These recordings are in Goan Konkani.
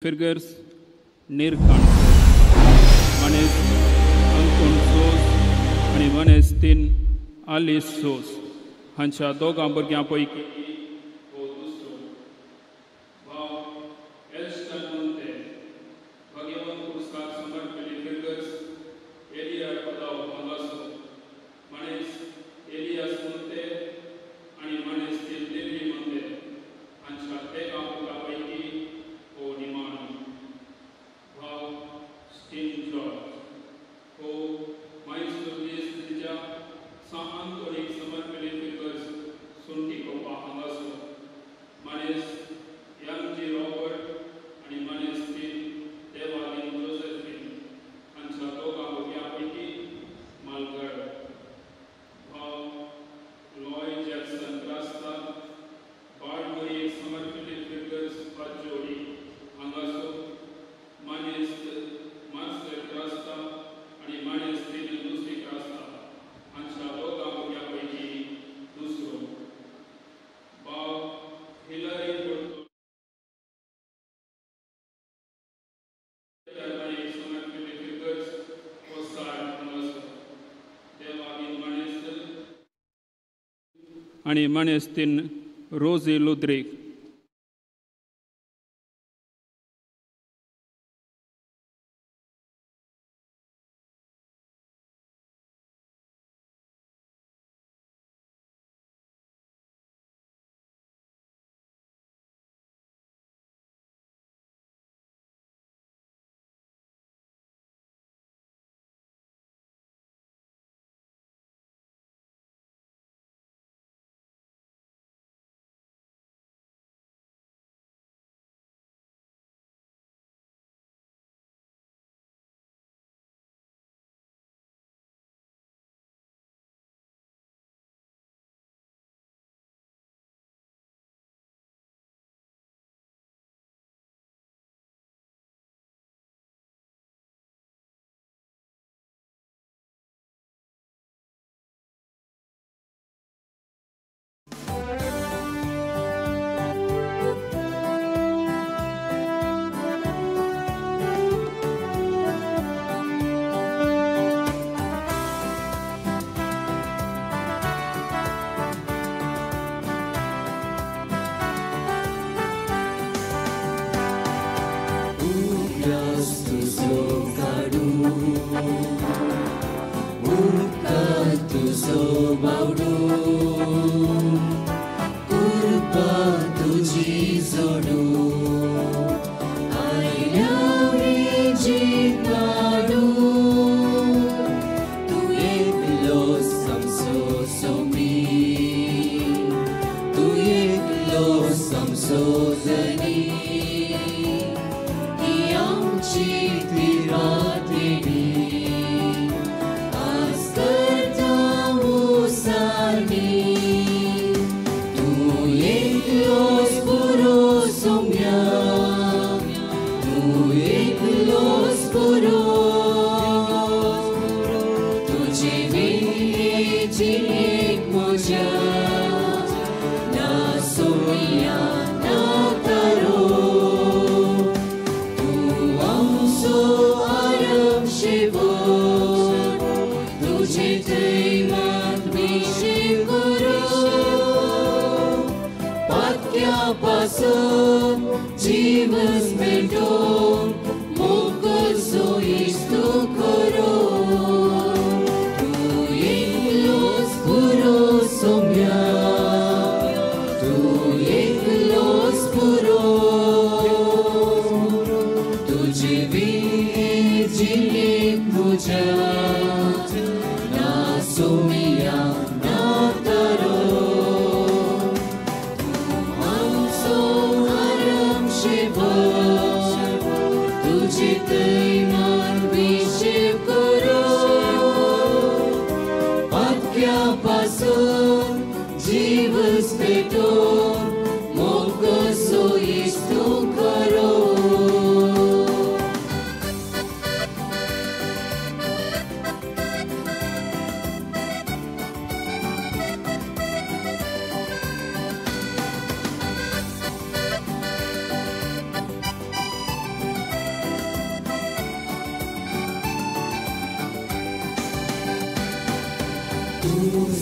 फिर्गज नीरकांठ, मानेस्त अंतून सोज आनी मानेस्तीन आलीस सोज हांच्या दोगां भुरग्यां पैकी हो दुसरो. भाव एल्स्टन मोंते, भगवंत पुरस्कार समर्पिली फिर्गज एलिया पदाव हांगासो. मानेस्त एलियास मोंते आनी मानेस्तीन लिली मोंते हांच्या तेगां पुता पैकी हो निमाणो. भाव स्टीन जॉर्ज हो मायसूर दिच्या सां आंतोनीक समर्पिली फिर्गज सुंटी कोपा हांगासो. मानेस्त एम जी रॉबर्ट आनी मानेस्तीन देवालीन जोसेफीन हांच्या दोगां भुरग्यां पैकी मालगड. भाव लॉय जॅक्सन क्रास्ता, बाळमोरी समर्पिली फिर्गज पाचोडी हांगासो. मानेस्त मार्सेल क्रास्ता आनी मानेस्तीन लुसी क्रास्ता हांच्या दोगां भुरग्यां पैकी दुसरो. भाव हिलरी पोर्तो समर्पिली फिर्गज कोसाळ हांगासो. देवागीन मानेस्त आनी मानेस्तीन रोजी लुद्रीक.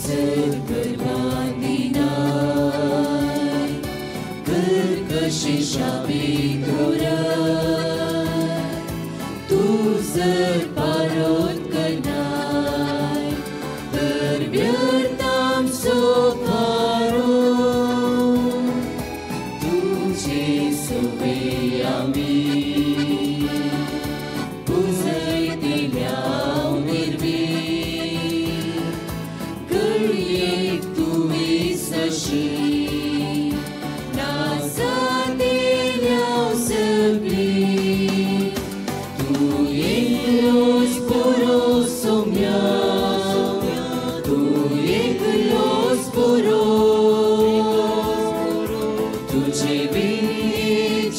जर करपान दिनाय कर्कशिशा भितोर तूं जर पारोत करनाय तर व्यर्थ आमचो फारो तुजे सुवे आमी पुजयतल्या निर्वी घडयेक तुवें सशी नाजातेल्या सगळी तूं एकलोच पुरो सोम्या तूं एकलोच पुरो तुजे बीन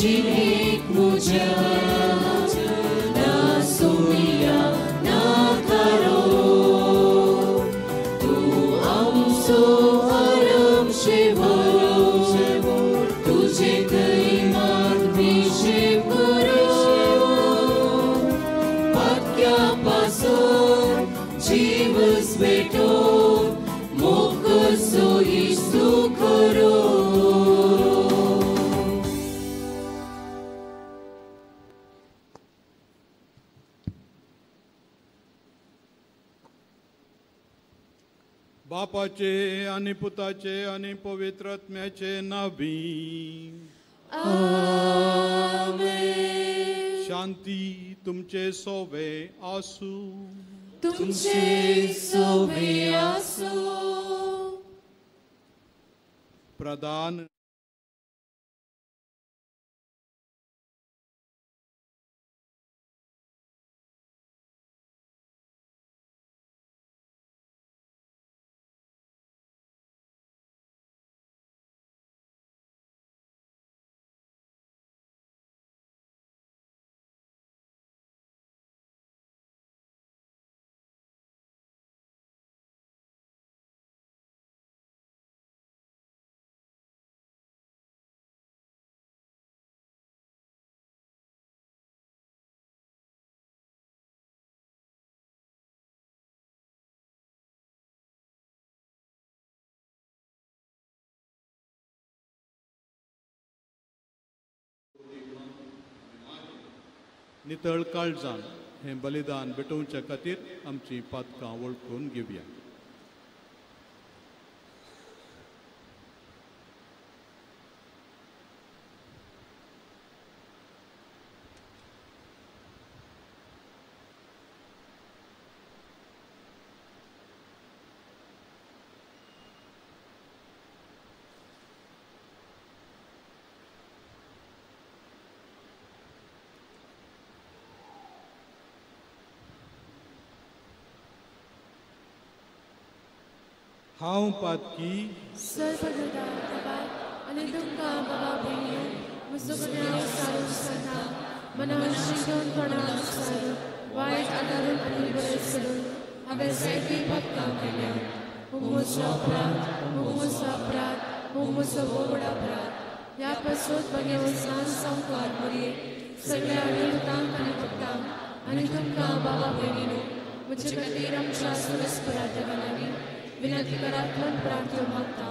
जिणेक म्हज्या ना सोम्या ना थारो तूं आमचो आराम शेवो तुजे थंय मात विशेव करो पातक्या पासून जीवस भेटो मोग सोयीस्तू खरो. बापाचे आनी पुताचे आनी पवित्र आत्म्याचे नावी. आमेन. शांती तुमचे सोवे आसूं. तुमचे सोवे आसूं. प्रदान नितळ काळजान हें बलिदान भेटोवच्या खातीर आमची पातकां वळखून घेवया. हांव पातकी सर्वदुतार आनी तुमकां बाबा भयणीं म्हजो गुन्यांव सारून सांगता मनान शिकोवन तोंडान सारून वायट आदारून आनी बरें सोडून हांवें जायतीं पातकां केल्यात. हो म्हजो अपराध, हो म्हजो अपराध, हो म्हजो व्हड अपराध. ह्या पासून बगेवन सान सामकार मरये सगळ्या देवतांक आनी भक्तांक आनी तुमकां बाबा भयणीनो म्हजे खातीर आमच्या सुरस्परा देवा लागीं विनंती करात म्हूण प्रार्थना मागता.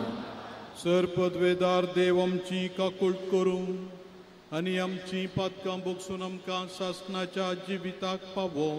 सर पदवेदार देव आमची काकूट करूं आनी आमची पातकां भोगसून आमकां सासणाच्या जिविताक पावो.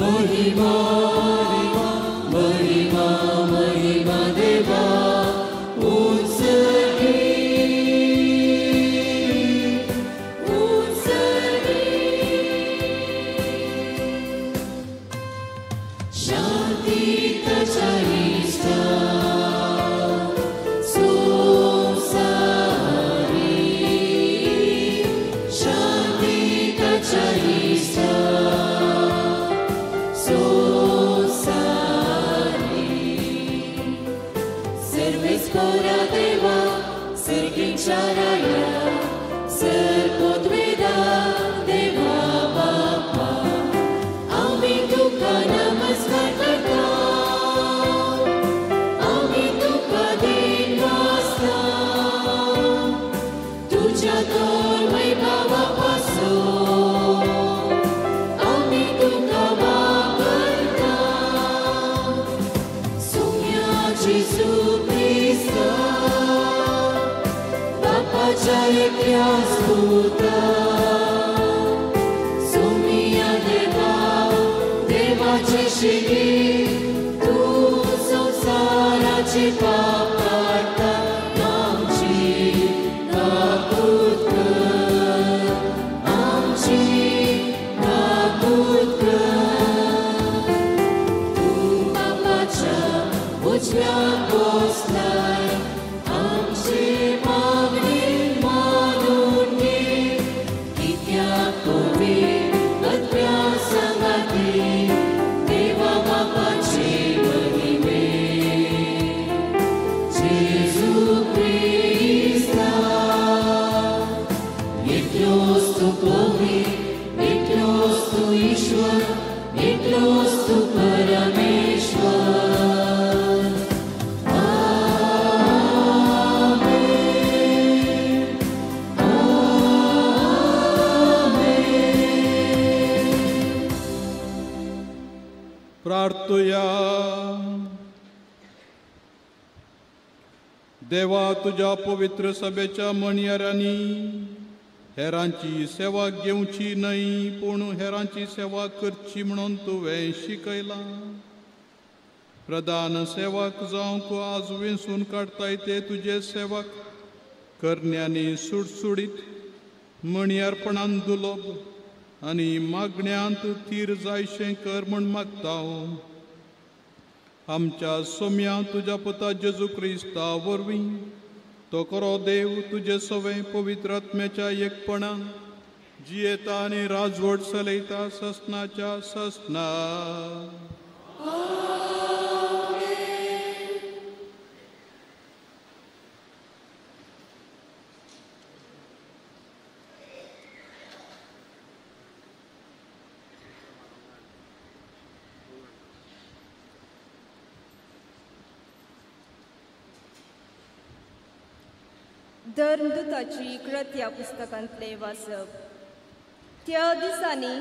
महिमा महिमा महिमा देवा उंचगी उंचगी। शांती ताच्या इश्टा संवसारी, शांती ताच्या इश्टा संवसारी। सर्वेस्परा देवा सर्गीच्या राया, सर्पोद्वेदा देवा बापा, आमी तुका नमस्कार करता, आमी तुका देवासता, तुझ्या तोर वैभवा पासून आमी तुका वापरता। सुम्या जेजू क्रिस्ता बापाच्या एकल्या स्तुता, सुम्या देवा देवाची शिगी, तूं संवसाराची पाप काडटा, आमची काकूत कर, आमची काकूत कर। तूं बापाच्या उजव्या बसलाय, आमची मागणी मानून घे, कित्याक पवित्र आत्म्या सांगाती देवा बापाचे महिमे। जेजू क्रिस्ता एकलोच तूं पवित्र, एकलोच तूं ईश्वर, एकलोच तूं परमेश्वर। आमेन, आमेन। प्रार्थुया। देवा तुज्या पवित्र सभेच्या म्हणयाऱ्यांनी हेरांची सेवा घेवची न्हय, पूण हेरांची सेवा करची म्हणून तुवें शिकयलां। प्रधान सेवक जावंक आज वेंचून काडताय ते तुजे सेवक करण्यांनी सुडसुडीत म्हणयारपणान दुलोब आनी मागण्यांत थीर जायशें कर म्हूण मागता। आमच्या सोम्या तुज्या पुता जेजू क्रिस्ता वरवीं तो खरो देव तुजे सवें पवित्र आत्म्याच्या एकपणान जियेता आनी राजवट चलयता ससनाच्या ससना। धर्मदूताची कृत्या पुस्तकांतले वाचप। त्या दिसांनी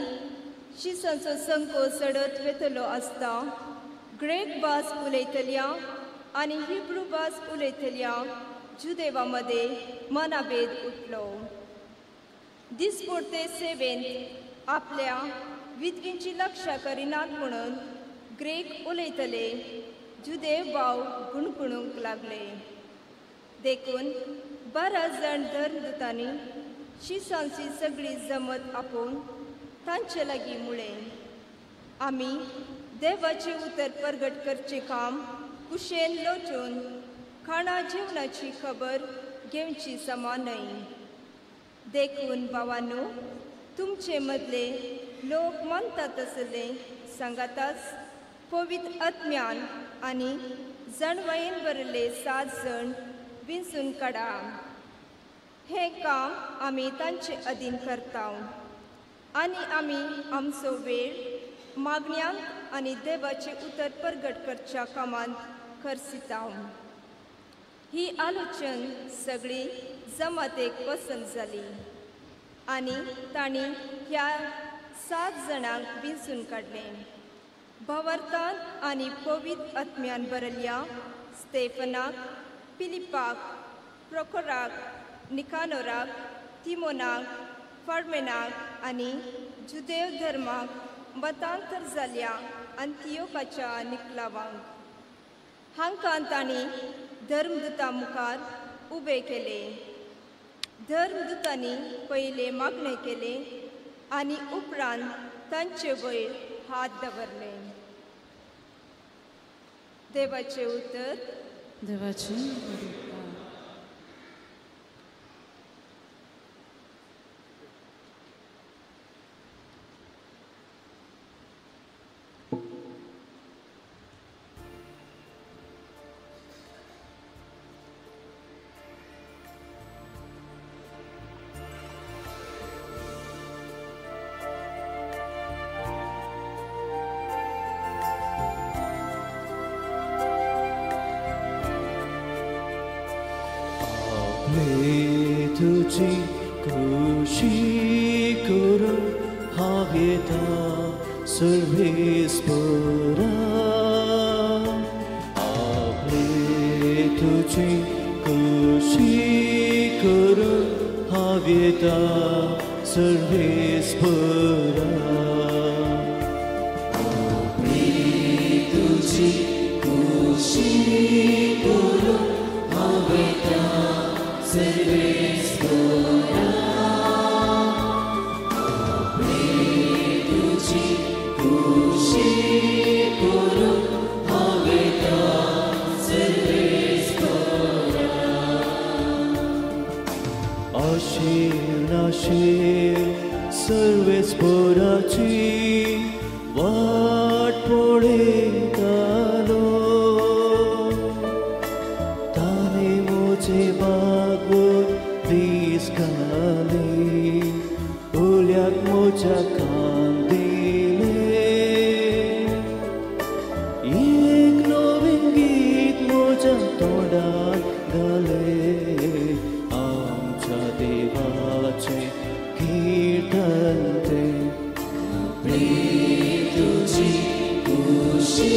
शिसांचो संको चडत वेतलो आसता ग्रेक भास उलयतल्या आनी हिब्रू भास उलयतल्या जुदेवा मदें मनाभेद उठलो। दिसपोर्ते सेवेंत आपल्या विधवींची लक्षां करिनात म्हणून ग्रेक उलयतले जुदेव भाव गुणगुणूंक लागले। देखून 12 जाण धर्मदूतांनी शिसांची सगळी जमत आपोवन तांचे लागीं मुळें, आमी देवाचें उतर परगट करचें काम कुशेन लोटून खाणा जेवणाची खबर घेवची समा न्हय। देखून भावांनो, तुमचे मदले लोक मानतात तसले सांगाताच पवित्र आत्म्यान आनी जाणवायेन भरिल्ले 7 जाण विंचून काडा। हें काम आमी तांचे अधीन करता आनी आमी आमचो वेळ मागण्यांत आनी देवाचें उतर परगट करच्या कामांत खर्चिता। ही आलोचन सगळी जमातेक पसंत जाली आनी तांणी ह्या 7 जाणांक विंचून काडलें। भावार्थान आनी पवित्र आत्म्यान भरिल्ल्या स्टेफनाक, फिलिपाक, प्रोकोराक, निकानोराक, तिमोनाक, फार्मेनाक आनी जुदेव धर्माक मतांतर जाल्या अंतियोकाच्या निकलावांक. हांकां तांणी धर्मदुता मुखार उबे केले. धर्मदुतांनी पयले मागणें केलें आनी उपरांत तांचे वयर हात दवरले. देवाचें उतर. देवाचें. तुझी खुशी करून हांव येता सर्वेस्परा. आपले तुझी खुशी करून हांव येता सर्वेस्परा. आपले तुझी खुशी करून हांव येता सर्वेस्परा. आपले तुझी खुशी करून हांव येता सर्वेस्परा. आशीर नाशीर सर्वेस्पराची वाट पळयतालो. ताणें म्हजे बागून दीस घाले, उल्याक म्हज्या कान दिले. एक नवीन गीत म्हज्या तोंडार घालें, आमच्या देवाचें कीर्तन तें. आपले तुजी खुशी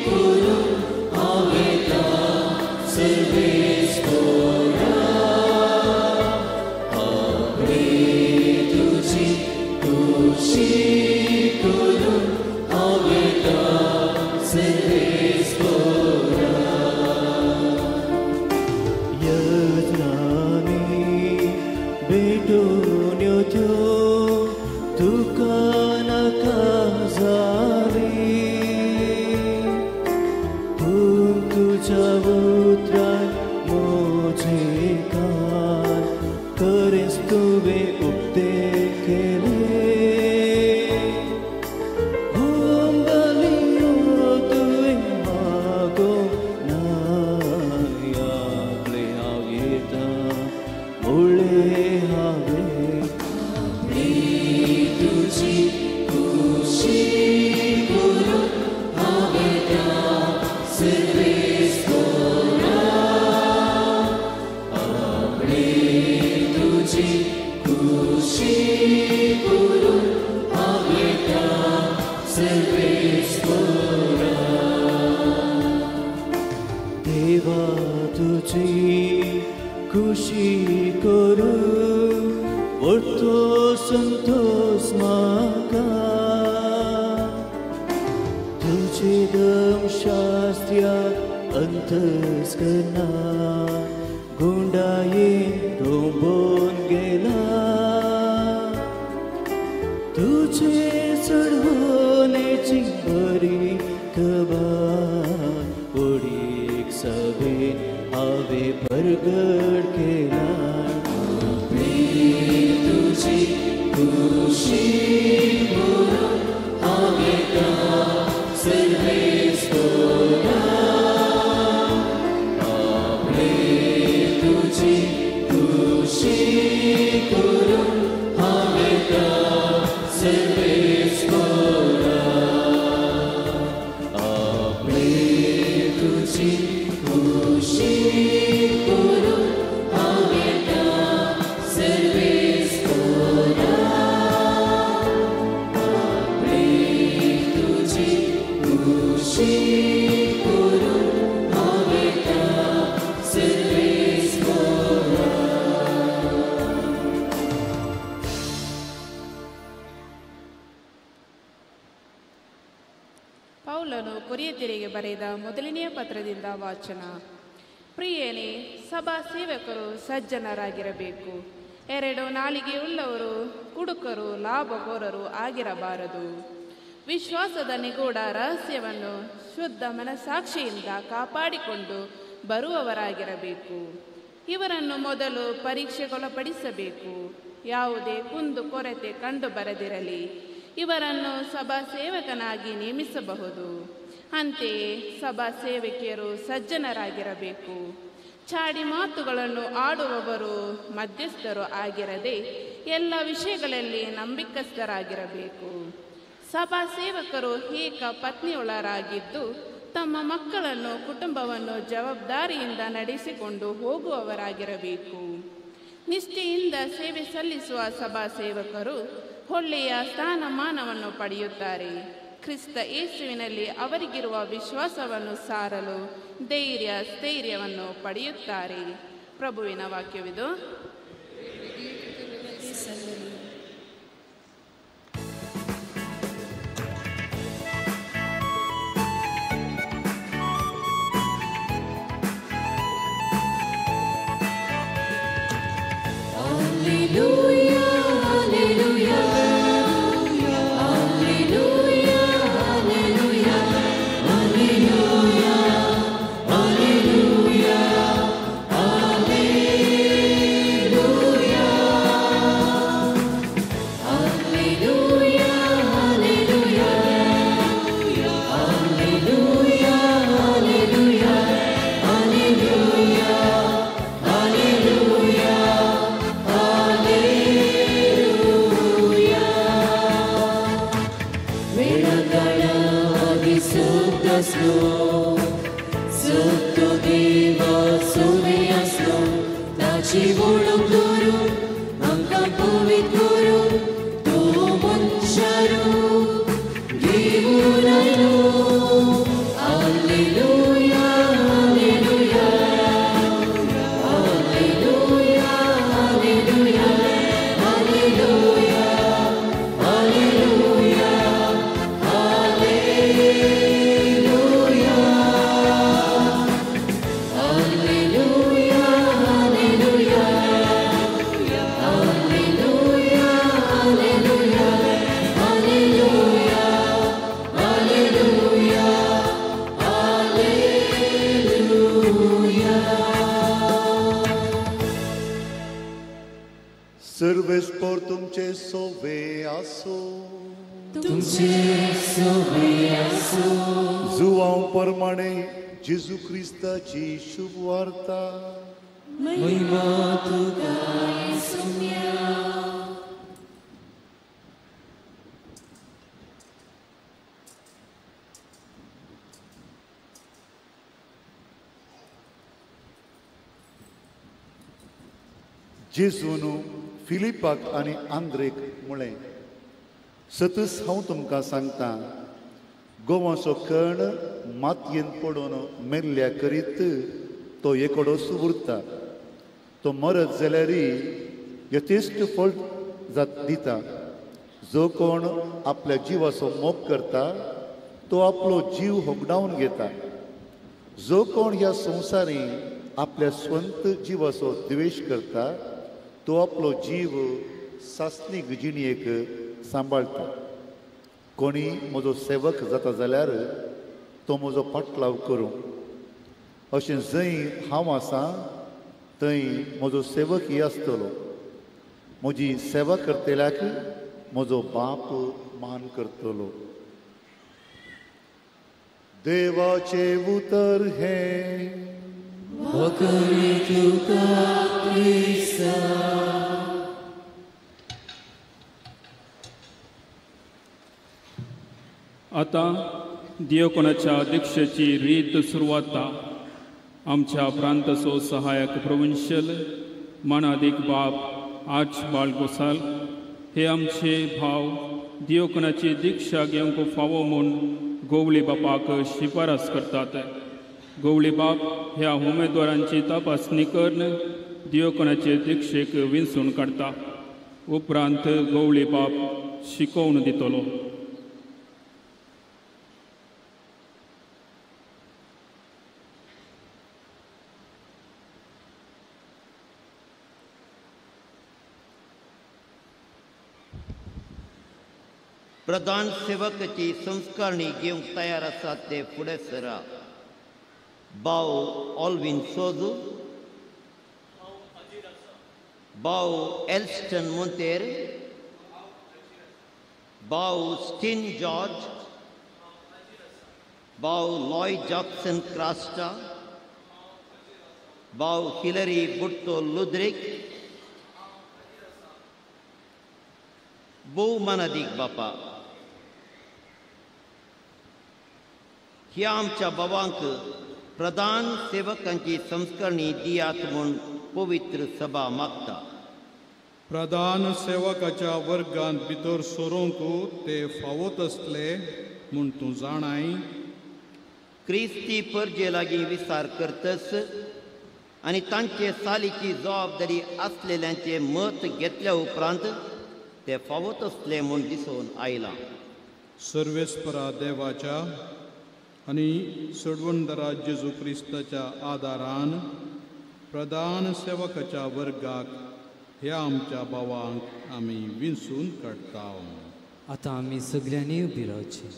करून हांव येता सर्वेस्परा. आपले तुजी खुशी करून हांव येता सर्वेस्परा. यजनांनी भेटून यो त्यो तुका नाका जाली, पूण तुज्या उतरान म्हजे कान खरेंच तुवें उक्ते केले. होम बलियो तुवें मागोवंक ना, आपले हांव येता मुळें हांवें. आपले तुजी खुशी करून हांव येता सर्वेस्परा. आपले तुजी खुशी करून हांव येता सर्वेस्परा. देवा तुजी खुशी करून व्हडलो संतोस म्हाका. तुजें धर्मशास्त्र्या अंतस्करणा गुंडायेन रोंबोवन गेला. तुजे चडवणेची बरी खबर उडीक सभेन हांवें परगट केला. आपले तुजी खुशी करून हांव येता सर्वेस्परा. आपले तुजी खुशी करून हांव येता सर्वेस्परा. आपले तुजी खुशी करून हांव येता सर्वेस्परा. आपले तुजी खुशी करून हांव येता सर्वेस्परा. ಪೌಲನು ಕೊರಿಯತಿರಿಗೆ ಬರೆದ ಮೊದಲನೆಯ ಪತ್ರದಿಂದ ವಾಚನ. ಪ್ರಿಯನೇ, ಸಭಾ ಸೇವಕರು ಸಜ್ಜನರಾಗಿರಬೇಕು. ಎರಡು ನಾಲಿಗೆಯುಳ್ಳವರು, ಕುಡುಕರು, ಲಾಭಕೋರರು ಆಗಿರಬಾರದು. ವಿಶ್ವಾಸದ ನಿಗೂಢ ರಹಸ್ಯವನ್ನು ಶುದ್ಧ ಮನಸ್ಸಾಕ್ಷಿಯಿಂದ ಕಾಪಾಡಿಕೊಂಡು ಬರುವವರಾಗಿರಬೇಕು. ಇವರನ್ನು ಮೊದಲು ಪರೀಕ್ಷೆಗೊಳಪಡಿಸಬೇಕು. ಯಾವುದೇ ಕುಂದು ಕೊರತೆ ಕಂಡು ಬರದಿರಲಿ. ಇವರನ್ನು ಸಭಾ ಸೇವಕನಾಗಿ ನೇಮಿಸಬಹುದು. ಅಂತೆಯೇ ಸಭಾ ಸೇವಕಿಯರು ಸಜ್ಜನರಾಗಿರಬೇಕು. ಚಾಡಿ ಮಾತುಗಳನ್ನು ಆಡುವವರು ಮಧ್ಯಸ್ಥರು ಆಗಿರದೆ ಎಲ್ಲ ವಿಷಯಗಳಲ್ಲಿ ನಂಬಿಕಸ್ಥರಾಗಿರಬೇಕು. ಸಭಾ ಸೇವಕರು ಏಕ ಪತ್ನಿಯೊಳರಾಗಿದ್ದು ತಮ್ಮ ಮಕ್ಕಳನ್ನು, ಕುಟುಂಬವನ್ನು ಜವಾಬ್ದಾರಿಯಿಂದ ನಡೆಸಿಕೊಂಡು ಹೋಗುವವರಾಗಿರಬೇಕು. ನಿಷ್ಠೆಯಿಂದ ಸೇವೆ ಸಲ್ಲಿಸುವ ಸಭಾ ಸೇವಕರು ಒಳ್ಳೆಯ ಸ್ಥಾನಮಾನವನ್ನು ಪಡೆಯುತ್ತಾರೆ. ಕ್ರಿಸ್ತ ಯೇಸುವಿನಲ್ಲಿ ಅವರಿಗಿರುವ ವಿಶ್ವಾಸವನ್ನು ಸಾರಲು ಧೈರ್ಯ ಸ್ಥೈರ್ಯವನ್ನು ಪಡೆಯುತ್ತಾರೆ. ಪ್ರಭುವಿನ ವಾಕ್ಯವಿದು. जेजू क्रिस्ताची शुभवार्ता. महिमा तुका येसुम्या. जेजून फिलिपाक आनी आंद्रेक म्हळें, सतच हांव तुमकां सांगता, गोवाचो कण मातयेन पडून मेल्ल्या करीत तो एकोडोच उरता. तो मरत जाल्यार यथेश्ट फळ दिता. जो कोण आपल्या जिवाचो मोग करता तो आपलो जीव होगडावन घेता. जो कोण ह्या संवसारी आपल्या स्वंत जिवाचो द्वेश करता तो आपलो जीव सासणीक जिणयेक सांबाळटा. कोणी म्हजो सेवक जाता जाल्यार तो म्हजो पाटलाव करूं. अशें जंय हांव आसा थंय म्हजो सेवक ही आसतलो. म्हजी सेवा करतल्याक म्हजो बाप मान करतलो. देवाचें उतर हें. आतां दियोकोणाच्या दीक्षेची रीत सुरवात. आमच्या प्रांताचो सहायक प्रोविन्शियल मानादीक बाप आर्चबाल गोसाल हे आमचे भाव दियोकोणाची दीक्षा घेवंक फावो म्हूण गोवली बापाक शिफारस करतात. गोवली बाप ह्या उमेदवारांची तपासणी करून दियोकोणाचे दीक्षेक विंचून काडटा. उपरांत गोवली बाप शिकोवन दितलो. प्रधान सेवकाची संस्कारणी घेवंक तयार आसात ते फुडें सरा. भाव ऑल्विन सोजू, भाव एल्स्टन मोंतेर, भाव स्टीन जॉर्ज, भाव लॉय जॉक्सन क्रास्टा, भाव हिलरी बुट्टो लुद्रीक. भोव मानादीक बापा, ह्या आमच्या बाबांक प्रधान सेवकांची संस्करणी दियात म्हूण पवित्र सभा मागता. प्रधान सेवकाच्या वर्गांत भितर सरूंक ते फावत आसले म्हूण तूं जाणाय. क्रिस्ती परजे लागीं विचार करतस आनी तांचे सालीची जबाबदारी आसलेल्यांचें मत घेतल्या उपरांत ते फावत आसले म्हूण दिसून आयलां. सर्वेस्परा देवाच्या आनी सोडवणदारा जेजू क्रिस्ताच्या आदारान प्रधान सेवकाच्या वर्गाक ह्या आमच्या भावांक आमी विंचून काडटा. आतां आमी सगळ्यांनी उबी रावची.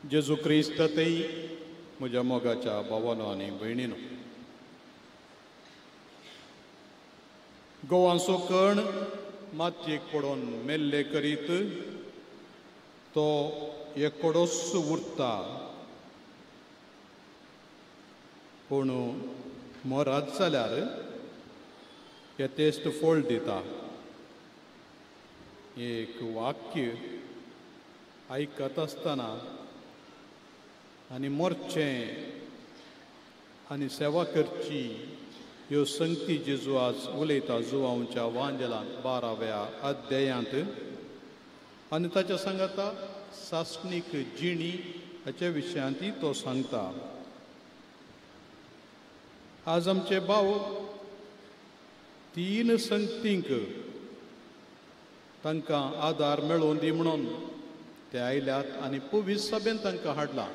जेजू क्रिस्तातय म्हज्या मोगाच्या भावानो आनी भयणीनो, गोवांचो कण मातयेक पडोन मेल्ले करीत तो एकोडोच उरता, पूण मरात जाल्यार यथेश्ट फळ दिता. एक वाक्य आयकत आसतना आनी मोरचें आनी सेवा करची ह्यो संगती जेजू आज उलयता जुवांच्या वांजेलांत 12व्या अध्यायांत आनी ताच्या सांगाता सासणीक जिणी हाच्या विशयांतय तो सांगता. आज आमचे भाव 3 संगतींक तांकां आदार मेळोवन दी म्हणून ते आयल्यात आनी पवित्र सभेन तांकां हाडला.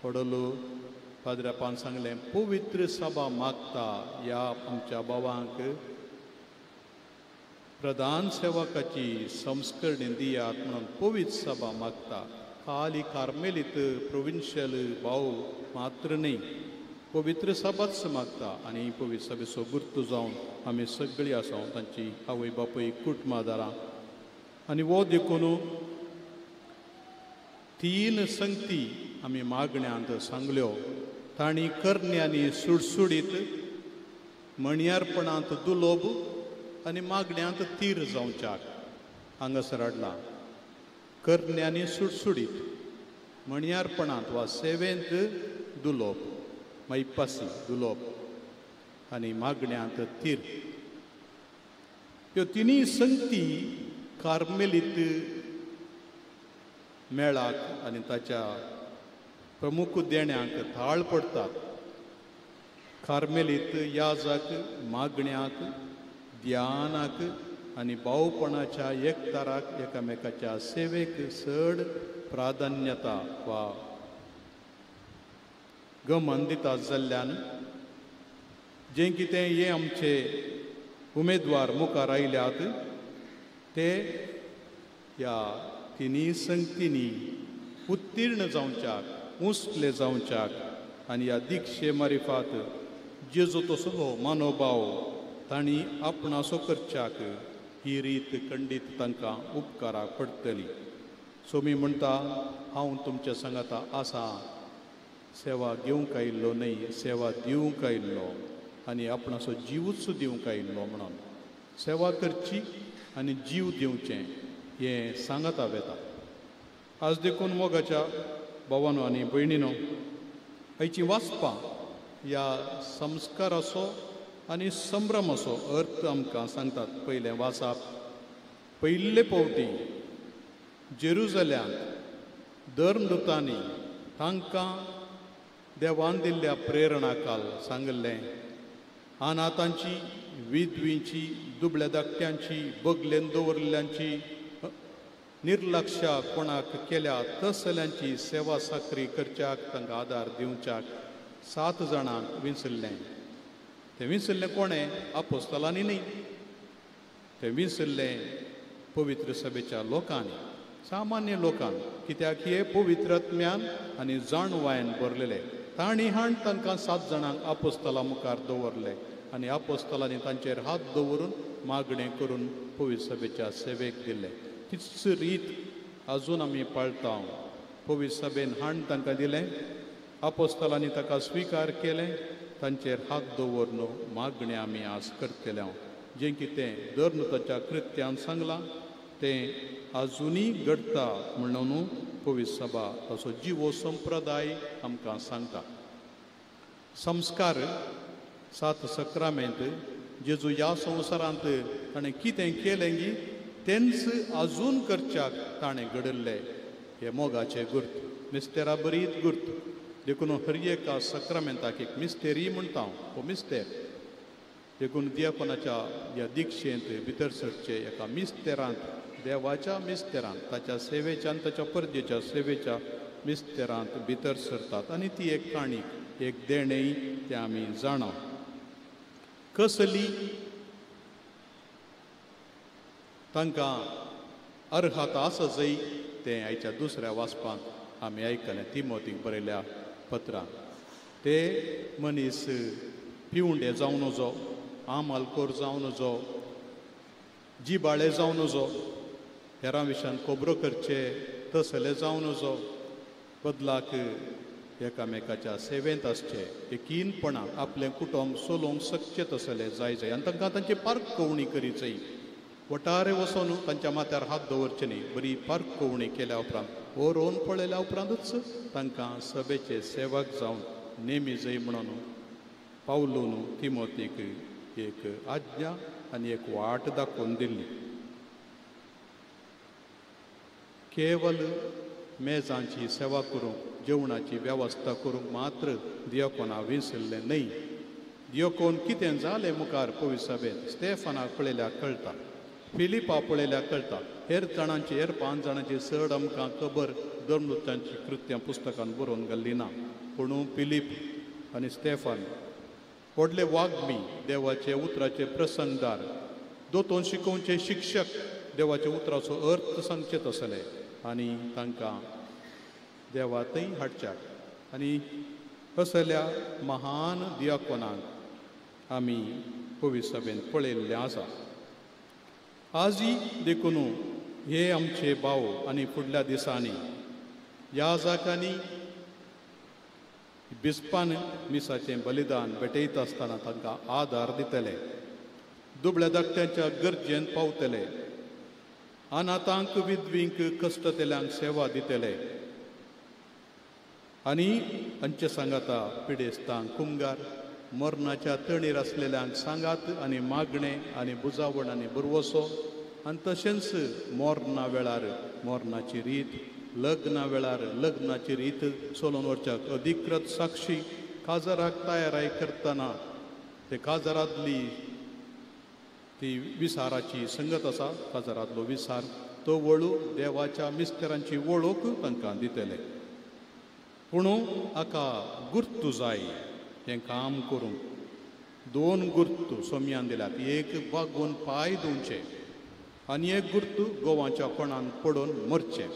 पडलो पाद्रापान सांगलें, पवित्र सभा मागता ह्या आमच्या भावांक प्रधान सेवकाची संस्करणी दियात म्हणून पवित्र सभा मागता. खाली कार्मेलीत प्रोविन्शियल भाव मात्र न्ही, पवित्र सभाच मागता आनी पवित्र सभेचो गुर्तू जावन आमी सगळीं आसा, तांची आवय बापूय कुटुंबादारां. आनी वो देखून 3 संगती आमी मागण्यांत सांगल्यो. तांणी करण्यांनी सुडसुडीत, मणयारपणांत दुलोब आनी मागण्यांत तीर जावच्याक हांगासर हाडला. करण्यांनी सुडसुडीत, मणयारपणांत वा सेवेंत दुलोब, मैपासी दुलोब आनी मागण्यांत तीर. ह्यो तिनूय संगती कार्मेलीत मेळाक आनी ताच्या प्रमुख देण्यांक थाळ पडटात. कार्मेलीत याजाक, मागण्याक, ध्यानाक आनी भावपणाच्या एकदाराक एकामेकाच्या सेवेक चड प्राधान्यता वा गमन दिता जाल्ल्यान जें कितें हे आमचे उमेदवार मुखार आयल्यात ते ह्या तिनूय संगतींनी उत्तीर्ण जावच्याक, उंचले जावच्याक आनी ह्या दिक्षे मारिफात जेजू तसलो मानोभाव तांणी आपणासो करच्याक ही रीत खंडीत तांकां उपकाराक पडटली. सो मी म्हणटा, हांव तुमच्या सांगाता आसा, सेवा घेवंक आयिल्लो न्हय, सेवा दिवंक आयिल्लो आनी आपणाचो जिवूच दिवंक आयिल्लो म्हणून. सेवा करची आनी जीव दिवचें हें सांगता वेता. आज देखून मोगाच्या भावानो आनी भयणीनो, आयची वाचपां ह्या संस्काराचो आनी संभ्रमाचो अर्थ आमकां सांगतात. पयलें वाचप, पयले पावटी जेरुजल्यांत धर्मदूतांनी तांकां देवान दिल्ल्या प्रेरणा काल सांगिल्लें, अनाथांची, विधवींची, दुबळ्या धाकट्यांची, बगलेन दवरिल्ल्यांची, निर्लक्षा कोणाक केल्या तसल्यांची सेवा साकरी करच्याक, तांकां आदार दिवच्याक 7 जाणांक विंचल्लें. तें विंचल्लें कोणें? आपोस्तलांनी न्ही, तें विंचल्लें पवित्र सभेच्या लोकांनी, सामान्य लोकांक. कित्याक हे पवित्र आत्म्यान आनी जाणवायन भरलेले. तांणी हाण तांकां 7 जाणांक आपोस्तलां मुखार दवरले आनी आपोस्तलांनी तांचेर हात दवरून मागणें करून पवित्र सभेच्या सेवेक दिले. तीच रीत अजून आमी पाळटा. पवित्र सभेन हाण तांकां दिलें, आपोस्तलांनी ताका स्विकार केलें, तांचेर हात दवरून मागणें आमी आज करतले. जें कितें धर्मताच्या कृत्यान सांगलां तें आजुनूय घडटा म्हणून पवित्र सभा ताचो जिवो संप्रदाय आमकां सांगता. संस्कार 7 सक्रामेंत जेजू ह्या संवसारांत ताणें कितें केलें गी तेंच आजून करच्याक ताणें घडयल्लें हे मोगाचें गुर्त, मिस्तेरा बरीत गुर्त. देखून हर एका सक्रामेंताक एक मिस्तेरी म्हणटा हांव, हो मिस्तेर. देखून दियाकोनाच्या ह्या दिक्षेंत भितर सरचे एका मिस्तेरांत, देवाच्या मिस्तेरांत, ताच्या सेवेच्या आनी ताच्या परजेच्या सेवेच्या मिस्तेरांत भितर सरतात आनी ती एक काणी, एक देणें तें आमी जाणा. कसली तांकां अर्हता आसा जय तें आयच्या दुसऱ्या वाचपांत आमी आयकलें तिमोतीक बरयल्या पत्रांत. ते मनीस पिवंडे जावं नजो, आमलकोर जावं नजो, जिबाळे जावं नजो, हेरां विशयान खबरो करचे तसले जावं नजो, बदलाक एकामेकाच्या सेवेंत आसचे, यकीनपणान आपलें कुटुंब चलोवंक शकचें तसले जाय जाय आनी तांकां तांची पारखवणी करी जाय. वटारे वचून तांच्या माथ्यार हात दवरचे न्ही, बरी पारखवणी केल्या उपरांत, वरोवन पळयल्या उपरांतूच तांकां सभेचे सेवक जावन नेमी जाय म्हणून पावलून तिमोतीक एक आज्ञा आनी एक वाट दाखोवन दिल्ली. केवल मेजांची सेवा करूंक, जेवणाची वेवस्था करूंक मात्र दियकोना विसरलें न्हय. दियकोन कितें जालें मुखार पवित्र सभेंत स्टेफनाक पळयल्यार कळटा, फिलिपा पळयल्यार कळटा, हेर जाणांची, हेर 5 जाणांची चड आमकां खबर धर्मदूतांची कृत्यां पुस्तकान बरोवन घाल्ली ना. पूण फिलीप आनी स्टेफन व्हडले वाग्मी, देवाचे उतराचे प्रसंगदार, दोतोन शिकोवचे शिक्षक, देवाच्या उतराचो अर्थ सांगचे तसले आनी तांकां देवातय हाडच्याक आनी असल्या महान दियाकोनाक आमी पवित्र सभेंत पळयल्लें आसा. आजय देखून हे आमचे भाव आनी फुडल्या दिसांनी ह्या जाकांनी बिस्पान मिसाचें बलिदान भेटयता आसतना तांकां आदार दितले, दुबळ्या धाकट्यांच्या गरजेन पावतले, अनाथांक, विधवींक, कश्टतेल्यांक सेवा दितले आनी हांचे सांगाता पिडेस्तांक, कुमगार, मरणाच्या तणीर आसलेल्यांक सांगात आनी मागणें आनी बुजावण आनी बुरवसो आनी तशेंच मरणा वेळार मरणाची रीत, लग्ना वेळार लग्नाची रीत चलोवन वचच्याक अधिकृत साक्षी काजाराक तयाराय करतना ते काजारांतली ती विसाराची संगत आसा, काजारांतलो विसार तो वळू देवाच्या मिस्तेरांची वळख तांकां दितले. पूण हाका गुर्तू जाय हें काम करूंक. 2 गुर्तू सोमयान दिल्यात, एक वागोवन पांय धुवचे आनी एक गुर्तू गोवाच्या कोणान पडून मरचें.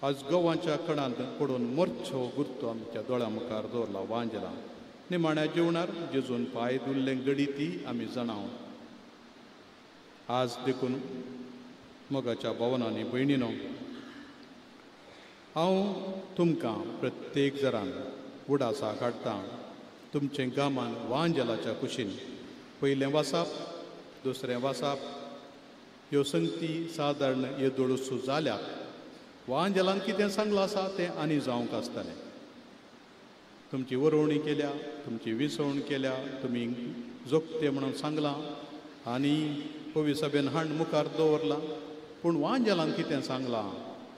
आज गोवाच्या कणांत पडून मरचो गुर्तू आमच्या दोळ्या मुखार दवरला वांजला. निमाण्या जेवणार जेजून पांय धुल्लें गडी ती आमी जाणाव. आज देखून मोगाच्या भावनांनी भयणीनो, हांव तुमकां प्रत्येक जरान उडासा काडटा तुमचें गामान वांजलाच्या कुशीन. पयलें वासाप, दुसरें वासाप, ह्यो संगती सादारण येदोळसो जाल्यात वांजेलान कितें सांगलां आसा तें आनी जावंक आसतलें. तुमची वरोवणी केल्या, तुमची विसवण केल्या, तुमी जोगते म्हणून सांगलां आनी पवी सभेन हांड मुखार दवरलां. पूण वांजेलान कितें सांगलां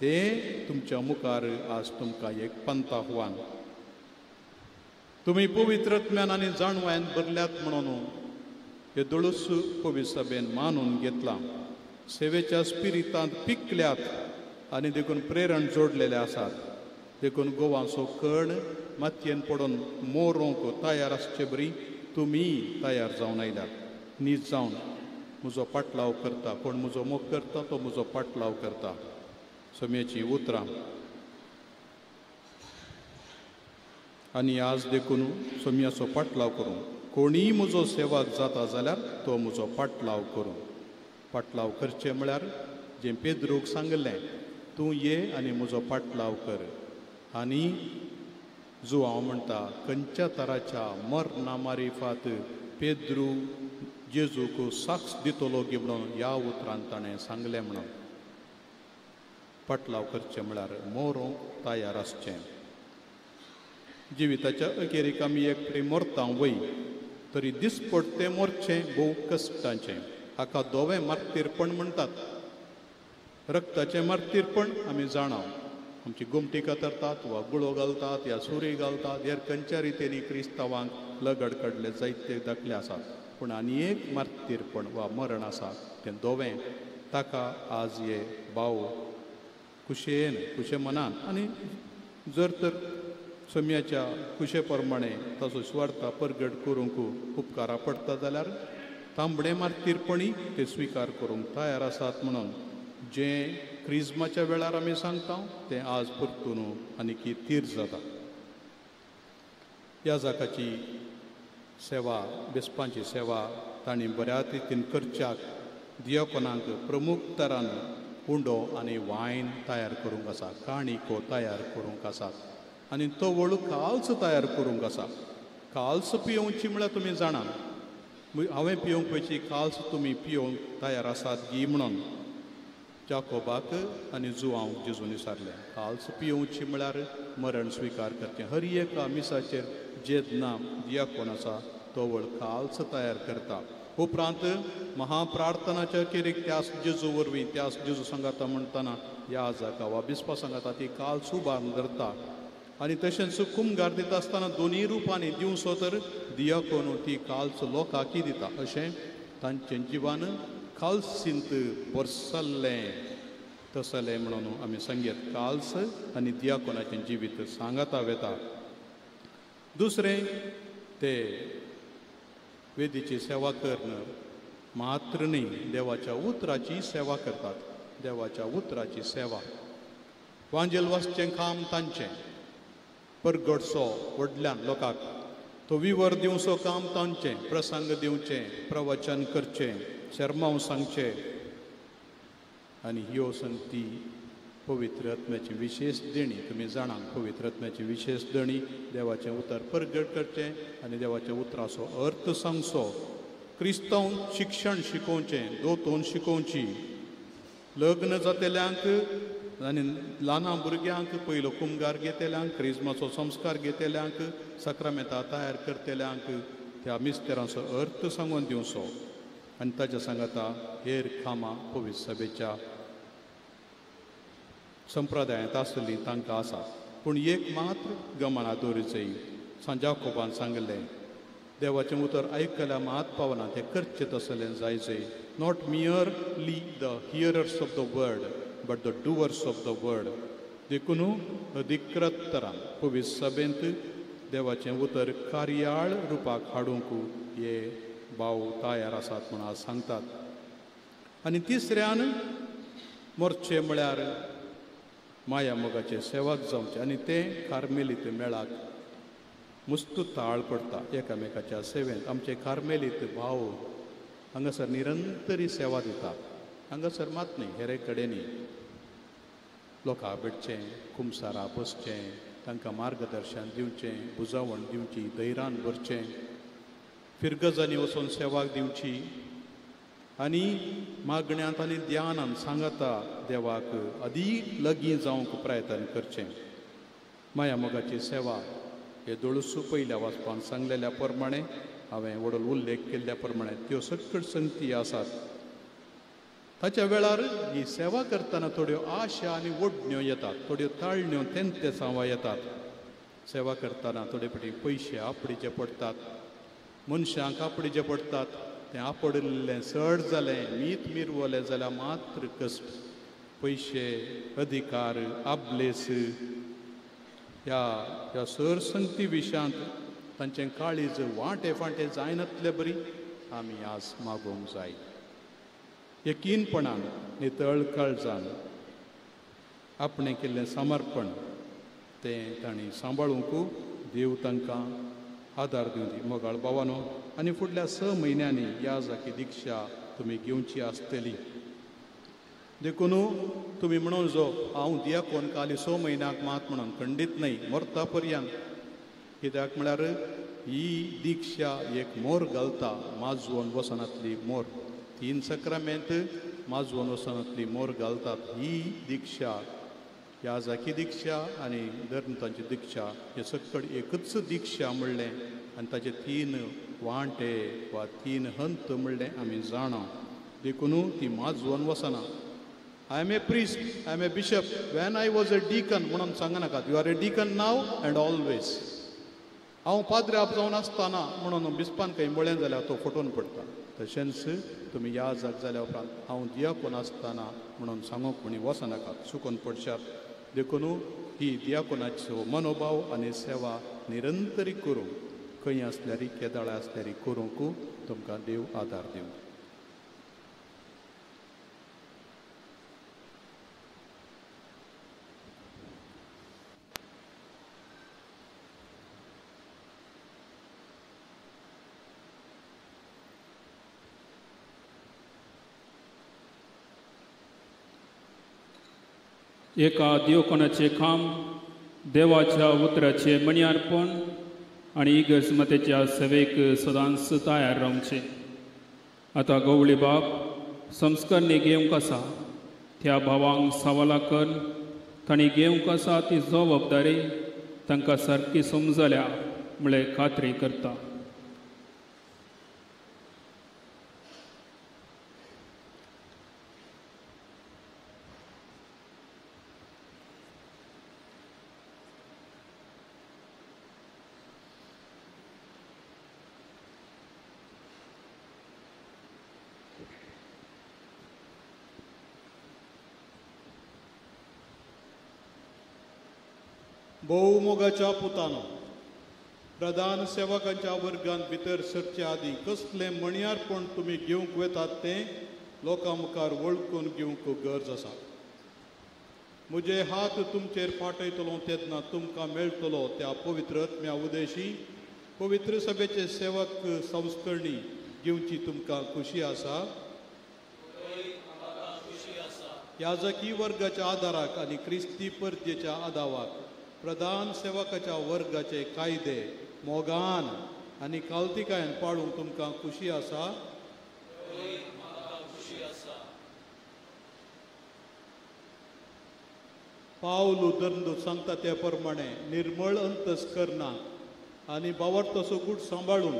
तें तुमच्या मुखार आज तुमकां एक पंताहवान. तुमी पवित्र आत्म्यान आनी जाणवायन भरल्यात म्हणून हे दोळूस पवी सभेन मानून घेतलां. सेवेच्या स्पिरितांत पिकल्यात आनी देखून प्रेरण जोडलेले आसात. देखून गोवाचो कण मातयेन पडून मोरोंक तयार आसचे बरी तुमी तयार जावन आयल्यात. नीज जावन म्हजो पाटलाव करता, कोण म्हजो मोग करता तो म्हजो पाटलाव करता. सम्याचीं उतरां. आनी आज देखून सोम्याचो पाटलाव करूं. कोणीय म्हजो सेवाक जाता जाल्यार तो म्हजो पाटलाव करूं. पाटलाव करचें म्हळ्यार जें पेद्रूक सांगलें, तूं ये आनी म्हजो पाटलाव कर. आनी जुआंव म्हणटा खंयच्या तराच्या मरणा मारिफात पेद्रू जेजूक साक्ष दितलो गी म्हणून ह्या उतरान ताणें सांगलें म्हणून. पाटलाव करचें म्हळ्यार मोरोंक तयार आसचें. जिविताच्या अखेरीक आमी एक कडेन मरता वय तरी दिसपडतें मोरचें भोव कश्टांचें. हाका धवें मार्तीरपण म्हणटात. रक्ताचें मार्तीरपण आमी जाणा. आमची गोमटी कातरतात वा गुळो घालतात या सुरी घालतात, हेर खंयच्या रितींनी क्रिस्तांवांक लगड काडले जायते दाखले आसात. पूण आनी एक मार्तीरपण वा मरण आसा तें धवें. ताका आज हे भाव खुशयेन खुशे मनान आनी जर तर सोम्याच्या खुशे प्रमाणे ताचो सुवार्थ परगट करूंक उपकारा पडटा जाल्यार तांबडे मार्तीरपणी ते स्विकार करूंक तयार आसात म्हणून जें क्रिज्माच्या वेळार आमी सांगता तें आज परतून आनीकी तीर जाता. ह्या जाकाची सेवा, बेसपांची सेवा तांणी बऱ्या रितीन करच्याक दियाकोनांक प्रमुख तरान उंडो आनी वायन तयार करूंक आसा, काणिको तयार करूंक आसा आनी तो वळू काल्स तयार करूंक आसा. काल्स पियोवची म्हळ्यार तुमी जाणा, हांवें पियोवंक वयची काल्स तुमी पियोवंक तयार आसात गी म्हणून जाकोबाक आनी जुआंक जेजून विचारलें. काल्स पियोवची म्हळ्यार मरण स्विकार करचें. हर एका मिसाचेर जेदना दियाकोन आसा तो वळ काल्स तयार करता. उपरांत महाप्रार्थनाच्या केरीक त्यास जेजू वरवीं त्यास जेजू सांगाता म्हणटना ह्या जाका वा बिस्पा सांगाता ती काल्स उबारून धरता. आनी तशेंच कुमगार दिता आसतना दोनूय रुपांनी दिवचो तर दियाकोन ती काल्स लोकांकी दिता. अशें तांचें जिवन काल्सींत भरसल्लें तसलें म्हणून आमी सांगयत. काल्स आनी दियाकोनाचें जिवीत सांगाता वेता. दुसरें ते वेदीची सेवा करून मात्र न्ही देवाच्या उतराची सेवा करतात. देवाच्या उतराची सेवा वांजेल वाचचें काम तांचें, परगटचो व्हडल्यान लोकांक तो विवर दिवचो काम तांचें, प्रसंग दिवचें, प्रवचन करचें, शेरमांव सांगचें. आनी ह्यो संगती पवित्र आत्म्याची विशेश देणी. तुमी जाणा पवित्र आत्म्याची विशेश देणी देवाचें उतर परगट करचें आनी देवाच्या उतराचो अर्थ सांगचो. क्रिस्तांव शिक्षण शिकोवचें, दोतोन शिकोवची. लग्न जातेल्यांक आनी ल्हान भुरग्यांक पयलो कुमगार घेतल्यांक, क्रिज्माचो संस्कार घेतल्यांक, साक्रामेंतां तयार करतल्यांक त्या मिस्तेरांचो अर्थ सांगून दिवचो. आनी ताच्या सांगाता हेर कामां पवित्र सभेच्या संप्रदायांत आसली तांकां आसा. पूण एक मात्र गमना दवरिचय. सांत जाकोबान सांगलें देवाचें उतर आयकल्यार मात पावना, तें करचें तसलें जायचें. Not merely the hearers of the word but the doers of the word. देखून अधिकृत तरान पवित्र सभेंत देवाचें उतर कार्याळ रुपाक हाडूंक हे भाव तयार आसात म्हूण आज सांगतात. आनी तिसऱ्यान मोर्चे म्हळ्यार माया मोगाचे सेवाक जावचें आनी तें कार्मेलीत मेळाक मुस्तू ताळ पडटा एकामेकाच्या सेवेंत. आमचे कार्मेलीत भाव हांगासर निरंतरी सेवा दिता. हांगासर मात न्ही, हेरे कडेन लोकां भेटचें, कुमसारा बसचें, तांकां मार्गदर्शन दिवचें, बुजावण दिवची, धैर्यान भरचें, फिरगजांनी वचून सेवाक दिवची. आनी मागण्यांत आनी ध्यानान सांगाता देवाक अदीक लगीं जावंक प्रयत्न करचें. माया मोगाची सेवा हे दोळसू पयल्या वाचपान सांगलेल्या प्रमाणे हांवें व्हडलो उल्लेख केल्ल्या प्रमाणे त्यो सकट संगती आसात. ताच्या वेळार ही सेवा करतना थोड्यो आशा आनी ओडण्यो येतात, थोड्यो ताळण्यो तेंतेसांवां येतात. सेवा करतना थोडे फावटी पयशे आपडीचे पडटात, मनशांक आपडीचे पडटात. तें आपडिल्लें चड जालें, मीत मिरवलें जाल्यार मात्र कश्ट, पयशे, अधिकार, आबलेस ह्या ह्या सर संगती विशयांत तांचें काळीज वांटे फांटे जायनातले बरी आमी आज मागोवंक जाय. यकीनपणान नितळ काळजान आपणें केल्लें समर्पण तें तांणी सांबाळूंक देव तांकां आदार दिवं दी. मोगाळ भावानो, आनी फुडल्या 6 म्हयन्यांनी ह्या जाकी दिक्षा तुमी घेवची आसतली. देखून तुमी म्हणून जो हांव दियाकोन काली 6 म्हयन्याक मात म्हणून खंडीत न्हय, मरता पर्यंत. कित्याक म्हळ्यार ही दिक्षा एक मोर घालता, माजवोन वसनांतली मोर, 3 सक्रामेंत माजवोन वसनांतली मोर घालतात. ही दिक्षा, ह्या जाकी दिक्षा आनी धर्मतांची दिक्षा हे सकट एकच दिक्षा म्हणलें आनी ताचे 3 वांटे वा 3 हंत म्हणलें आमी जाणा. देखून ती माजवोन वसना. I am a priest, I am a bishop, when I was a deacon म्हणून सांगनाकात. You are a deacon now and always. हांव पाद्र्याप जावन आसतना म्हणून बिस्पान खंय म्हळें जाल्यार तो फटोवन पडटा. तशेंच तुमी ह्या जाग जाल्या उपरांत हांव दियाकोन आसतना म्हणून सांगूंक म्हणी वचनाकात, चुकोन पडशात. देखून ही दियाकोनाचो मनोभाव आनी सेवा निरंतरी करूंक, खंय आसल्यारी केदाळा आसल्यारी करूंक तुमकां देव आदार दिवं. एका देवकोणाचें काम देवाच्या उतराचें मणयार्पण आनी इगर्जमातेच्या सेवेक सदांच तयार रावचें. आतां गवळी बाब संस्करणी घेवंक आसा त्या भावांक सवालां कर, तांणी घेवंक आसा ती जबाबदारी तांकां सारकी समजल्या म्हळ्यार खात्री करता. भोवमोगाच्या पुतानो, प्रधान सेवकांच्या वर्गांत भितर सरचे आदीं कसलें मणयारपण तुमी घेवंक वेतात तें लोकां मुखार वळखून घेवंक गरज आसा. म्हजे हात तुमचेर पाठयतलो तेन्ना तुमकां मेळटलो त्या पवित्र आत्म्या उदेशी पवित्र सभेचे सेवक संस्करणी घेवची तुमकां खुशी आसा. याजकी वर्गाच्या आदाराक आनी क्रिस्ती परतेच्या आदावाक प्रधान सेवकाच्या वर्गाचे कायदे मोगान आनी कालतिकायन पाळूंक तुमकां खुशी आसा. पावलू दंदू सांगता त्या प्रमाणे निर्मळ अंतस्करणान आनी बावडतसो गूट सांबाळून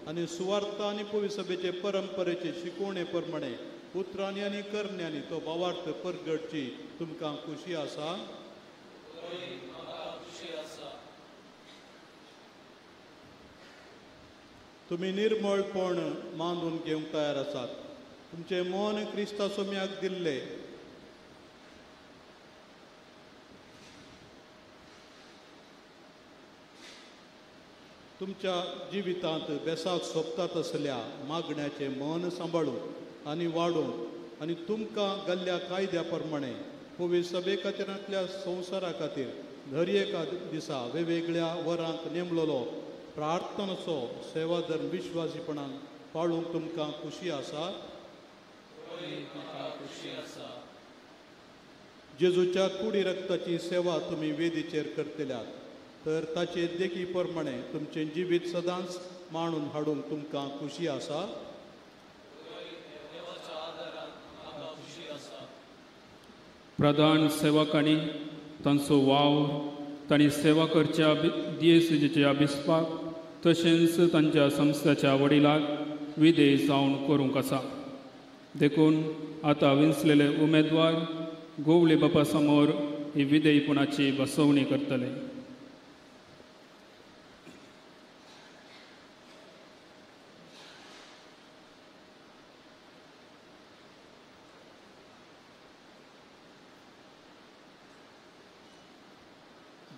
आनी सुवार्थ आनी पविसभेचे परंपरेचे शिकवणे प्रमाणे उतरांनी आनी करण्यांनी तो बावार्थ परगटची तुमकां खुशी आसा. तुमी निर्मळपण मानून घेवंक तयार आसात. तुमचें मन क्रिस्ता सोम्याक दिल्लें. तुमच्या जिवितांत बेसाक सोबता तसल्या मागण्याचें मन सांबाळून आनी वाडोवन आनी तुमकां घाल्ल्या कायद्या प्रमाणे पवित्र सभे खातीरांतल्या संवसारा खातीर दर एका दिसा वेगवेगळ्या वरांक नेमलेलो प्रार्थनाचो सेवाधर्म विश्वासीपणान पाळूंक तुमकां खुशी आसा. जेजूच्या कुडी रक्ताची सेवा तुमी वेदीचेर करतल्यात तर ताचे देखी प्रमाणे तुमचें जिवीत सदांच मांडून हाडूंक तुमकां खुशी आसा. प्रधान सेवकांनी तांचो वावर तांणी सेवा करच्या दियेसजेच्या बिस्पाक तशेंच तांच्या संस्थेच्या वडिलाक विधेय जावन करूंक आसा. देखून आतां विंचलेले उमेदवार गोवली बापा समोर ही विधेयपणाची बसवणी करतले.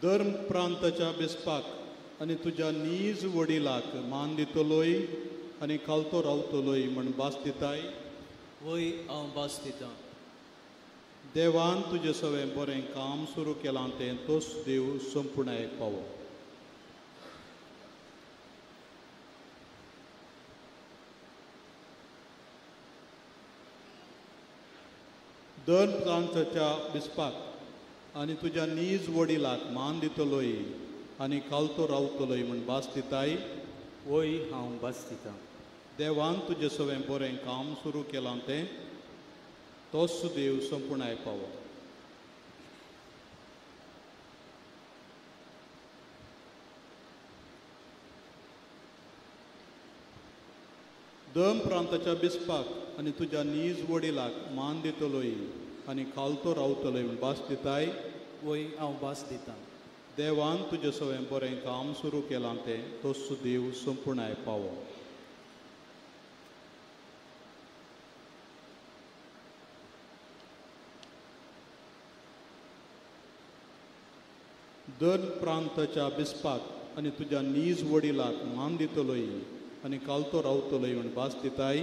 धर्म प्रांताच्या बिस्पाक आनी तुज्या नीज वडिलाक मान दितलोय आनी खालतो रावतलोय म्हण भास दिताय. वय हांव भास दितां. देवान तुजें सगळें बरें काम सुरू केलां तें तोच देव संपुर्णायेक पावो. धर्म प्रांताच्या बिस्पाक आनी तुज्या नीज वडिलाक मान दितलोय आनी खालतो रावतलोय म्हण भास दिताय. वय हांव भास दितां. देवान तुजें सगळें बरें काम सुरू केलां तें तोच देव संपुर्णाय पावो. दम प्रांताच्या बिस्पाक आनी तुज्या नीज वडिलाक मान दितलोय आनी खालतो रावतलोय म्हण भास दिताय. वय हांव भास दितां. देवान तुजें सगळें बरें काम सुरू केलां तें तोच देव संपुर्णाय पावो. दर प्रांताच्या बिस्पाक आनी तुज्या नीज वडिलाक मान दितलोय आनी खालतो रावतलोय म्हण भास दिताय.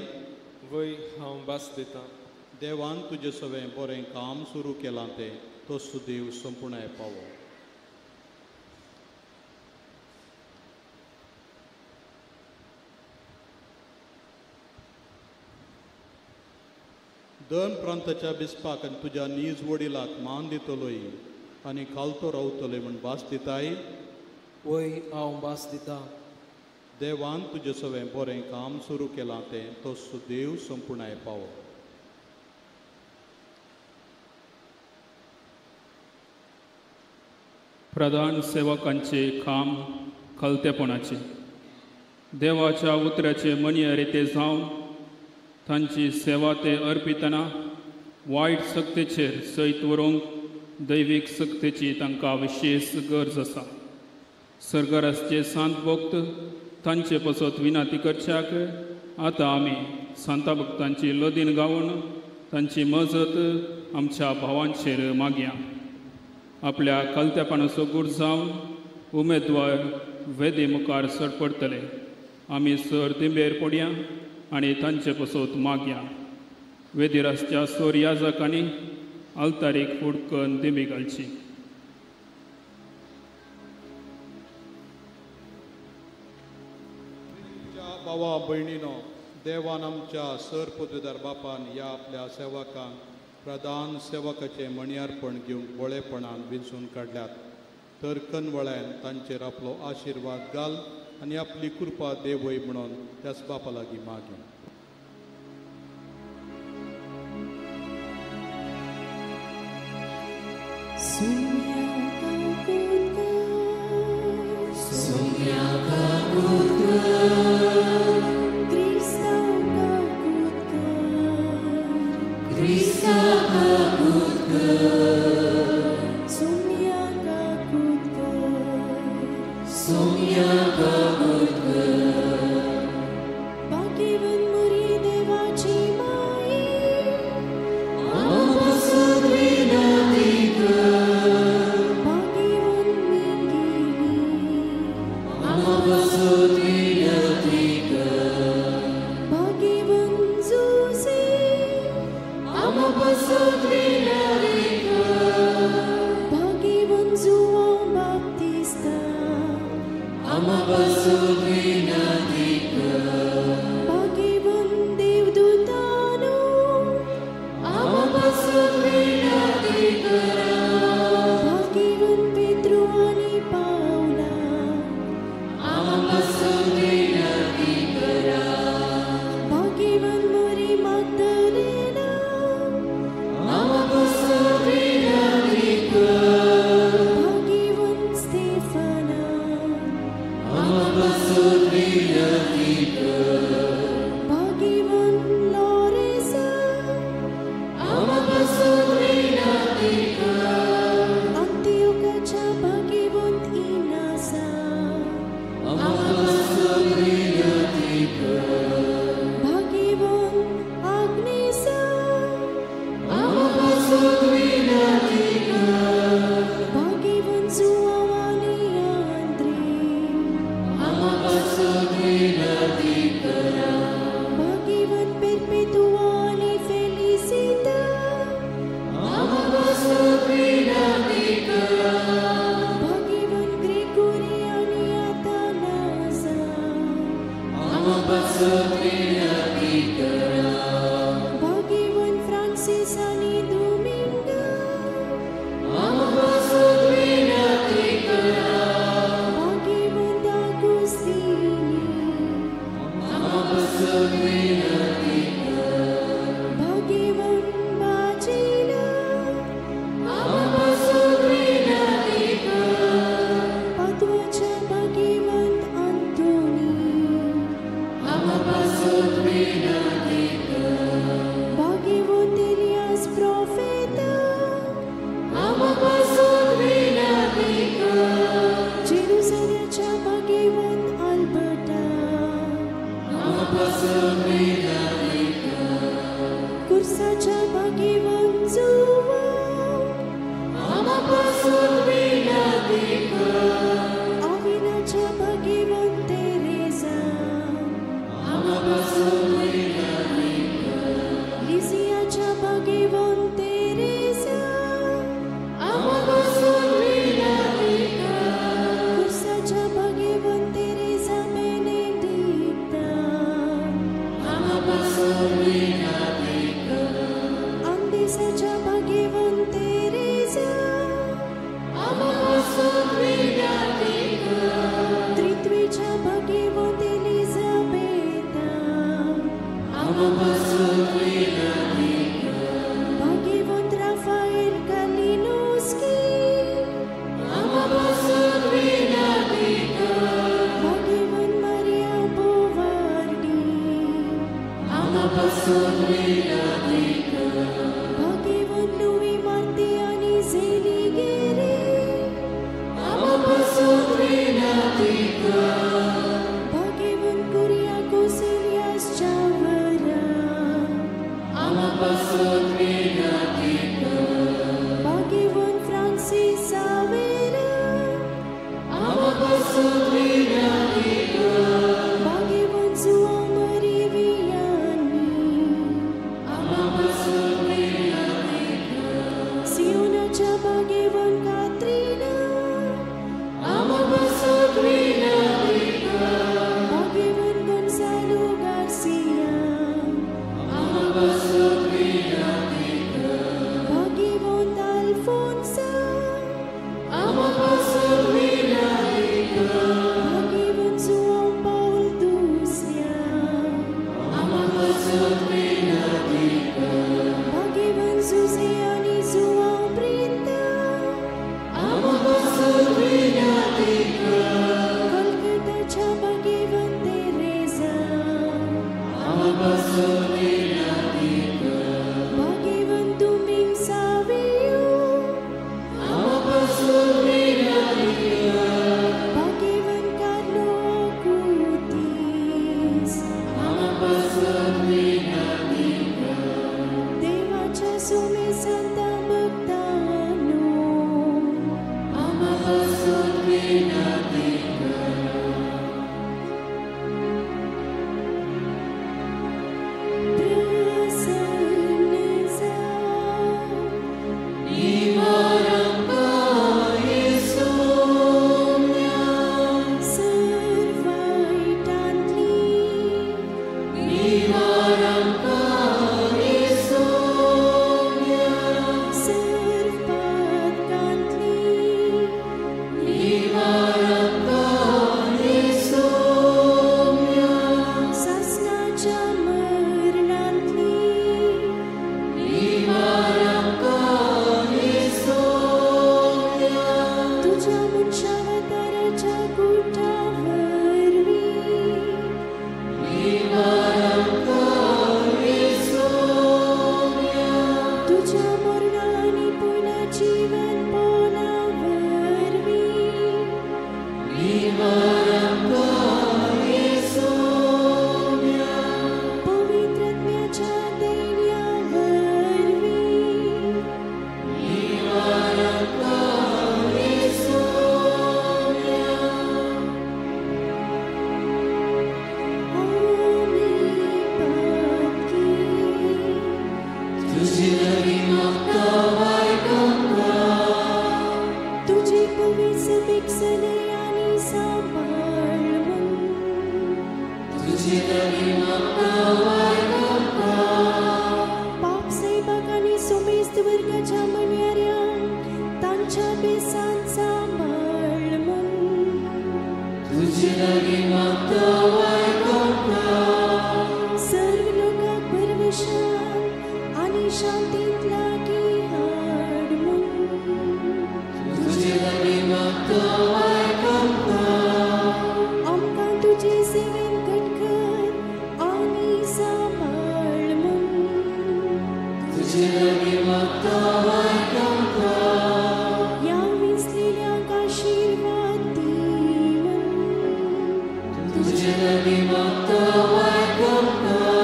वय हांव भास दितां. देवान तुजें सगळें बरें काम सुरू केलां तें तोच देव संपुर्णाय पावो. दर प्रांताच्या बिस्पाक आनी तुज्या नीज वडिलाक मान दितलोय आनी खालतो रावतलोय म्हण भास दिताय. वय हांव भास दितां. देवान तुजें सगळें बरें काम सुरू केलां तें तोच देव संपुर्णाय पावो. प्रधान सेवकांचे काम खलतेपणाचे देवाच्या उतराचे मनियरेते जावन तांची सेवा ते अर्पितना वायट सक्तेचेर सयत व्हरूंक दैवीक सक्तेची तांकां विशेश गरज आसा. सर्गरासचे सांत भक्त तांचे पसत विनाती करच्याक आतां आमी सांता भक्तांची लदीन गावन तांची मजत आमच्या भावांचेर मागया. आपल्या कलत्यापणाचो गूर जावन उमेदवार वेदी मुखार सर पडटले. आमी सर दिंबेर पडया आनी तांचे पसत मागया. वेदी रस्त्या सोर याजकांनी आल्तारीक फुडकन दिंबी घालची. भावा भयणीनो, देवान आमच्या सर पदवीदार बापान ह्या आपल्या सेवकांक प्रधान सेवकाचें मणयार्पण घेवंक बळेपणान विंचून काडल्यात, तर कनवळ्यान तांचेर आपलो आशिर्वाद घाल आनी आपली कृपा देवय म्हणून त्याच बापा लागीं मागया. Ama भाग्यवंत इनासा, भाग्यवंत आग्नेसा, भाग्यवंत जुआंव आनी आंद्रे, भाग्यवंत पेरपेतुआ आनी फेलिसिता, भाग्यवंत ग्रेगोरी आनी आतानासा, भाग्यवंत फ्रांसीस आनी दुमिंगा, भाग्यवंत आगुस्तीनी, भाग्यवंत बाजिला, पादवाच्या भाग्यवंत अंतोनी, भाग्यवंत एलियास प्रोफेता, जेरुसलेमाच्या भाग्यवंत अल्बर्टा, कुर्साच्या भाग्यवंत जुआंव, आविलाच्या भाग्यवंत तेरेसा, लिसियाच्या भाग्यवंत तेरेसा, कुर्साच्या भाग्यवंत तेरेसा बेनेडिक्ता, आंदेसाच्या भाग्यवंत तेरेसा, त्रित्वेच्या भाग्यवंत एलिझाबेथा, भाग्यवंत राफाएल कालिनोस्की, भाग्यवंत मारिया बोवार्डी, भाग्यवंत लुई मार्ती आनी झेलिगेरी, भाग्यवंत कुरियाकोस एलियास चावरा, भाग्यवंत फ्रांसीस सावेरा, भाग्यवंत जुआंव मरी वियानी, सियोनाच्या भाग्यवंत कात्रिना, भाग्यवंत गोन्सालो गार्सिया, भाग्यवंत अल्फोन्सा, भाग्यवंत जुआंव पावल दुसऱ्या, भाग्यवंत जुझे आनी जुआंव ब्रिता, कोलकाताच्या भाग्यवंत तेरेसा, भाग्यवंत दुमिंग सावियो, भाग्यवंत कार्लो अकुतीस, देवाच्या सुमेसंता भक्तानो, प्रसन्न जा, सर्वायटांतली सर्वपातकांतली सासणाच्या मरणांतली तुझ्या मनशावताराच्या कुटा वरवीं तुझ्या मरणा आनी पुनर्जीवन पोना वरवीं पवित्र सलयानी सांबाळ म्हूण तुजे लागीं मागता आयक आमकां. पाप सैबाक आनी सुमेस्त वर्गाच्या म्हणयाऱ्यांक तांच्या बेसान सांबाळ म्हूण तुजे लागीं मागता आयक आमकां. सर्व लोकांक परवशान आनी शांतींत लागीं हाड म्हूण तुजे लागीं मागता आयक आमकां. आमकां तुजे सेवेन घटकर आनी सांबाळ म्हूण तुजे लागीं मागता आयक आमकां. ह्या विंचलेल्यांक आशिर्वाद दी म्हूण तुजे लागीं मागता आयक आमकां.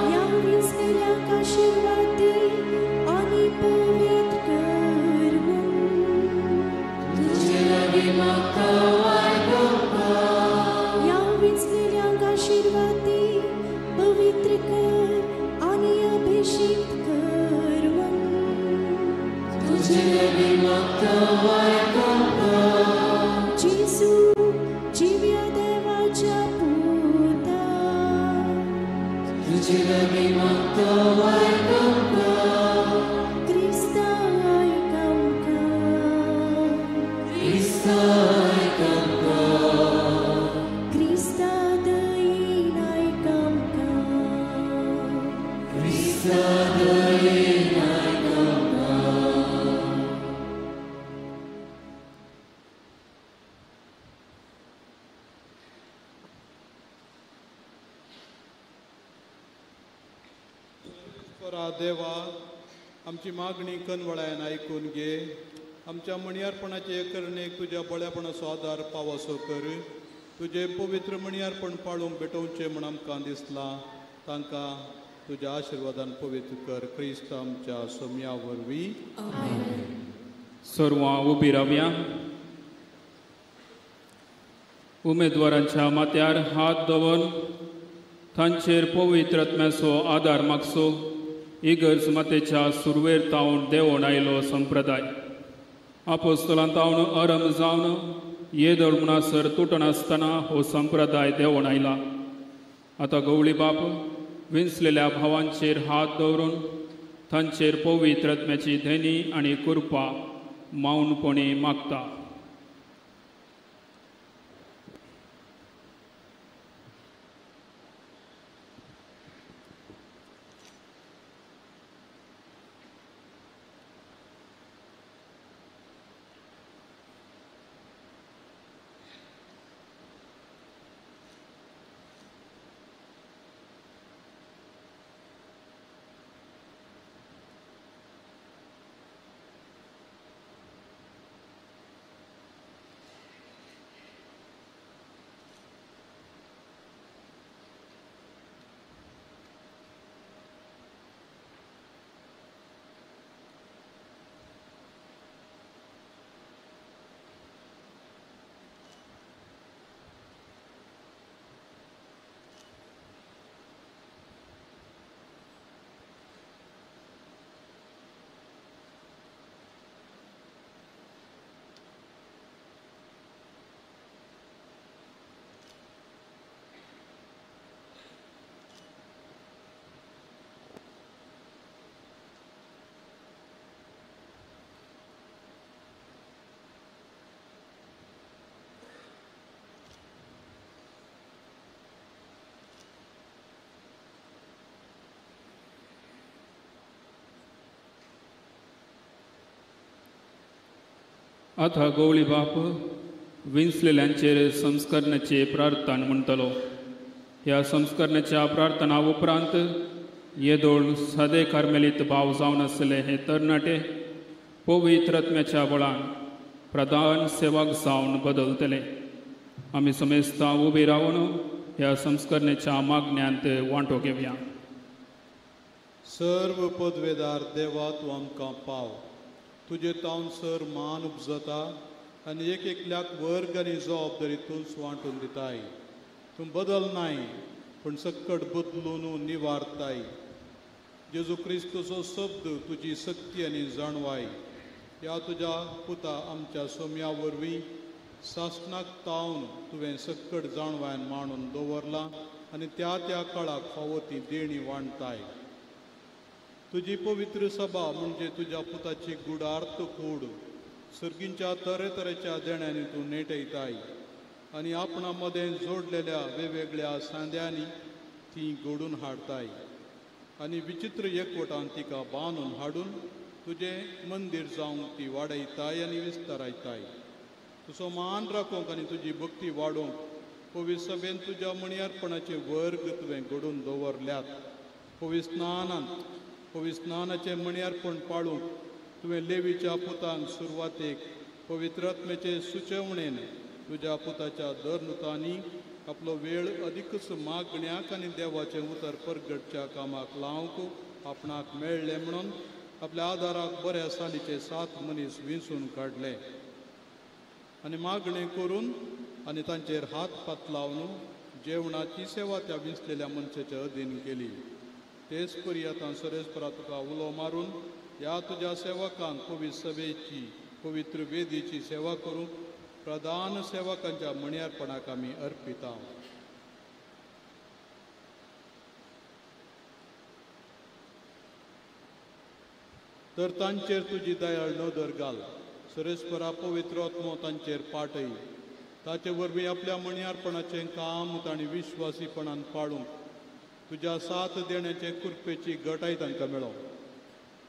ह्या विंचलेल्यांक आशिर्वाद दी आनी पवित्र कर म्हूण तुजे लागीं मागता आयक आमकां. ह्या विंचलेल्यांक आशिर्वाद दी, पवित्र कर आनी अभिषिक्त कर म्हूण तुजे लागीं मागता आयक आमकां. जेजू जिव्या देवाच्या पुता तुजे लागीं मागता आयक आमकां. क्रिस्ता आयक आमकां. क्रिस्ता आयक आमकां. क्रिस्ता दयेन आयक आमकां. क्रिस्ता दयेन आयक आमकां. ईश्वरा देवा, आमची मागणी कनवळायन आयकून घे. आमच्या म्हणयारपणाचे करणेक तुज्या बळेपणाचो आदार पावसो कर. तुजें पवित्र म्हणयारपण पाळूंक भेटोवचें म्हूण आमकां दिसलां. तांकां तुज्या आशिर्वादान पवित्र कर. क्रिस्त आमच्या सोम्या वरवीं. सर्वां उबी रावया. उमेदवारांच्या माथ्यार हात दवरून तांचेर पवित्र आत्म्याचो आदार मागचो. इगर्ज मातेच्या सुरवेर तावन देंवोन आयलो संप्रदाय आपोस्तलां तावन अरम जावन येदोळ म्हणसर तुटनासतना हो संप्रदाय देंवोन आयला. आतां गवळी बाप विंचलेल्या भावांचेर हात दवरून तांचेर पवित्र आत्म्याची धनी आनी कृपा मावनपणी मागता. आतां गवळी बाप विंचलेल्यांचेर संस्करणाचे प्रार्थना म्हणटलो. ह्या संस्करणाच्या प्रार्थना उपरांत येदोळ सादे कार्मेलीत भाव जावन आसले हे तरणाटे पवित्र आत्म्याच्या बळान प्रधान सेवक जावन बदलतले. आमी समेस्तां उबी रावन ह्या संस्करणेच्या मागण्यांत वांटो घेवया. सर्व पदवेदार देवा, तूं आमकां पाव. तुजे तावन सर मान उपजता आनी एक एकल्याक वर्ग आनी जबाबदारी तूंच वांटून दिताय. तूं बदल नाय पूण सक्कड बदलून निवारताय. जेजू क्रिस्तूचो शब्द तुजी शक्ती आनी जाणवाय ह्या तुज्या पुता आमच्या सोम्या वरवीं सासणाक तावन तुवें सक्कड जाणवायन मांडून दवरलां आनी त्या त्या काळाक फावो ती देणी वांटताय. तुजी पवित्र सभा म्हणजे तुज्या पुताची गुडार्थ कूड सर्गींच्या तरेतरेच्या देण्यांनी तूं नेटयताय आनी आपणा मदें जोडलेल्या वेगवेगळ्या सांद्यांनी ती घडून हाडताय आनी विचित्र एकवटान तिका बांदून हाडून तुजें मंदीर जावंक ती वाडयताय आनी विस्तारायताय. तुजो मान राखूंक आनी तुजी भक्ती वाडोवंक पवित्र सभेन तुज्या मणयारपणाचे वर्ग तुवें घडून दवरल्यात. पवित्र स्नानाचें मणयारपण पाळूंक तुवें लेवीच्या पुतांक सुरवातेक पवित्रात्म्याचे सुचवणेन तुज्या पुताच्या दरनुतांनी आपलो वेळ अदिकच मागण्याक आनी देवाचें उतर परगटच्या कामाक लावंक आपणाक मेळ्ळें म्हणून आपल्या आदाराक बऱ्या सालीचे 7 मनीस विंचून काडले आनी मागणें करून आनी तांचेर हात पातलावन जेवणाची सेवा त्या विंचलेल्या मनशाच्या अधीन केली. तेच परी आतां सरेस्परा तुका उलो मारून ह्या तुज्या सेवकांक पवित्र सभेची पवित्र वेदीची सेवा करूंक प्रधान सेवकांच्या मणयारपणाक आमी अर्पिता. तर तांचेर तुजी दयाळ नदर घाल. सरेस्परा पवित्र आत्मो तांचेर पाटय. ताचे वरवीं आपल्या मणयारपणाचें काम तांणी विश्वासीपणान पाळूंक तुज्या 7 देण्याचे कृपेची गटाय तांकां मेळो.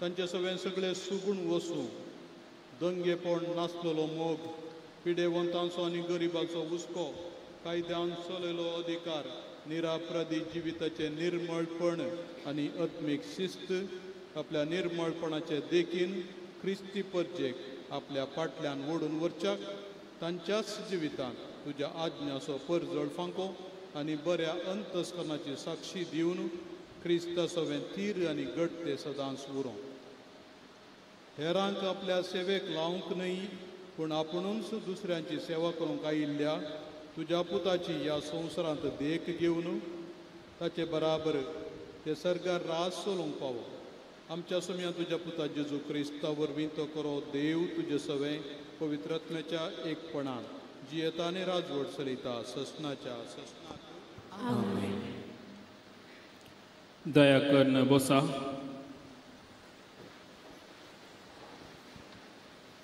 तांचे सगळे सगळे सुगूण वसूं, दंगेपण नासलेलो मोग, पिडेवंतांचो आनी गरिबांचो हुस्को, कायद्यान चलयलो अधिकार, निरापराधी जिविताचें निर्मळपण आनी आत्मीक शिस्त आपल्या निर्मळपणाचे देखीन क्रिस्ती परजेक आपल्या फाटल्यान ओडून व्हरच्याक तांच्याच जिवितांत तुज्या आज्ञाचो परजळ फांको आनी बऱ्या अंतस्करणाची साक्षी दिवन क्रिस्ता सवें थीर आनी घट ते सदांच उरों. हेरांक आपल्या सेवेक लावंक न्हय पूण आपुणूच दुसऱ्यांची सेवा करूंक आयिल्ल्या तुज्या पुताची ह्या संवसारांत देख घेवन ताचे बराबर ते सर्गार रास चलोवंक पावो. आमच्या सुम्या तुज्या पुता जेजू क्रिस्ता वरवीं तो करो देव तुजे सवें पवित्रात्म्याच्या एकपणान जियेता आनी राजवट चलयता ससनाच्या ससनाक. दया करून बसा.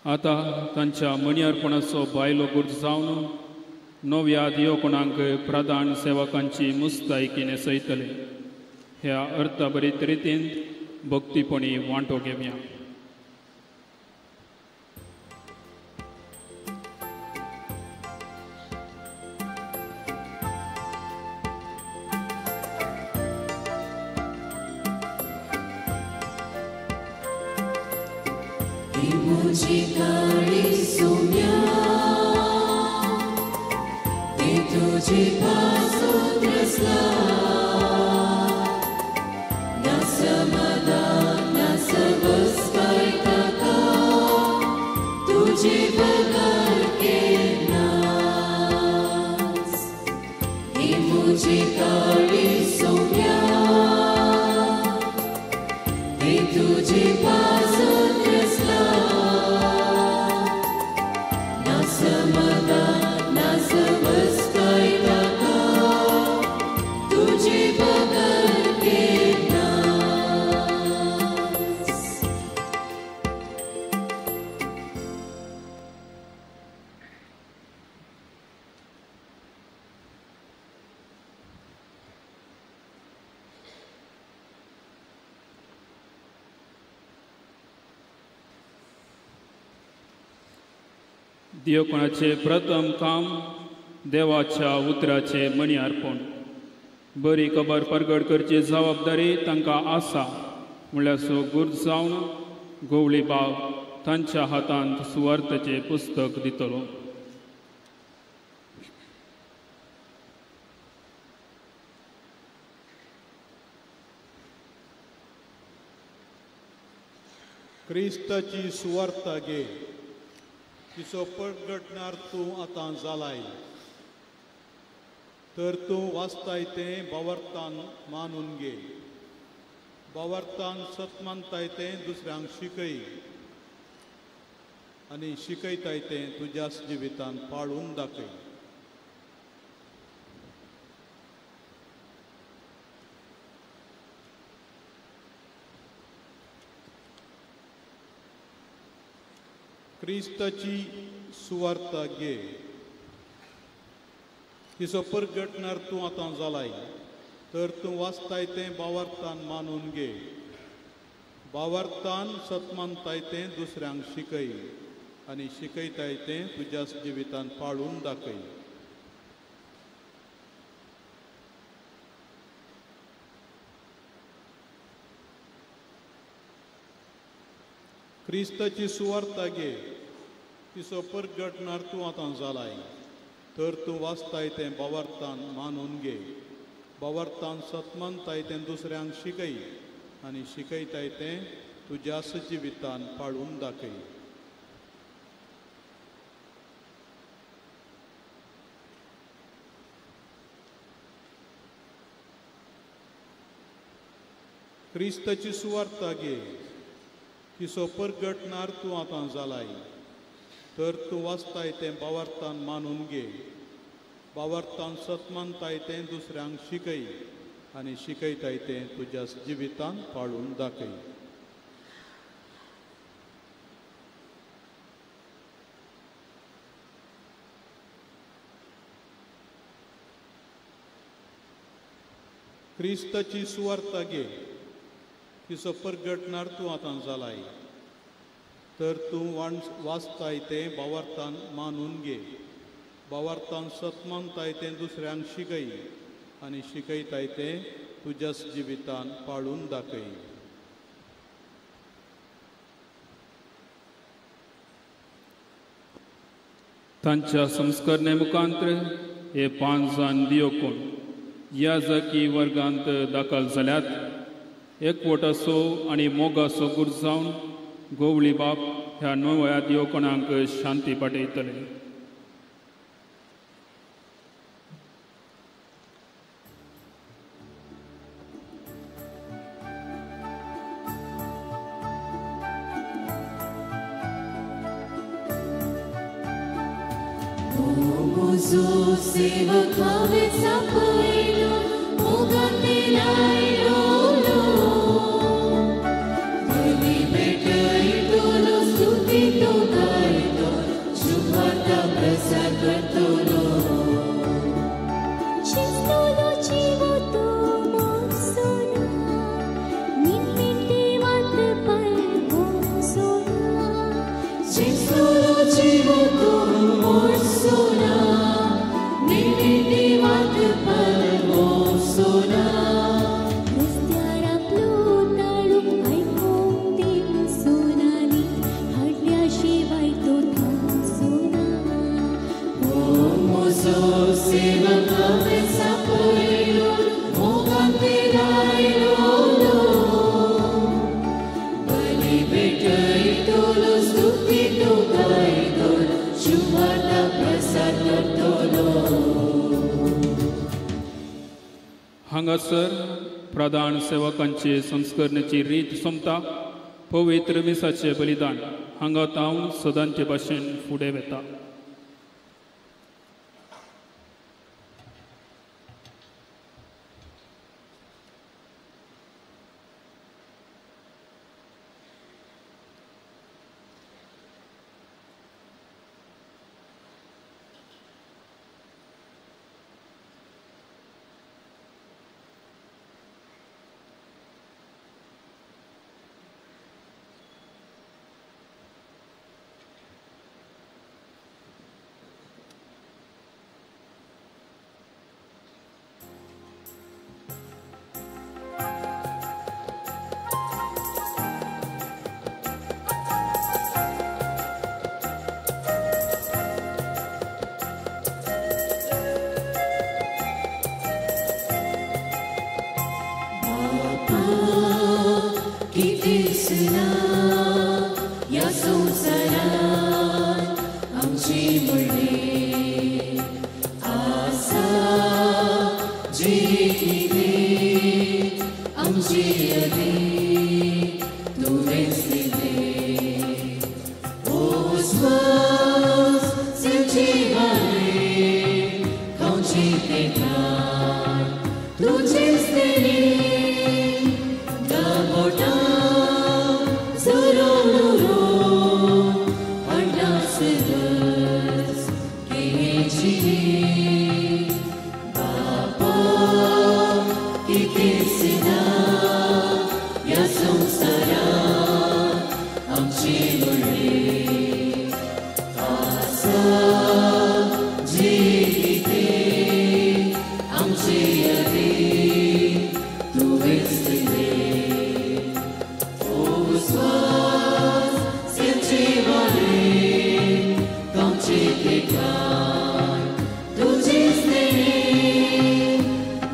आतां तांच्या मणयारपणाचो बायलो गुर्ज जावन नव्या दियोपणांक प्रधान सेवकांची मुस्तायकी न्हेसयतले. ह्या अर्थभरीत रितीन भक्तीपणी वांटो घेवया. दियोपणाचे प्रथम काम देवाच्या उतराचे मणी अर्पण. बरी खबर परगट करची जबाबदारी तांकां आसा म्हणल्यार सो गुर्ज जावन गोवळी बाब तांच्या हातांत सुवार्थाचें पुस्तक दितलो. क्रिस्ताची सुवार्ता घे, तिचो परगटणार तूं आतां जालाय, तर तूं वाचताय तें भावार्थान मानून घे, भावार्थान सत मानताय तें दुसऱ्यांक शिकय, आनी शिकयताय तें तुज्याच जिवितान पाळून दाखय. क्रिस्ताची सुवार्ता घे. तिचो परगटणार तूं आतां जालाय तर तूं वाचताय तें बावार्थान मानून घे. बावार्थान सतमानताय तें दुसऱ्यांक शिकय आनी शिकयताय तें तुज्याच जिवितान पाळून दाखय. क्रिस्ताची सुवार्ता घे. तिचो परगटणार तूं आतां जालाय तर तूं वाचताय तें बावार्थान मानून घे. बावार्थान सतमानताय तें दुसऱ्यांक शिकय आनी शिकयताय तें तुज्याच जिवितान पाळून दाखय. क्रिस्ताची सुवार्ता घे. तिचो परगटणार तूं आतां जालाय तर तूं वाचताय तें बावार्थान मानून घे. बावार्थान सतमानताय तें दुसऱ्यांक शिकय आनी शिकयताय तें तुज्याच जिवितान पाळून दाखय. क्रिस्ताची सुवार्ता घे. तिचो परगटणार तूं आतां जालाय तर तूं वाचताय तें बावार्थान मानून घे. बावार्थान सतमानताय तें दुसऱ्यांक शिकय आनी शिकयताय तें तुज्याच जिवितान पाळून दाखय. तांच्या संस्करणे मुखांत्र हे 5 जाण दियोकोण ह्या जाकी वर्गांत दाखल जाल्यात. एकवटाचो आनी मोगाचो गूर जावन गोवळी बाप ह्या नव्या दियोकोणांक शांती पाठयतले. सेवक हांवें सांपयलो मोगान लायलो बली भेटयतलो स्तुती तो गायतो शुभार्ता प्रसार करतलो. शिस्तलो जीव तो मोसोना निमित्ते वात परमोसोना. शिस्तलो जीव तो मोसोना हांगासर प्रधान सेवकांचे संस्करणेची रीत सोंपता. पवित्र मिसाचें बलिदान हांगा तावन सदांचे भाशेन फुडें वता. या संवसारात आमची मुळी आसा जी कितें आमची अदी तुवेंच दिली. ओ जिणे बापा कितेंच ना ह्या संवसारांत आमचे व्हडलें आसा जें कितें आमचे यादीन तुवेंच दिलें ओ स्वास सेवचे वारें गांवचे ठिकाण तुजेच देणें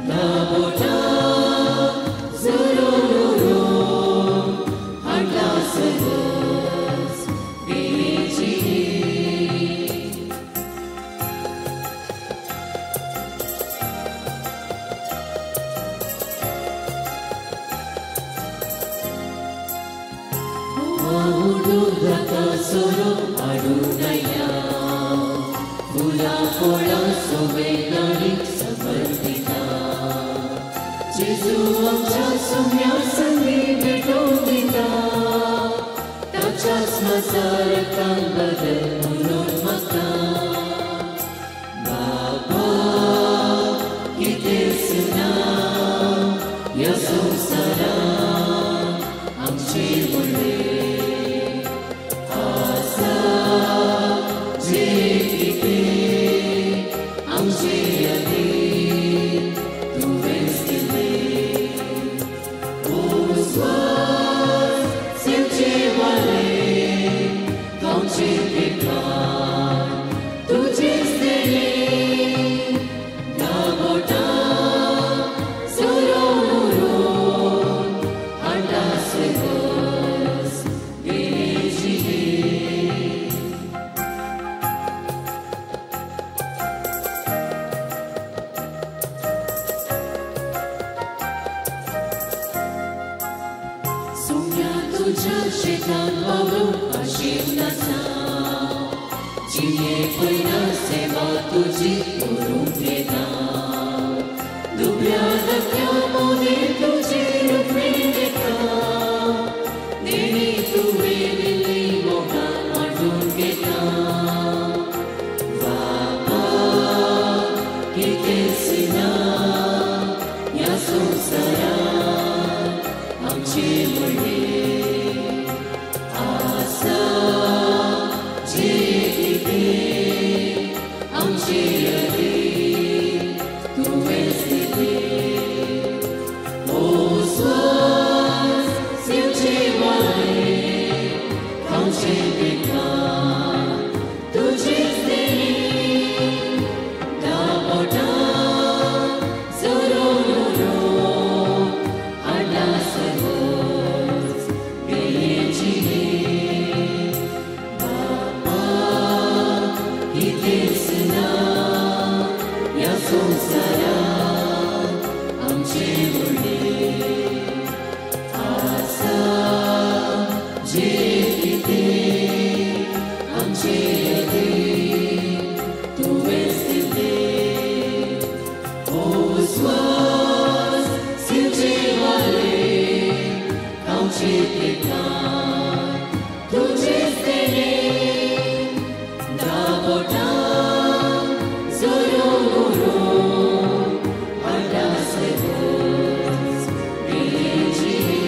धा बोटां जोरून उरून हाडलां सगळेंच दिलें जिणें. सोरो हाडून आयल्या फुलां फळां सुवेदांनी समर्पिता जेजू आमच्या सुम्या संगी भेटोवन दिता ताच्याच म्हजा रक्तान बदल म्हणून मागता बाबा कितेंच ना ह्या संवसारांत आमचे व्हडलें आसा जें कितें आमचे यादीन तुवेंच दिलें ओ स्वास सेवचे वारें गांवचे ठिकाण तुजेच देणें धा बोटां जोरून उरून हाडलां सगळेंच दिलें जिणें. सुम्या तुज्या शेतांत वावरूंक आशेवन आसा जिणे पयना सेवा तुजी करूंक घेता दुबळ्या धाकट्या मोने तुजी रुपणें घेता देणी तुवें दिल्ली मोगान वांटून घेता बाबा कितेंच ना ह्या संवसारांत आमचे व्हडलें आसा जें कितें आमचे यादीन तुवेंच दिलें ओ स्वास सेवचे वारें गांवचे ठिकाण तुजेच देणें धा बोटां जोरून उरून हाडलां सगळेंच दिलें जिणें बाबा कितेंच ना ह्या संवसारांत आमचे व्हडलें आसा जें कितें आमचे यादीन तुवेंच दिलें ओ स्वास सेवचे वारें गांवचे ठिकाण तुजेच देणें धा बोटां जोरून उरून हाडलां सगळेंच दिलें जिणें.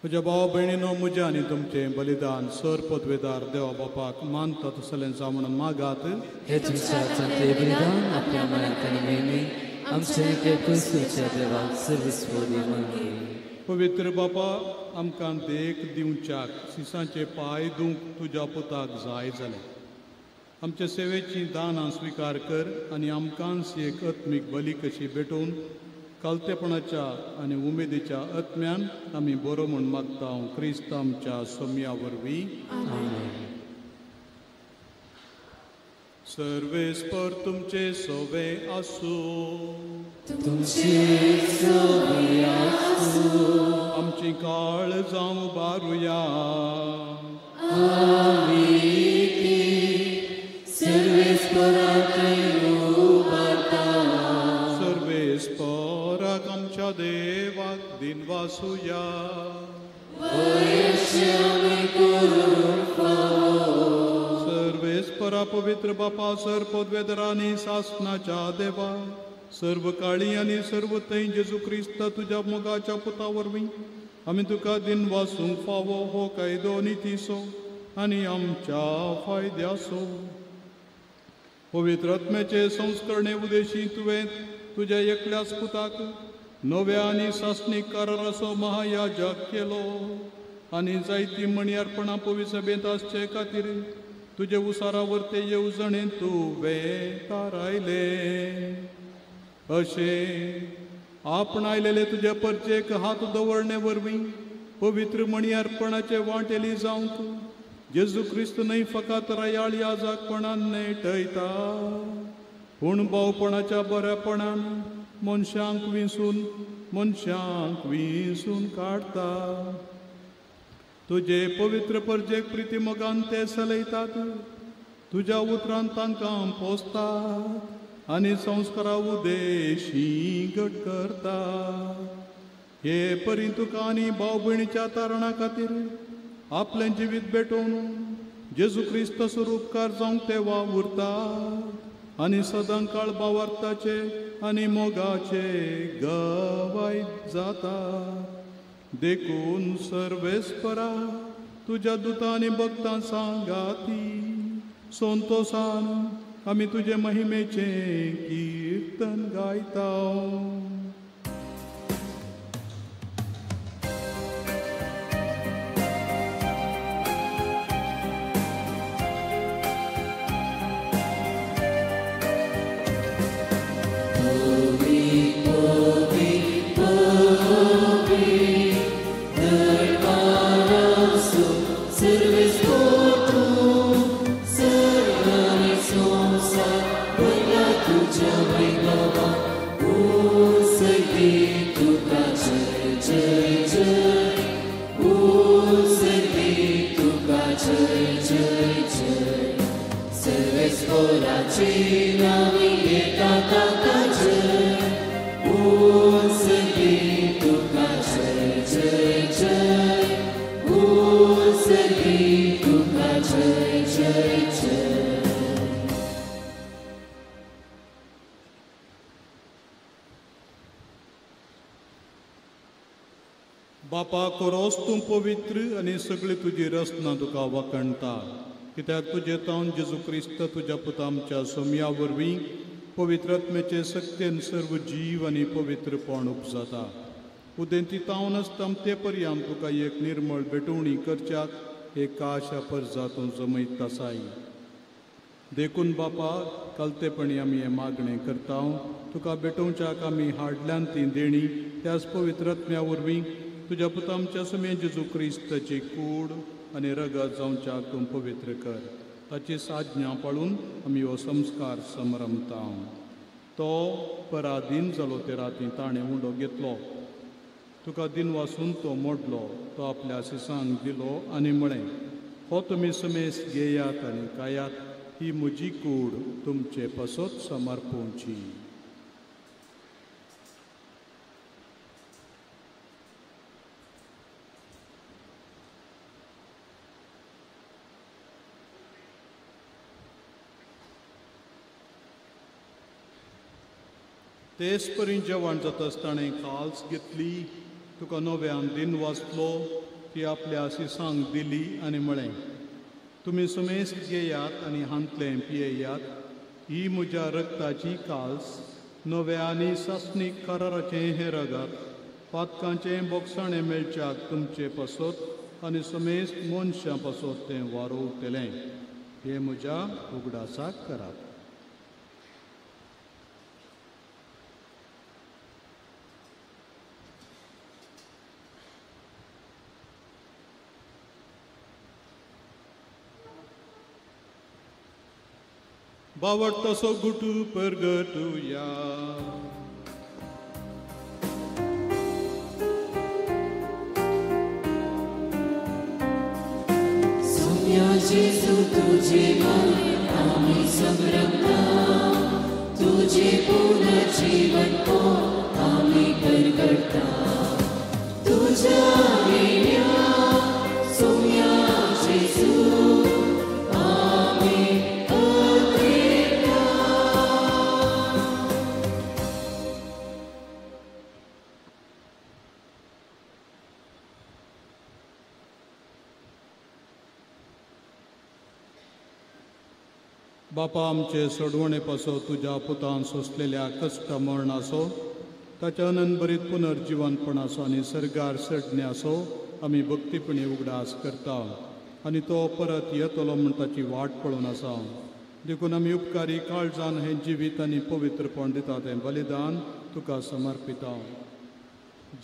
म्हज्या भाव भयणीनो म्हजें आनी तुमचें बलिदान सर पदवेदार देवा बापाक मानता तसलें जावं म्हणून मागात. हे तुमच्या हातांतलें बलिदान आपल्या मनांत आनी महिमे आमचे क्रिस्तूच्या देवाक सर्विस मागीर. पवित्र बापा आमकां देख दिवच्याक सिसांचे पांय धुवंक तुज्या पुताक जाय जालें. आमचे सेवेचीं दानां स्विकार कर आनी आमकांच एक आत्मीक बली कशी भेटोवन कालतेपणाच्या आनी उमेदीच्या आत्म्यान आमी बरो म्हूण मागता क्रिस्त आमच्या सोम्या वरवीं. सर्वेस्पर तुमचे सोवे आसूं. तुमचे सोवे आसूं. आमची काळ जावं बारुया. आमी ती सर्वेस्पराक उबारता. सर्वेस्पराक आमच्या आमच्या देवाक दिनवासुया. सर्वेस्परा पवित्र बापा सर पदवेदरांनी सासनाच्या देवा सर्व काळी आनी सर्व थंय जेजू क्रिस्त तुज्या मोगाच्या पुता वरवीं आमी तुका दिनवासूंक फावो हो कायदो नितीचो आनी आमच्या फायद्याचो. पवित्र आत्म्याचे संस्करणे उदेशी तुवें तुज्या एकल्याच पुताक नव्या आनी सासणीक कराराचो महायाजक केलो आनी जायती मणयार्पणां पवित्र सभेंत आसचे खातीर तुजे उसारा वरते येवजणेंत तुवें थारायलें. अशें आपणायलेले तुज्या परचेक हात दवरणे वरवीं पवित्र मणयार्पणाचे वांटेली जावंक जेजू क्रिस्त न्हय फकत रायाळ याजकपणान नेटयता पूण भावपणाच्या बऱ्यापणान मनशांक विंचून काडटा. तुजे पवित्र परजेक प्रिती मोगान ते चलयतात, तुज्या उतरान तांकां पोसतात आनी संस्कारा उदेशी घट करता. हे परी तुका आनी भाव भयणीच्या तारणा खातीर आपलें जिवीत भेटोवन जेजू क्रिस्त स्वरूपकार जावंक ते वावुरता आनी सदां काळ भावार्थाचे आनी मोगाचे गवाय जाता. देखून सर्वेस्परा तुज्या दुतां आनी भक्तां सांगाती संतोसान आमी तुजे महिमेचें कीर्तन गायता. बापा कोरोस तूं पवित्र आनी सगळी तुजी रचना तुका वाखणटा, कित्याक तुजे तावन जेजू क्रिस्त तुज्या पुता आमच्या सोमया वरवीं पवित्र आत्म्याचे सक्तेन सर्व जीव आनी पवित्रपण उपजाता. उदेंती तावनच तामते पर्यान तुका एक निर्मळ भेटवणी करच्याक एक आशा परजा तूं जमयत आसाय. देखून बापा कालतेपणी आमी हें मागणें करता, तुका भेटोवच्याक आमी हाडल्यान ती देणी त्याच पवित्र आत्म्या वरवीं तुज्या पुता आमच्या समे जेजू क्रिस्ताची कूड आनी रगत जावच्याक तूं पवित्र कर. ताची साज्ञा पाळून आमी हो संस्कार समरमता. तो पराधीन जालो ते राती ताणें उंडो घेतलो, तुका दिनवासून तो मोडलो, तो आपल्या सिसांक दिलो आनी म्हळें, हो तुमी समेस घेयात आनी खायात, ही म्हजी कूड तुमचे पासत समर्पोवची. तेच परी जेवण जाताच ताणें काल्स घेतली, तुका नव्यान दिन वाचलो, ती आपल्या सिसांक दिली आनी म्हळें, तुमी समेस घेयात आनी हांतलें पियेयात, ही म्हज्या रक्ताची काल्स, नव्या आनी सासणीक कराराचें हें रगत, पातकांचें बोगसाणें मेळच्याक तुमचे पासत आनी समेस मनशां पासत तें वारोवतलें. हें म्हज्या उगडासाक करात. बावट तसो गुटू परगटुया. सोम्या जेजू तुझे मन आमी समरमता, तुझे पुनर्जीवन को आमी करता तुज्या येण्या सोम्या जेजू आमी अत्रेता. बापा आमचे सोडवणे पासो तुज्या पुतान सोंसलेल्या कश्ट मरणाचो ताच्या अनंतभरीत पुनर्जिवनपणाचो आनी सर्गार चडण्याचो आमी भक्तीपणी उगडास करता आनी तो परत येतलो म्हूण ताची वाट पळोवन आसा. देखून आमी उपकारी काळजान हें जिवीत आनी पवित्रपण दिता तें बलिदान तुका समर्पिता.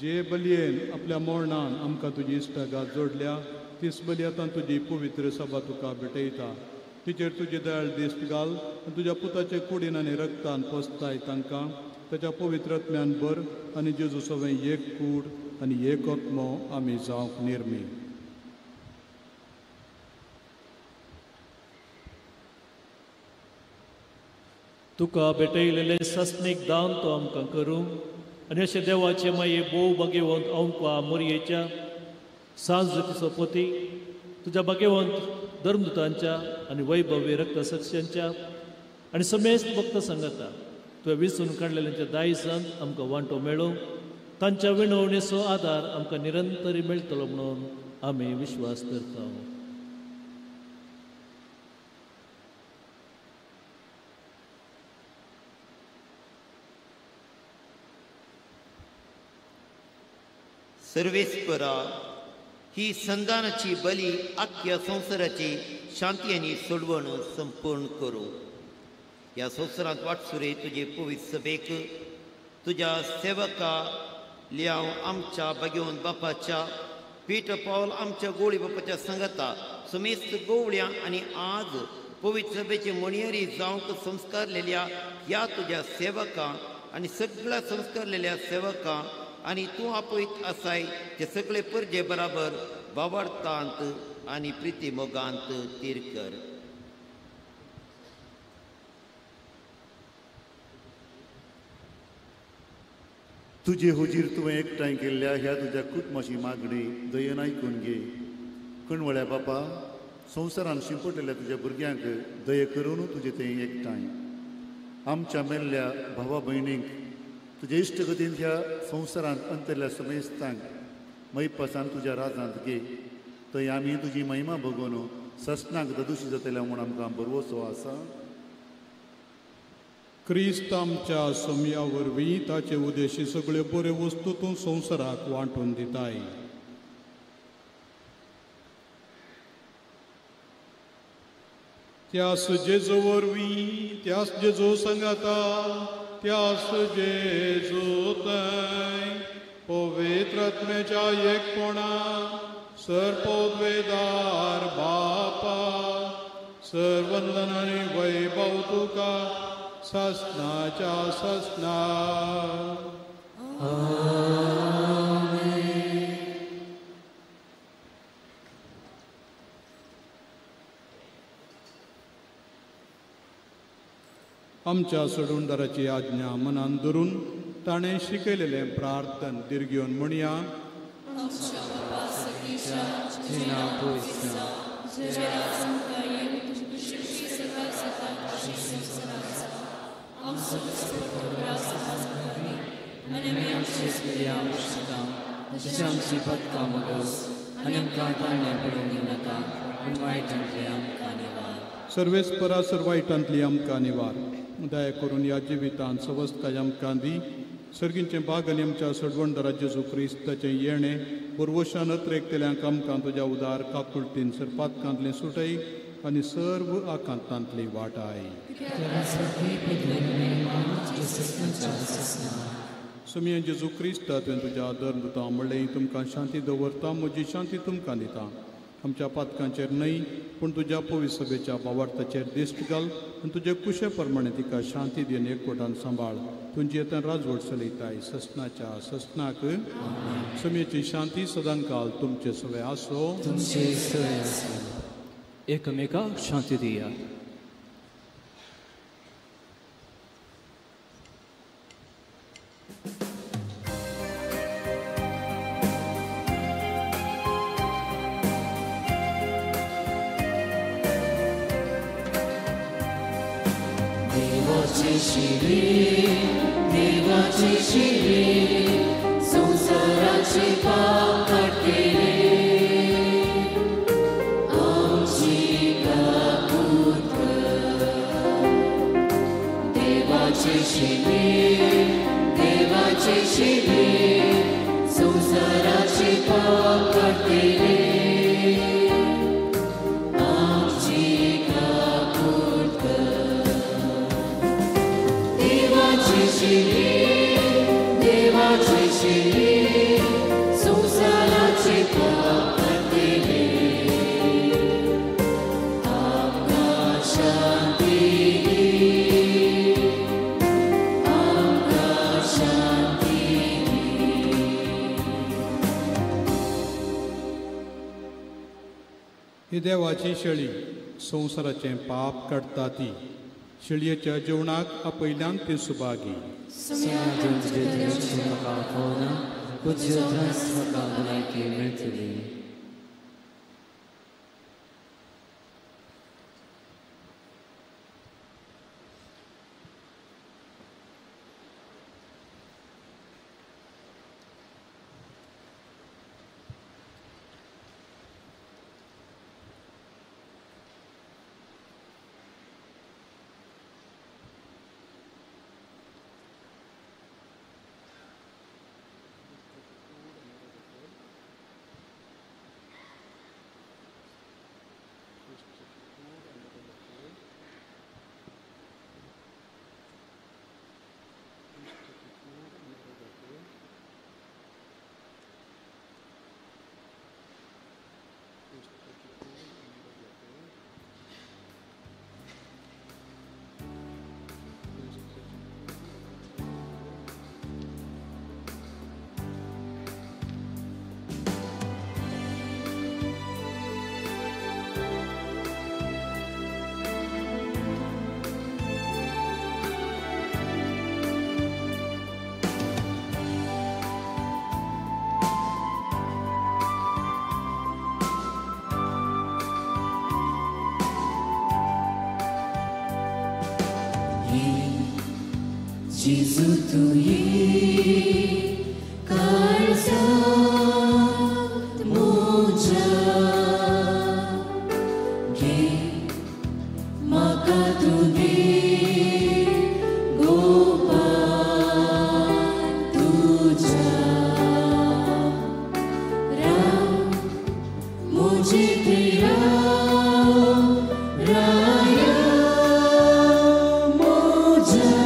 जे बलयेन आपल्या मरणान आमकां तुजी इश्टागात जोडल्या तीच बली आतां तुजी पवित्र सभा तुका भेटयता. तिचेर तुजी दयाळ दिश्ट घाल आनी तुज्या पुताचे कुडीन आनी रक्तान पोसताय तांकां ताच्या पवित्र आत्म्यान भर आनी जेजू सवें एक कूड आनी एक आत्मो आमी जावंक निर्मी. तुका भेटयलेलें सासणीक दान तो आमकां करूं आनी अशें देवाचे माये भोव भाग्यवंत अंकवा मोरयेच्या सांज सोपती तुज्या भाग्यवंत धर्मदूतांच्या आनी वैभवी रक्तसक्ष्यांच्या आनी समेस्त भक्त सांगता तुवें विसून काडलेल्यांच्या दायजान आमकां वांटो मेळो तांच्या विणवणेचो आदार आमकां निरंतरी मेळटलो म्हणून आमी विश्वास करता. सर्वेस्परा ही संधानाची बली आख्या संवसाराची शांती आनी सोडवण संपूर्ण करूं. ह्या संवसारांत वाटसुरे तुजे पवित्र सभेक तुज्या सेवका लियांव आमच्या भाग्यवंत बापाच्या पीटर पावल आमच्या गोळी बापाच्या संगता समेस्त गोवळ्या आनी आज पवित्र सभेचे मणयरी जावंक संस्कारलेल्या ह्या तुज्या सेवकां आनी सगळ्या संस्कारलेल्या सेवकां आनी तूं आपयत आसाय ते सगळे परजे बराबर बावडतांत आनी प्रिती मोगांत तीर कर. तुजे हुजीर तुवें एकठांय केल्ल्या ह्या तुज्या कुटुंबाची मागणी दयेन आयकून घे. कणवळ्या बापा संवसारान शिंपडलेल्या तुज्या भुरग्यांक दये करून तुजें तें एकठांय आमच्या मेल्ल्या भावा भयणींक तुजे इश्टगतीन ह्या संवसारांत अंतरल्या समेस्तांक मैपासान तुज्या राजांत घे. थंय आमी तुजी महिमा भोगोवन ससनाक ददुशी जातल्या म्हूण आमकां भरवसो आसा. क्रिस्त आमच्या सोमया वरवीं ताचे उदेशी सगळ्यो बऱ्यो वस्तू तूं संवसाराक वांटून दिताय. त्यास जेजू वरवीं त्यास जेजू सांगाता त्यास जेजू थंय पवित्र आत्म्याच्या एकपणा सर्वोद्वेदार बापा सर्वंदन आनी वैभव तुका ससनाच्या ससना. आमच्या सोडवणदाराची आज्ञा मनान धरून ताणें शिकयलेलें प्रार्थन दीर्घ म्हणया. सर्वेस्परा सर्वायटांतली आमकां निवार. दया करून ह्या जिवितांत सवस्तकाय आमकां दी. सर्गींचें भाग आनी आमच्या सोडवणदारा जेजू क्रिस्ताचें येणें पुर्वशान अत्रेकतल्यांक आमकां तुज्या उदार काकुळटीन सरपातकांतलें सुटय आनी सर्व आकांतांतली वाटाय. सुमया जेजू क्रिस्ता तुवें तुज्या धर्मदूतां म्हणलें तुमकां शांती दवरता म्हजी शांती तुमकां दिता. आमच्या पातकांचेर न्हय पूण तुज्या पवित्र सभेच्या बावार्थाचेर दिश्ट घाल आनी तुजे कुशे प्रमाणे तिका शांती दिवन एकवटान सांबाळ. तुजी आतां राजवट चलयताय ससनाच्या ससनाक. समेची शांती सदांकाल तुमचे सवे आसो. तुमचे सवे आसो. एकमेकाक शांती दिया. देवाचे शिवे, देवाचे शिवे, संवसाराचे पाप काडटले, आमची काकूत कर. देवाचे शिवे, देवाचे शिवे, संवसाराचे पाप काडटले, आमची काकूत कर. देवाचे शिवे, देवाचे शिवे, संवसाराचे पाप काडटले, आमकां शांती दी, आमकां शांती दी. ही देवाची शेळी संवसाराचें पाप काडटा ती शेळयेच्या जेवणाक आपयल्यान ती सुभागी. सोम्या तुजें तुजें म्हाका फावना, तुज्यो ध्यास म्हाका भलायकी मेळटली. जेजू तुये काळजांत म्हज्या घे म्हाका तूं दी गोपान तुज्या राव म्हजे थंय राव राया म्हज्या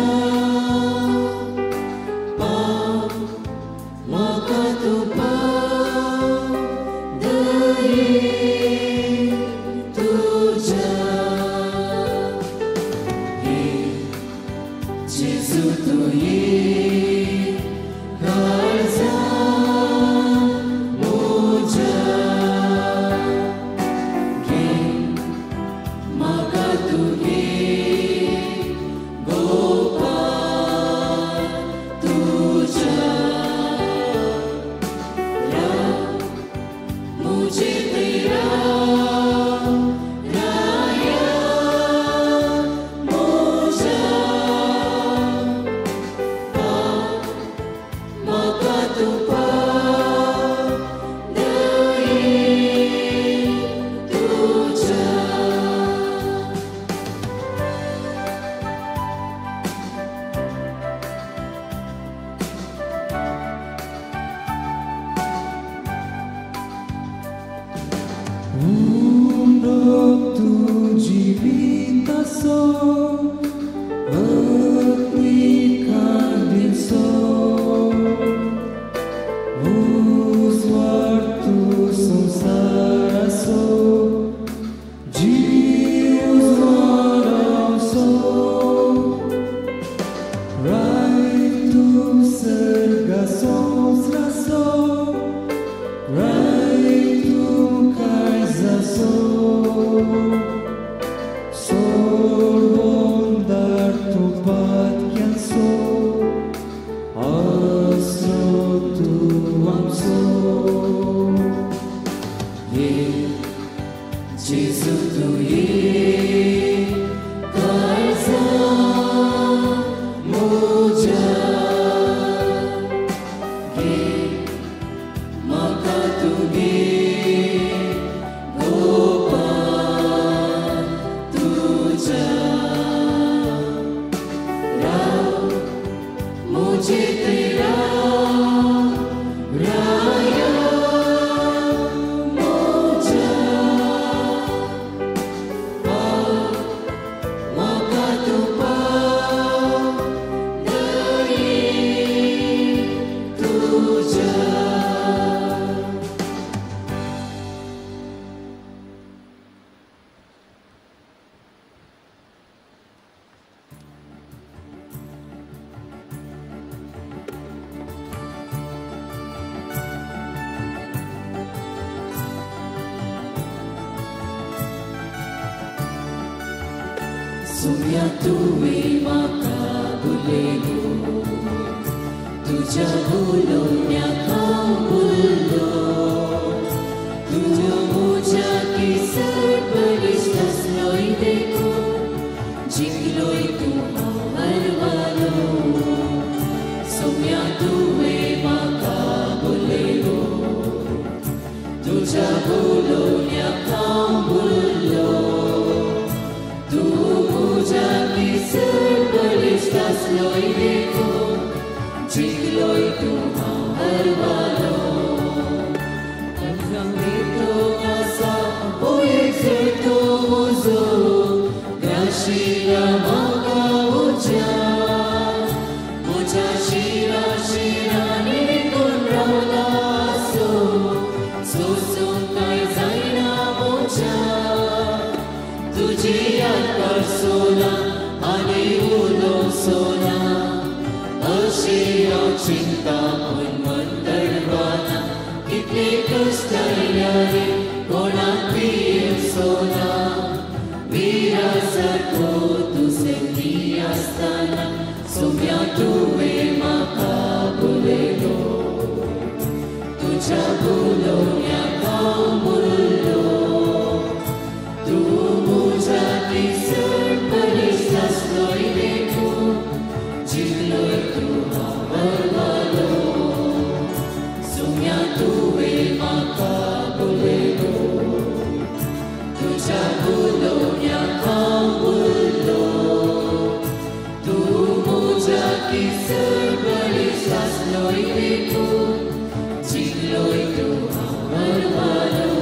पाव म्हाका तूं पाव दये तुज्या. हे जेजू तुये काळजांत म्हज्या घे म्हाका तूं घे गोपान तुज्या राव म्हजे थंय राव राया म्हज्या पाव म्हाका तूं पाव दये तुज्या. Umro tu जीवितासो अग्निकांदिसो उजवाड तू संसारासो जीव उजवाडासो राय तू सर्गासो संवसारासो राय तू काळजासो सोडवो सोम्या तुवें म्हाका बुलयलो तुज्या उलोवण्याक हांव उरलो तूं म्हज्या चड बळिश्ट आसलोय देखून जिखलोय तूं हांव हरवालो सोम्या तुवें म्हाका बुलयलो तुज्या उलोवण्याक हांव उरलो तूं म्हज्या चड बळिश्ट आसलोय देखून जिखलोय तूं हांव हरवालो शिरा म्हाका उज्या म्हज्या शिरा शिरांनी कोण रावला सो सोसूंक कांय जायना म्हज्या तुजी याद करसोना आनी उलोवसोना अशें हांव चिंता पूण मन तडवाना कितले कश्ट आयल्या रे कोणाक भियेवसोना सारको तूं सेंगी आसतना सोम्या तुवें म्हाका बुलयलो तुज्या उलोवण्याक हांव उरलो तूं म्हज्या चड बळिश्ट आसलोय देखून जिखलोय तूं हांव हरवालो सोम्या तुवें म्हाका बुलयलो तुज्या उलोवण्याक हांव उरलो तूं म्हज्या चड बळिश्ट आसलोय देखून जिखलोय तूं हांव हरवालो.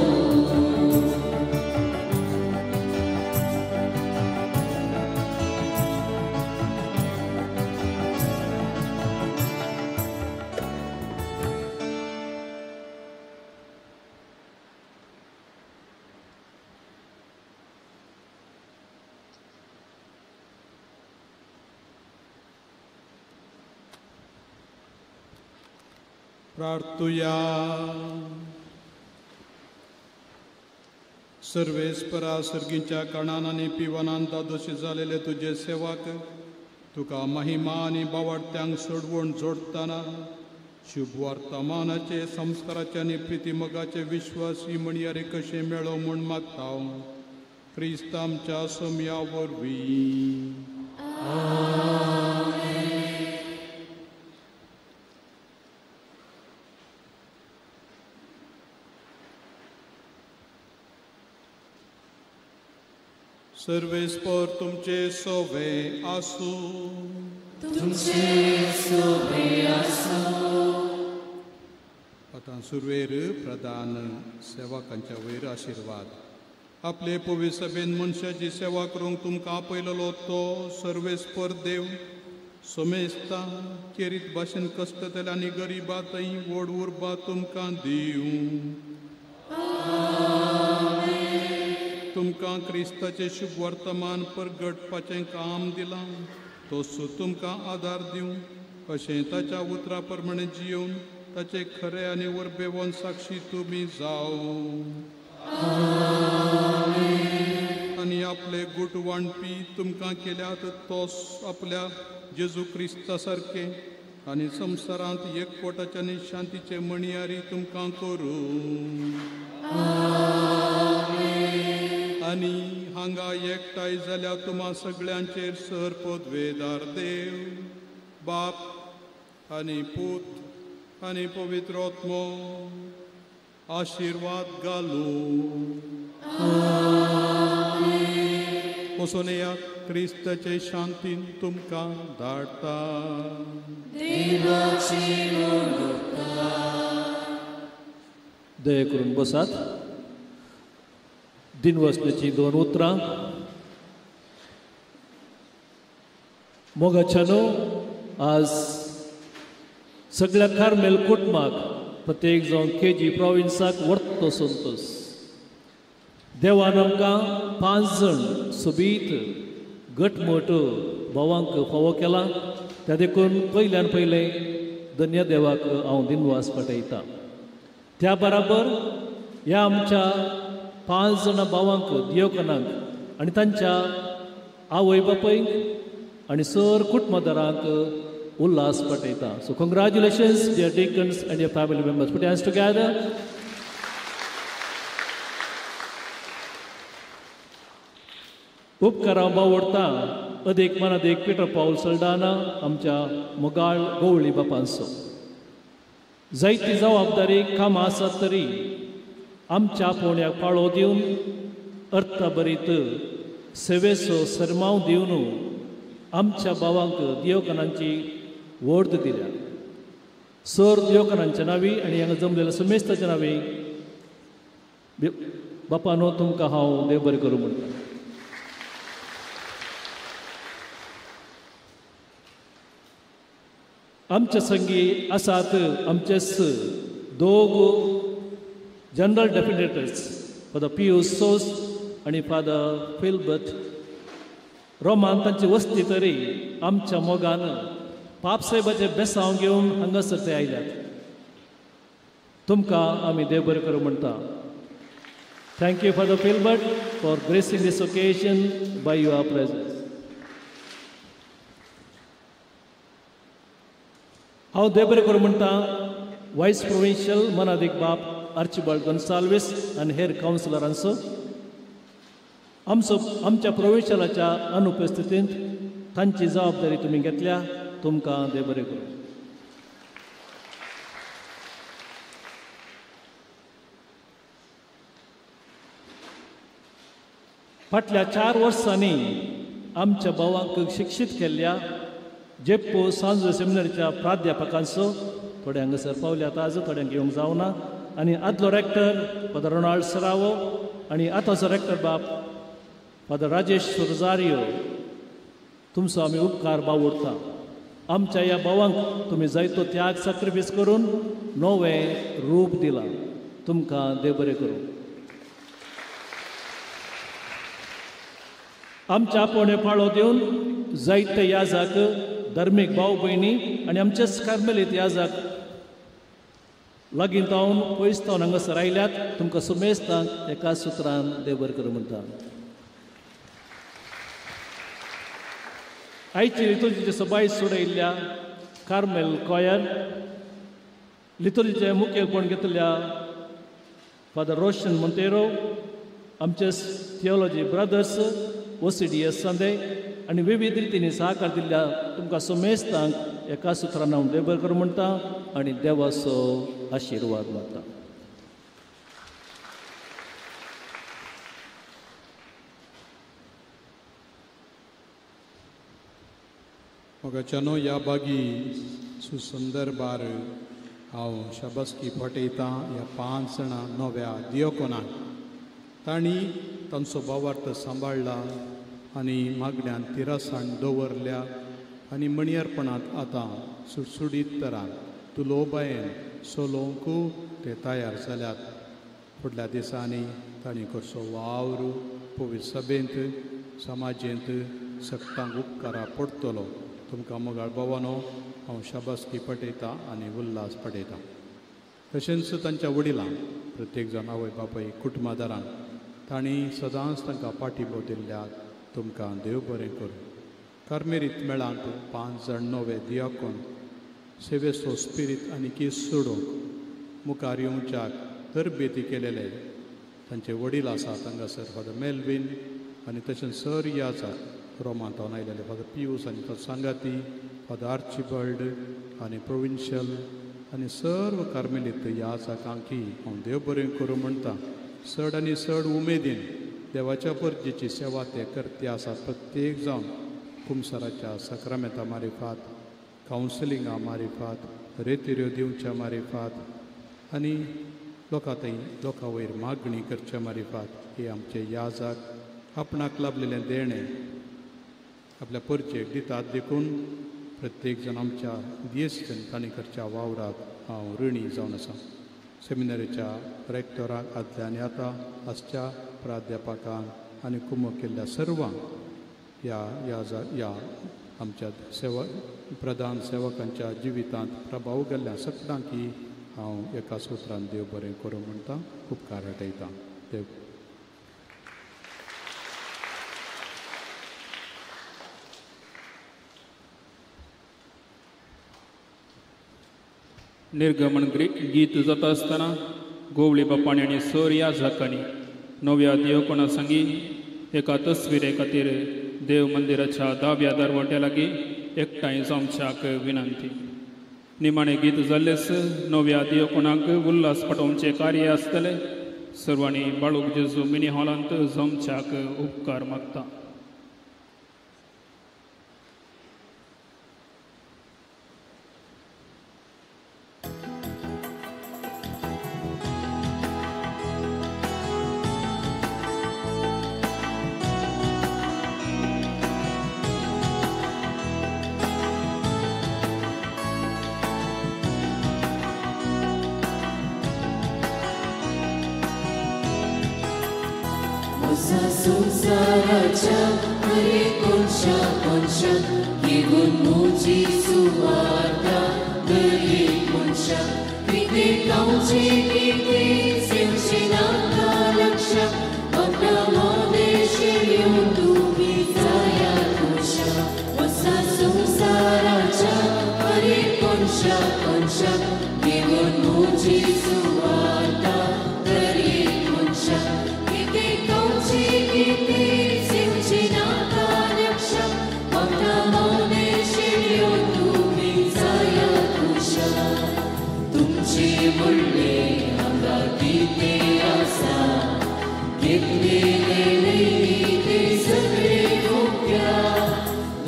प्रार्थुया. सर्वेस्परा सर्गीच्या कणान आनी पिवनान दादोशी जालेले तुजे सेवाक तुका महिमा आनी बावडत्यांक सोडवण जोडटना शुभ वर्तमानाचे संस्काराचे आनी प्रितीमोगाचे विश्वास ही म्हणयारे कशें मेळो म्हूण मागता हांव क्रिस्त आमच्या सोम्या वरवीं. सर्वेस्पर तुमचे सोवे आसूं. तुमचे सोवे आसूं. आतां सुरवेर प्रधान सेवकांच्या वयर आशिर्वाद. आपले पवित्र सभेन मनशाची सेवा करूंक तुमकां आपयलेलो तो सर्वेस्पर देव सोमेस्ता केरीत भाशेन कश्टतले आनी गरिबा थंय व्हड उर्बा तुमकां दिवं. तुमकां क्रिस्ताचें शुभ वर्तमान परगटपाचें काम दिलां तसो तुमकां आदार दिवं अशें ताच्या उतरा प्रमाणें जियोवन ताचे खरे आनी उर्बेवन साक्षी तुमी जावं. आनी आपले गूट वांटपी तुमकां केल्यात तोस आपल्या जेजू क्रिस्ता सारके आनी संवसारांत एकवटाचे आनी शांतीचे म्हणयारी तुमकां करूं. आनी हांगा एकठांय जाल्या तुमा सगळ्यांचेर सर पदवेदार देव बाप आनी पूत आनी पवित्र आत्मो आशिर्वाद घालूं. वचून येयात क्रिस्ताचे शांतीन तुमकां धाडटा. दया करून बसात. दिनवसण्याची दोन उतरां. मोगाच्यानो आज सगळ्या कार्मेल कुटुंबाक प्रत्येक जावन के जी प्रोविन्साक वर्तो संतोस देवान आमकां 5 जण सोबीत घटमूट भावांक फावो केला. त्या देखून पयल्यान पयलें धन्य देवाक हांव दिनवास पाठयता. त्या बराबर ह्या आमच्या 5 जाणां भावांक दियोकनांक आनी तांच्या आवय बापायक आनी सर कुटुंबदारांक उल्हास पटयता. So congratulations dear deacons and your family members. Put hands together. उपकारां बावडटा अदीक मनादीक पिटर पावल सल्डाना आमच्या मोगाळ गवळी बापांचो. जायती जबाबदारी कामां आसात तरी आमच्या आपोवण्याक पाळो दिवन अर्थभरीत सेवेचो सरमाव दिवन आमच्या भावांक दियोकनांची वोर्द दिल्या. सर दियोकनांच्या नांवी आनी हांगा जमलेल्या समेस्ताच्या नांवी बापानो तुमकां हांव देव बरें करूं म्हणटा. आमच्या संगी आसात आमचेच दोग जनरल डेफिनेटर्स, फादर पियूस सोस आनी फादर फिल्बर्ट रोमान. तांची वस्ती तरी आमच्या मोगान पापसाहेबाचे बेसांव घेवन हांगासर ते आयल्यात. तुमकां आमी देव बरें करूं म्हणटा. Thank you Father Philbert for gracing this occasion by your presence. हांव देव बरें करूं म्हणटा वायस प्रोविन्शियल मनादीक बाप आर्चिबाल्ड गोन्साल्वीस आनी हेर कावन्सिलरांचो. आमचो आमच्या प्रोविन्शियलाच्या अनुपस्थितींत तांची जबाबदारी तुमी घेतल्या. तुमकां देव बरें करूं. फाटल्या 4 वर्सांनी आमच्या भावांक शिक्षीत केल्ल्या जेप्पो सांजो सेमिनरीच्या प्राध्यापकांचो थोडे हांगासर पावल्यात आज, थोड्यांक येवंक जावना. आनी आदलो रेक्टर फादर रोनाल्ड सरावो आनी आतांचो रेक्टर बाप फादर राजेश रोजारियो, तुमचो आमी उपकार बावुरता. आमच्या ह्या भावांक तुमी जायतो त्याग सॅक्रिफायस करून नवें रूप दिलां. तुमकां देव बरें करूं. आमच्या आपोवणे पाळो दिवन जायते याजाक धर्मीक भाव भयणी आनी आमचेच कार्मेलीत याजाक लागीं तावन पयस तावन हांगासर आयल्यात. तुमकां सुमेस्तांक एका सुत्रान देव बरें करूं म्हणटा. आयची लितुर्जीची सबाय सोडयल्ल्या कार्मेल कॉयर लितुर्जीचें मुखेलपण घेतल्या फादर रोशन मोंतेरो, आमचे थियोलॉजी ब्रदर्स OCDS संदे आनी विविध रितींनी सहकार दिल्ल्या तुमकां सुमेस्तांक एका सुत्रान हांव देव बरें करूं म्हणटा आनी देवाचो आशिर्वाद मागता. मोगाच्यानो ह्या बागी सुसंदर्भार हांव शाबासकी फटयतां ह्या 5 जाणां नव्या दियोकोनाक. तांणी तांचो भावार्थ सांबाळ्ळा आनी मागण्यान तिरासाण दवरल्या आनी मणयरपणांत आतां सुडसुडीत तरान तुलोबायेन सोलोवंक ते तयार जाल्यात. फुडल्या दिसांनी तांणी करचो वावर पवित्र सभेंत समाजेंत सगटांक उपकारा पडटलो. तुमकां मोगाळ भावानो हांव शाबासकी पटयतां आनी उल्हास पटयतां. तशेंच तांच्या वडिलांक प्रत्येक जाण आवय बापाय कुटुंबादारांक तांणी सदांच तांकां पाठिंबो दिल्ल्याक तुमकां देव बरें करूं. कार्मेरीत मेळांत 5 जाण नवे दियाकोन सेवेचो स्पिरीत आनी केस सोडूंक मुखार येवच्याक तरबेती केलेले तांचे वडील आसात हांगासर फादर मेल्वीन आनी तशेंच सर याजाक रोमांत आयलेले फादर पियूस आनी तो सांगाती फादर आर्चिबल्ड आनी प्रोविन्शियल आनी सर्व कार्मेलीत याजाकांकी हांव देव बरें करूं म्हणटा. चड आनी चड उमेदीन देवाच्या परजेची सेवा ते करते आसात. प्रत्येक जावन कुमसराच्या सक्रामेंता मारिफात, कावन्सिलिंगा मारिफात, रेतिऱ्यो दिवच्या मारिफात आनी लोकां थंय लोकां वयर मागणी करच्या मारिफात हे आमचे याजाक आपणाक लाभलेलें देणें आपल्या परजेक दितात. देखून प्रत्येक जाण आमच्या दियेसन तांणी करच्या वावराक हांव ऋणी जावन आसा. सेमिनरीच्या रेक्टराक आदल्या आनी आतां आसच्या प्राध्यापकांक आनी कुमक केल्ल्या सर्वांक ह्या ह्या आमच्या सेवा प्रधान सेवकांच्या जिवितांत प्रभाव गेल्ल्या सगळ्यांकी हांव एका सुत्रान देव बरें करूं म्हणटा, उपकार हटयतां. देव निर्गमन गीत जाता आसतना गोवळी बापाणी आनी सोर्या झाकांनी नव्या देवकोणा संगी एका तस्विरे खातीर देव मंदिराच्या दाव्या दरवट्या लागीं एकठांय जावच्याक विनंती. निमाणें गीत जाल्लेच नव्या देवकोणाक उल्हास पटोवचें कार्य आसतलें. सर्वांनी बाळूक जेजू मिनी हॉलांत जमच्याक उपकार मागता. संसाराच्या हरे कोनशा कोनशा घेवन म्हजी सुवार्ता दरेक मनशा कितें खावचें कितें सेवचें नाका लक्ष आपल्या मदेश येवन तुमी जाया खुशा. वसा संसाराच्या हरे कोनशा कोनशा घेवन म्हजी सुवार्ता दरेक मनशा कितें खावचें कितें सेवचें नाका लक्ष आपल्या मदेश येवन तुमी जाया खुशा. तुमचे म्हणणे हांगा कितें आसा घेतलेलें कितें सगळें खोक्या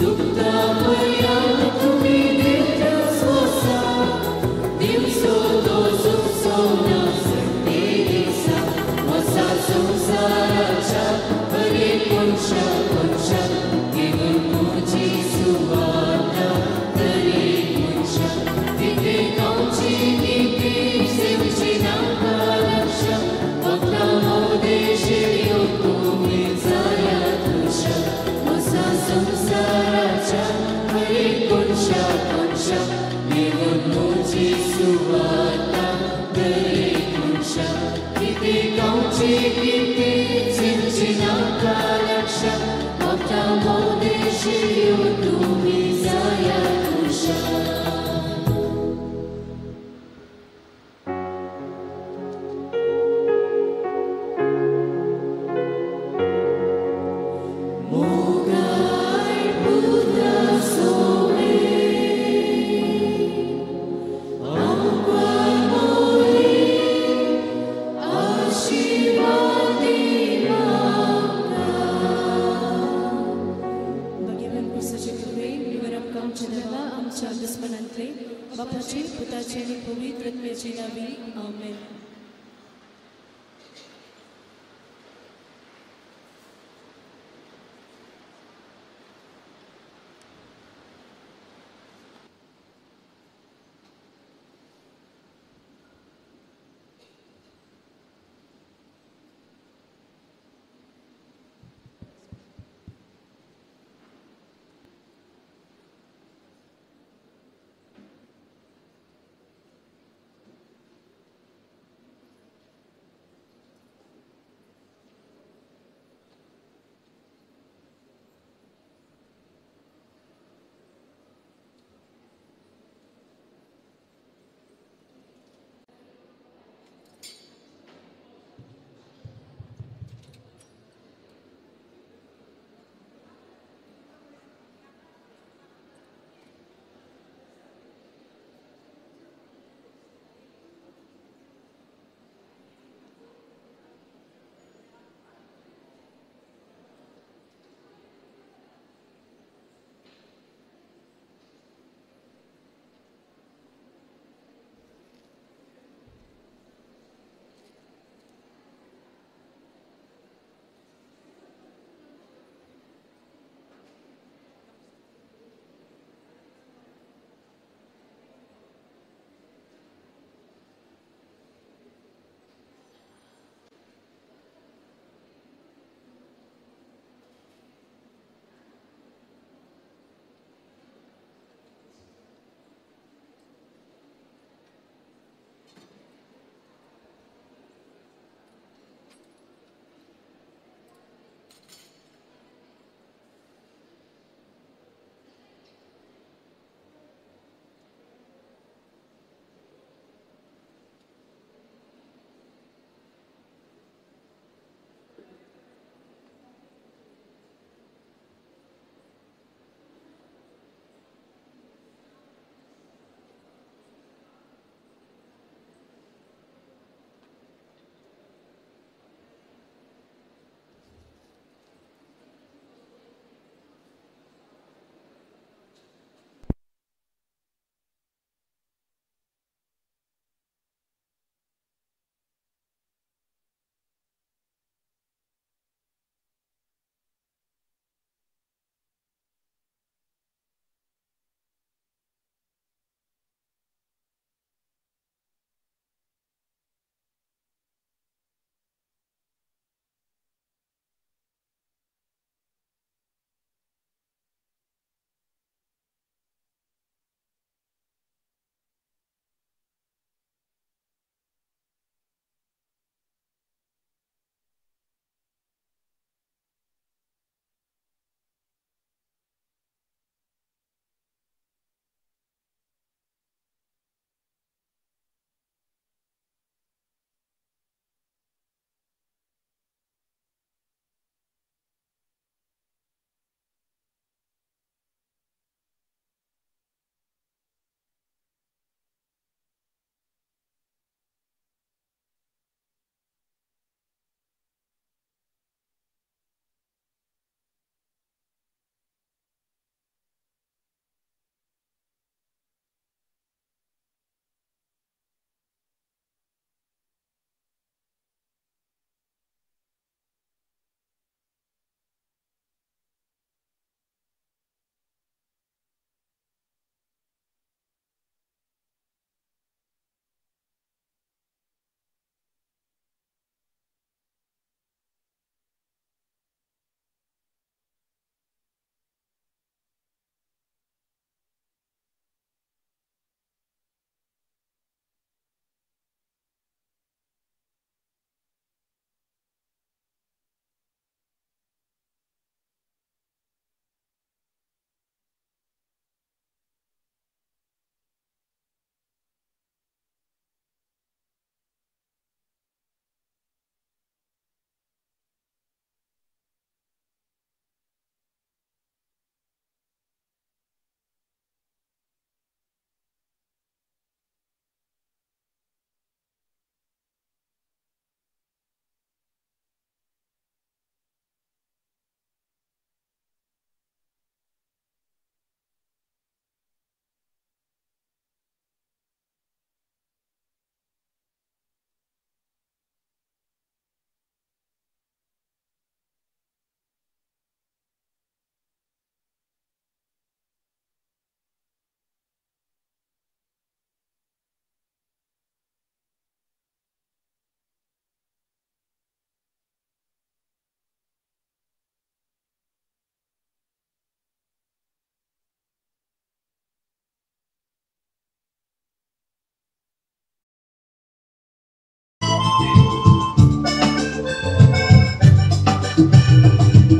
दुखता पर्यान तुमी दिवच्या सोसा दिवसो तो सुखसो ना सगळे दिसा वसा संसाराच्या हरेक कोनशा कोनशा घेवन म्हजी सुवार्ता दरेक मनशा कितें खावचें कितें सेवचें नाका लक्ष आपल्या मदेश येवन तुमी जाया खुशा. वसा संसाराच्या हरेक कोनशा कोनशा घेवन म्हजी सुवार्ता दरेक मनशा कितें खावचें कितें सेवचें नाका लक्ष आपल्या मदेश येवन तुमी जाया खुशा. बापाचे पुताचे आनी पवित्र आत्म्याचे नांवी आमेन.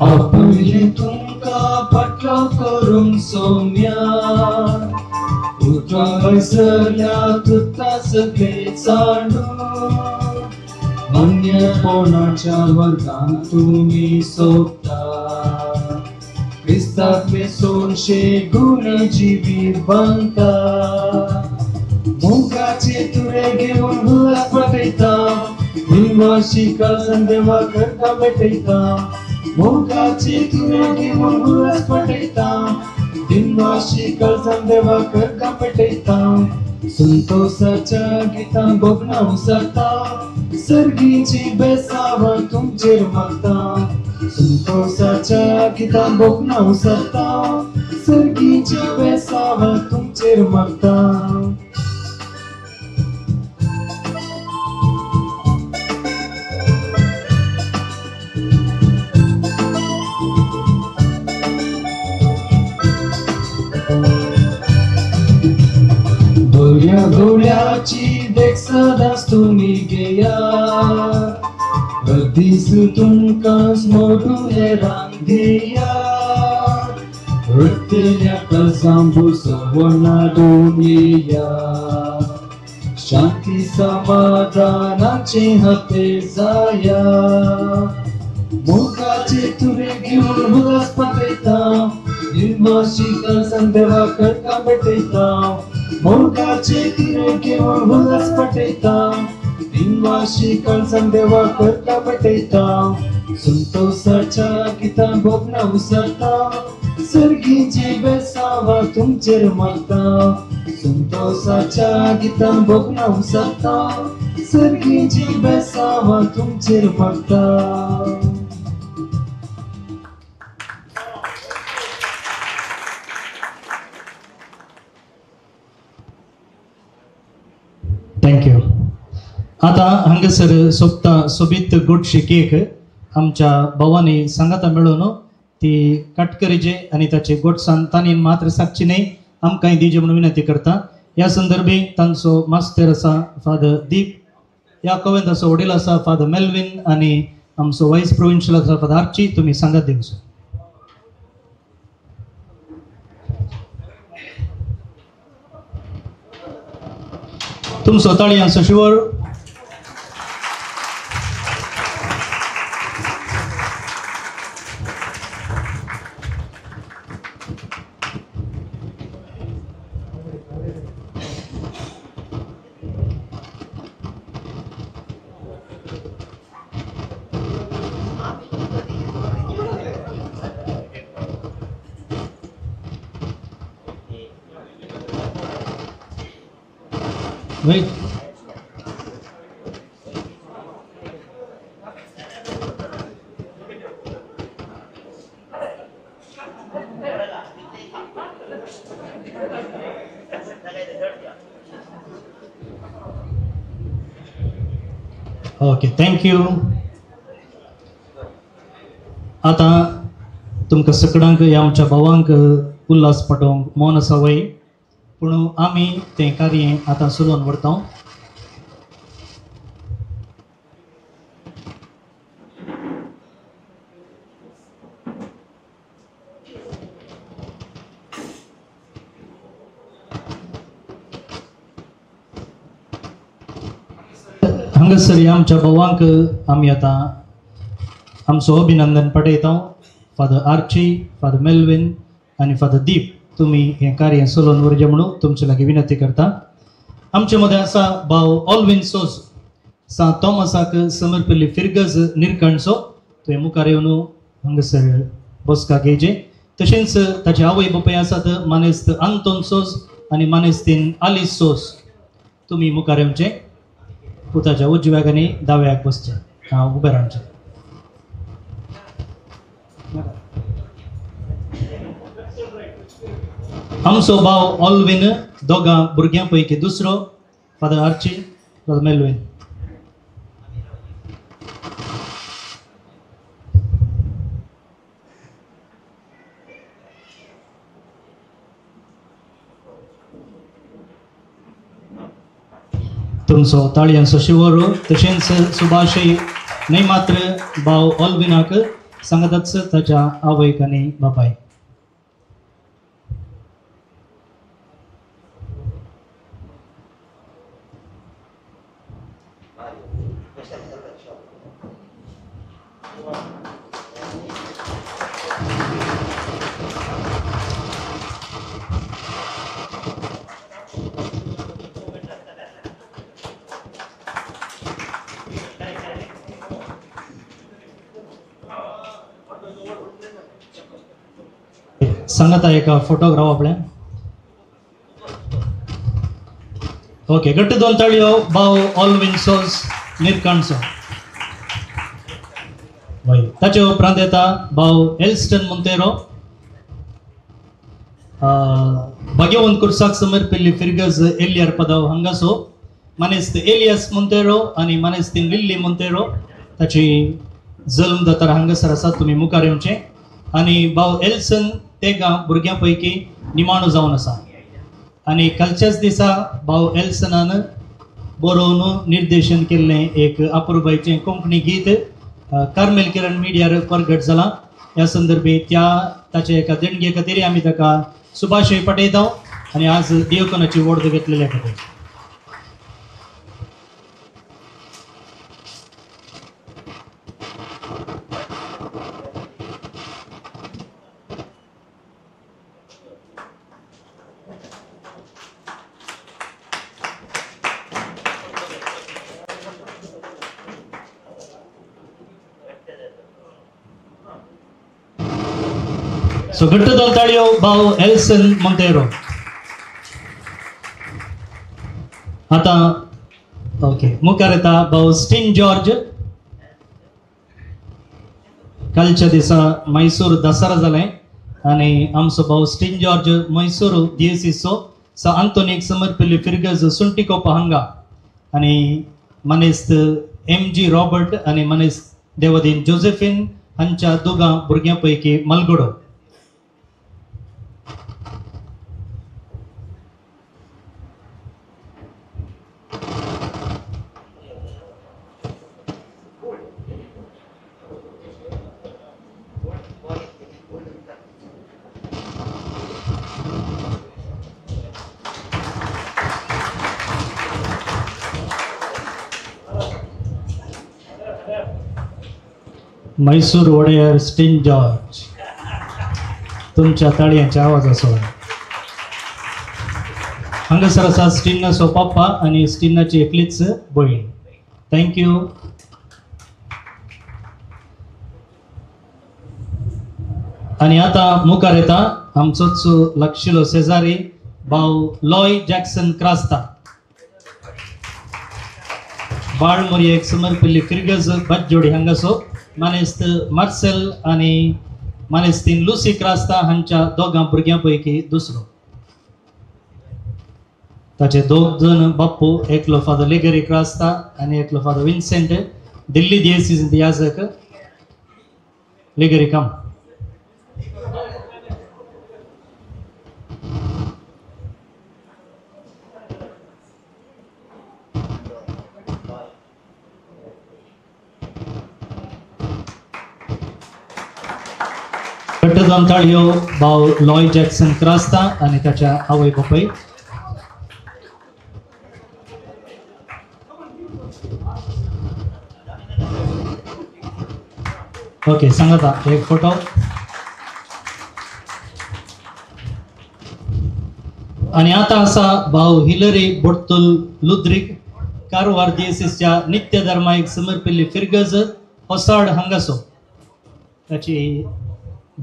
आपयलें तुमकां पाटलाव करूंक सोम्या उतरां वयसरल्या तुता सगळे सांडून मान्यपणाच्या वर्गांत तुमी सोबता क्रिस्ताक मेसून शेगुण जिवीत बांदता मोगाचे तुरे घेवन हुलास पेटयता निवाशी काळजान देवा करता पेटयता मोगाचे तुरे घेवन हुलास पेटयता दिनवाशी काळजान देवा करता पेटयता संतोषाच्या गितां भोगना उसरता सर्गीची बेसावां तुमचेर मागता संतोषाच्या गितां भोगना उसरता सर्गीची बेसावां तुमचेर मागता. बऱ्या घोड्याची देख सदांच तुमी घेया दीस तुमकां स्मरून हेरांक दिया रडटल्या काळजां भुसवणा दोन येया शांती समाधानाचे हते जाया मोगाचे तुरे घेवन हुलास पातयता निमाशी काळजान देवा करता पेटयता मोगाचे तुरे घेवन हुलास पातयता निमाशी काळजान देवा करता पेटयता संतोषाच्या गितां भोगना उसरता सर्गीची बेसावां तुमचेर मागता संतोषाच्या गितां भोगना उसरता सर्गीची बेसावां तुमचेर मागता. Thank you. आतां हांगासर सोबता सोबीत गोडशी केक आमच्या भावांनी सांगाता मेळून ती काटकरीचे आनी ताचे गोडसान तांणी मात्र सागची न्हय आमकांय दिवची म्हणून विनंती करता. ह्या संदर्भी तांचो मास्तर आसा फादर दीप, ह्या कवेंताचो वडील आसा फादर मेल्विन आनी आमचो वायस प्रोविन्शियल आसा फादर आर्ची. तुमी सांगात दिवचो. तुमचो ताळयांचो शिवर. Wait. Okay, thank you. आतां तुमकां सगळ्यांक ह्या आमच्या भावांक उल्हास पाठोवंक मौन आसा वय, पूण आमी तें कार्य आतां चलोवन व्हरता. हांगासर ह्या आमच्या भावांक आमी आतां आमचो अभिनंदन पाठयता. फादर आर्ची, फादर मेल्विन आनी फादर दीप, तुमी हें कार्य चलोवन व्हरचें म्हणून तुमचे लागीं विनंती करता. आमचे मदें आसा भाव ऑलविन सोज, सांत थॉमसाक समर्पिल्ली फिरगज निरकणचो. तुवें मुखार येवन हांगासर बसका घेवचे. तशेंच ताचे आवय बापूय आसात मानेस्त आंतोन सोज आनी मानेस्तीन आलीस सोज. तुमी मुखार येवचे, पुताच्या उजव्याक आनी दाव्याक बसचे, हांव उबें रावचें. आमचो भाव ऑलविन दोगां भुरग्यां पैकी दुसरो, फादर आर्ची, फादर मेल्विन. तुमचो ताळयांचो शिवरो. तशेंच सुभाशय न्हय मात्र भाव ऑलविनाक सांगाताच ताच्या आवयक आनी बापायक. सांगाता एका फोटोग्राफ आपले. ओके, घट्ट दोन ताळयो भाव ऑलविन सोज निरकाणचो. ताचे उपरांत येता भाव एल्स्टन मोंतेरो, भाग्यवंत कुर्साक समर्पिल्ली फिरगज एलियर पदाव हांगासो मानेस्त एलियस मोंतेरो आनी मानेस्तीन लिल्ली मोंतेरो ताची जल्म दातार हांगासर आसा, तुमी मुखार येवचें. आनी भाव एल्सन तेगां भुरग्यां पैकी निमाणो जावन आसा आनी कालच्याच दिसा भाव एल्सनान बरोवन निर्देशन केल्लें एक अपुरबायचें कोंकणी गीत कार्मेल किरण मिडियार परगट जालां. ह्या संदर्भी त्या ताचे एका देणगे खातीर आमी ताका सुभाशय पाठयता आनी आज दियोकनाची वोर्द घेतलेल्या खातीर. सो घट्ट दोन ताळयो भाव एल्सन मोंतेरो. आतां ओके मुखार येता भाव स्टीन जॉर्ज. कालच्या दिसा मैसूर दसरा जालें आनी आमचो भाव स्टीन जॉर्ज मैसूर दियेसीचो स आंतोनीक समर्पिल्ली फिरगज सुंटिकोपा हांगा आनी मानेस्त एम जी रॉबर्ट आनी मानेस्त देवदीन जोसेफिन हांच्या दोगां भुरग्यां पैकी मलगडो. मैसूर वडेयर स्टीन जॉर्ज, तुमच्या ताळयांचे आवाज असो. हांगासर आसा स्टीनाचो पप्पा आनी स्टीनाची एकलीच भयण. Thank you. आनी आतां मुखार येता आमचोच लागशिलो शेजारी भाव लॉय जॅक्सन क्रास्ता. बाळमोरयेक समर्पिल्ली फिरगज बज्जोडी हांगासो मानेस्त मार्सेल आनी मानेस्तीन लुसी क्रास्ता हांच्या दोगां भुरग्यां पैकी दुसरो. ताचे दोग जण बाप्पू, एकलो फादर लेगरी क्रास्ता आनी एकलो फादर विन्सेंट, दिल्ली दियेसीज याजक. लेगरी काम. दोन ताळयो भाव लॉय जॅक्सन क्रास्ता आनी ताच्या आवय बापाय. ओके, सांगाता एक फोटो. आनी आतां आसा भाव हिलरी बोटतुल लुद्रीक, कारवार दियेसीसच्या नित्य धर्माक समर्पिल्ली फिरगज होसाड हांगासो. ताची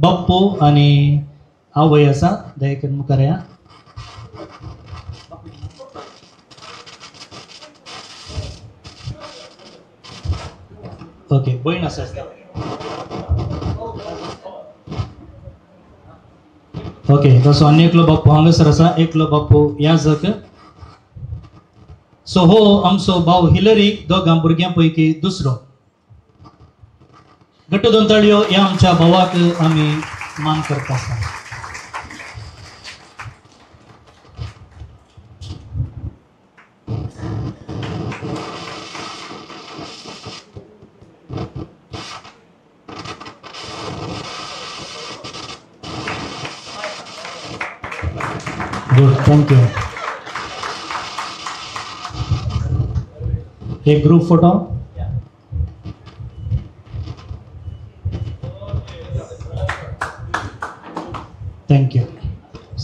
बाप्पू आनी आवय आसा. दयेकन मुखार या. ओके, भयण आसा. ओके, तसो आनी एकलो बाप्पू हांगासर आसा, एकलो बाप्पू याजक. सो हो आमचो भाव हिलरी दोगां भुरग्यां पैकी दुसरो. घट्ट दोन ताळयो ह्या आमच्या भावाक आमी मान करता आसा. Good, thank you. एक ग्रुप फोटो. Thank you.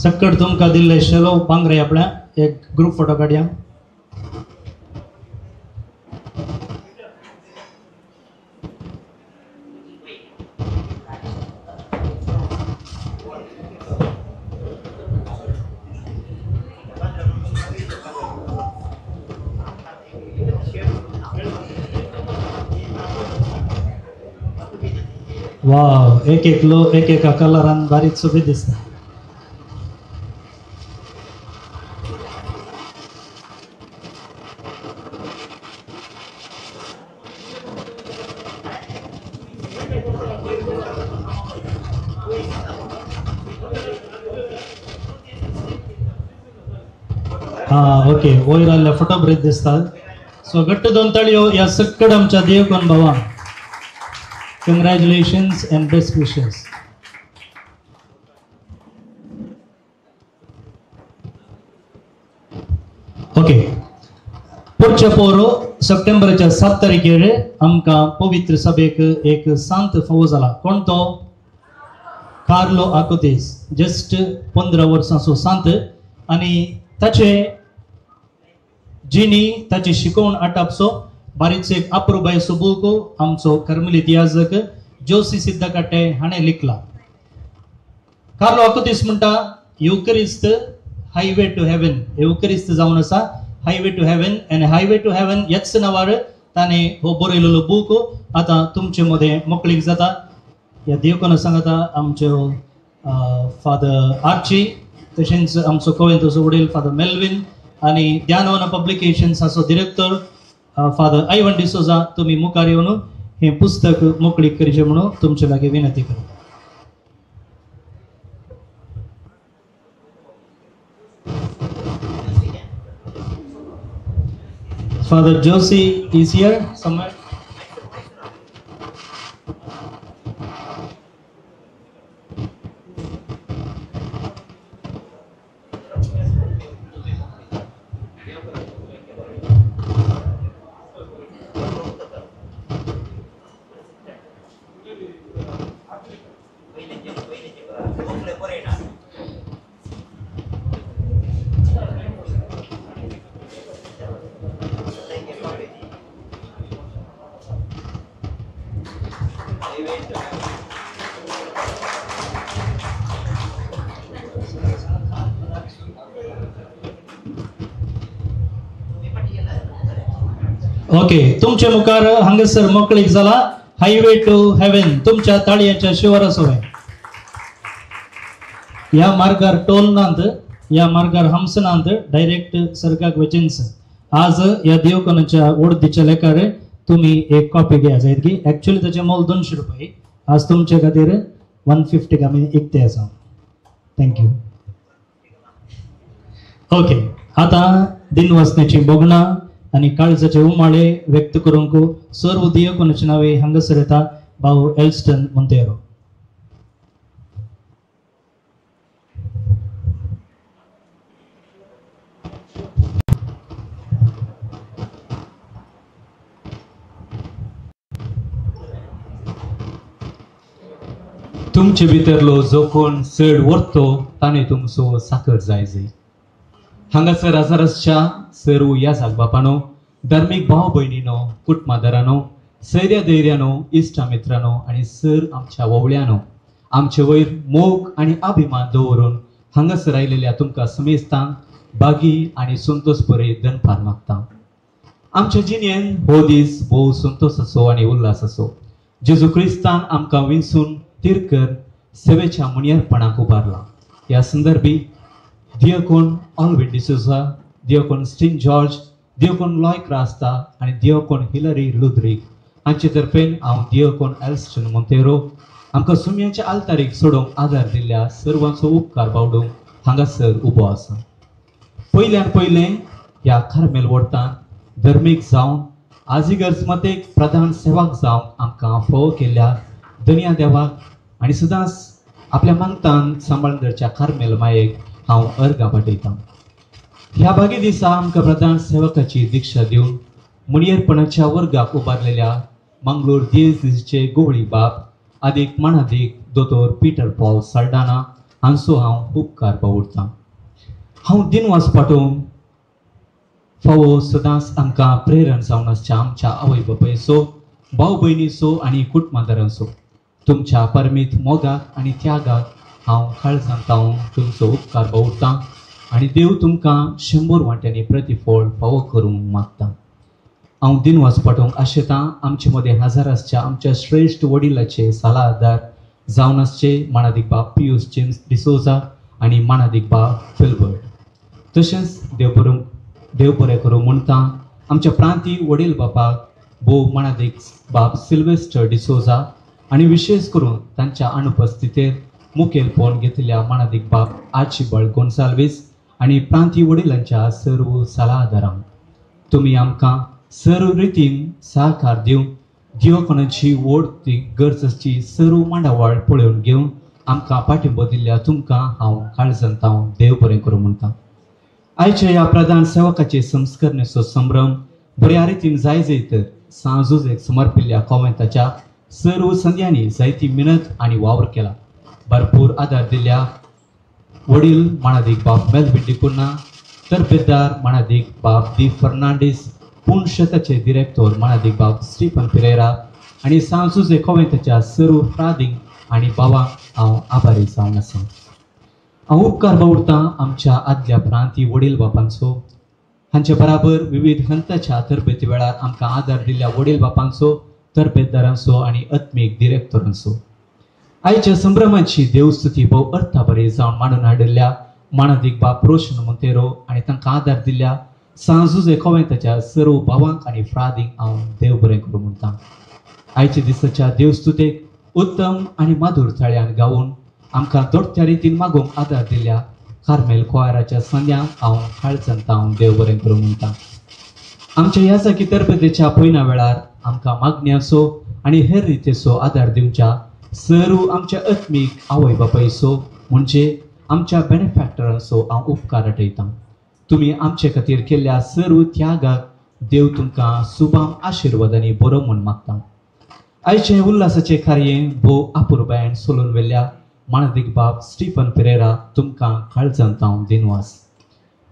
सक्कड तुमकां दिल्ले शेलो पांगरे आपल्या एक ग्रुप फोटो काडया. वाव, एक एक लो एक एका कलरान बारीक सोबीत दिसता. हां, ओके, वयर आयिल्ले फोटो बरें दिसतात. सो घट्ट दोन ताळयो ह्या सक्कड आमच्या देवकोन भावांक. Congratulations and best wishes. Okay, पुढच्या पोरो सप्टेंबराच्या 7 तारखेर आमकां पवित्र सभेक एक सांत फावो जाला. कोण तो? कार्लो आकुतीस. जस्ट 15 वर्सांचो सांत आनी ताचे जिणी ताची शिकोवण आटापचो बारीक एक अप्रुबायचो बूक आमचो कर्मलीत याजक जोसी सिद्धकाटे हाणें लिखला. कार्लो आकुतीस म्हणटा, युकरिस्त हायवे टू हेवन. युकरिस्त जावन आसा highway to heaven आनी हायवे टू हेवन ह्याच नांवार ताणें हो बरयलेलो बूक आतां तुमचे मदें मोकळीक जाता. ह्या देवकोना सांगता आमच्यो फादर आर्ची, तशेंच आमचो कोवेंतचो वडील फादर मेल्विन आनी ध्यानवन पब्लिकेशन्स हाचो डिरेक्टर फादर आयवन डिसोजा, तुमी मुखार येवन हें पुस्तक मोकळीक करचें म्हणून तुमचे लागीं विनंती करता. Father Josie is here somewhere. Okay, तुमचे मुखार हांगासर मोकळीक जाला हायवे टू हेवन तुमच्या ताळयांच्या शिवारा सोवे. ह्या मार्गार टोल नात, ह्या मार्गार हमस नात, डायरेक्ट सर्गाक वचीन्स. आज ह्या देवकोनाच्या ओडदीच्या लेखार तुमी एक कॉपी घेया जायत की एक्चुअली ताचें मोल 200 रुपये, आज तुमचे खातीर 150 आमी इकते आसा. Thank you. Okay, आतां दिनवासण्याची भोगणां आनी काळजाचे उमाळे व्यक्त करूंक सर्व दियकोनाचे नांवे हांगासर येता भाऊ एल्स्टन मोंतेरो. तुमचे भितरलो जो कोण चड व्हरतो ताणें तुमचो साकर जाय जाय. हांगासर आजारसच्या सर्व ह्या जागबापानो, धार्मीक भाव भयणीनो, कुटुंबादारानो, सैर्या धैर्यानो, इश्टा मित्रानो आनी सर आमच्या वोवळ्यानो, आमचे वयर मोग आनी अभिमान दवरून हांगासर आयिल्ल्या तुमकां समेस्तांक बागी आनी संतोष बरे दनपार मागता. आमच्या जिणेन हो दीस भोव संतोषाचो आनी उल्हासाचो. जेजू क्रिस्तान आमकां विंचून तिरकर सेवेच्या मुनियरपणाक उबारला. ह्या संदर्भी दियकोन ऑलविन डिसोजा, दियकोन स्टीन जॉर्ज, दियकोन लॉय क्रास्ता आनी दियकोन हिलरी लुद्रीक हांचे तर्फेन हांव दियकोन एल्स्टन मोंतेरो आमकां सुम्यांच्या आल्तारीक सोडोवंक आदार दिल्ल्या सर्वांचो उपकार बावडूंक हांगासर उबो आसा. पयल्यान पयलें ह्या कार्मेल वोर्तान धर्मीक जावन आजिगर्जमतेक प्रधान सेवक जावंक आमकां फोव केल्ल्या दनया देवाक आनी सदांच आपल्या मांगतान सांबाळून धरच्या कार्मेल मायेक हांव अर्गां पाठयतां. ह्या भागी दिसा आमकां प्रधान सेवकाची दीक्षा दिवन मुनियरपणाच्या वर्गाक उबारलेल्या मंगलोर दियेजीचे गोवळी बाप आदीक मानादीक दोतोर पीटर पॉल साल्डाना हांचो हांव उपकार बावुडतां. हांव दिनवास पाठोवंक फावो सदांच आमकां प्रेरण जावन आसच्या आमच्या आवय बापायचो, भाव भयणीचो आनी कुटुंबादारांचो. तुमच्या परमीत मोगाक आनी त्यागाक हांव काळजांत हांव तुमचो उपकार बावुडतां आनी देव तुमकां 100 वांट्यांनी प्रतिफळ फावो करूंक मागता. हांव दिनवास पाठोवंक आशेतां आमचे मदें हजर आसच्या आमच्या श्रेश्ठ वडिलाचे सलाहदार जावन आसचे मानादीक बाब पियूस जेम्स डिसोजा आनी मानादीक बाब फिल्बर्ट. तशेंच देव बरें करूं म्हणटा आमच्या प्रांती वडील बापाक भोव मानादीक बाब सिल्वेस्टर डिसोजा आनी विशेश करून तांच्या अनुपस्थितेर मुखेलपण घेतिल्ल्या मानादीक बाब आर्चिबाल्ड गोन्साल्वीस आनी प्रांती वडिलांच्या सर्व सलाहदारांक. तुमी आमकां सर्व रितीन सहकार दिवन दिवकोणाची ओड ती गरज आसची सर्व मांडावळ पळोवन घेवन आमकां पाठिंबो दिल्ल्या तुमकां हांव काळजांत हांव देव बरें करूं म्हणटा. आयच्या ह्या प्रधान सेवकाचे संस्करणेचो संभ्रम बऱ्या रितीन जाय जाय तर सांजुजेक समर्पिल्ल्या कॉवेंताच्या सर्व संद्यांनी जायती मिनत आनी वावर केला. भरपूर आदार दिल्ल्या वडील मानादीक बाब मेलविन डिकुन्हा, तरबेदार मानादीक बाब दी फर्नांडीस, पूण शेताचे डिरेक्टर मानादीक बाब स्टीफन पिरेरा आनी सांजुजे कॉवेंताच्या सर्व फ्रादींक आनी बाबांक हांव आभारी जावन आसा. हांव उपकार बावुडतां आमच्या आदल्या प्रांती वडील बापांचो, हांचे बराबर विविध हंताच्या तरबेती वेळार आमकां आदार दिल्ल्या वडील बापांचो, तरबेतदारांचो आनी आत्मीक डिरेक्टरांचो. आयच्या संभ्रमाची देवस्तुती भोव अर्थाबरी जावन मांडून हाडिल्ल्या मानादीक बाप रोशन मोंतेरो आनी तांकां आदार दिल्ल्या सांजुजे कॉवेंताच्या सर्व भावांक आनी फ्रादींक हांव देव बरें करूं म्हणटा. आयच्या दिसाच्या देवस्तुतेक उत्तम आनी माधूर ताळ्यान गावून आमकां दोडत्या रितीन मागोवंक आदार दिल्ल्या कार्मेल कोयराच्या संद्यांक हांव काळजांत हांव देव बरें करूं म्हणटा. आमच्या ह्या जागी तरबेतेच्या पयना वेळार आमकां मागण्याचो आनी हेर रितीचो आदार दिवच्या सर्व आमच्या आत्मीक आवय बापायचो म्हणजे आमच्या बेनिफॅक्टरांचो हांव उपकार आठयतां. तुमी आमचे खातीर केल्ल्या सर्व त्यागाक देव तुमकां सुबाम आशिर्वादांनी बरो म्हूण मागता. आयचें उल्हासाचें कार्य भोव अपुरबायेन सोलून व्हेल्ल्या मानादीक बाब स्टीफन पिरेरा तुमकां काळजांत हांव दिनवास.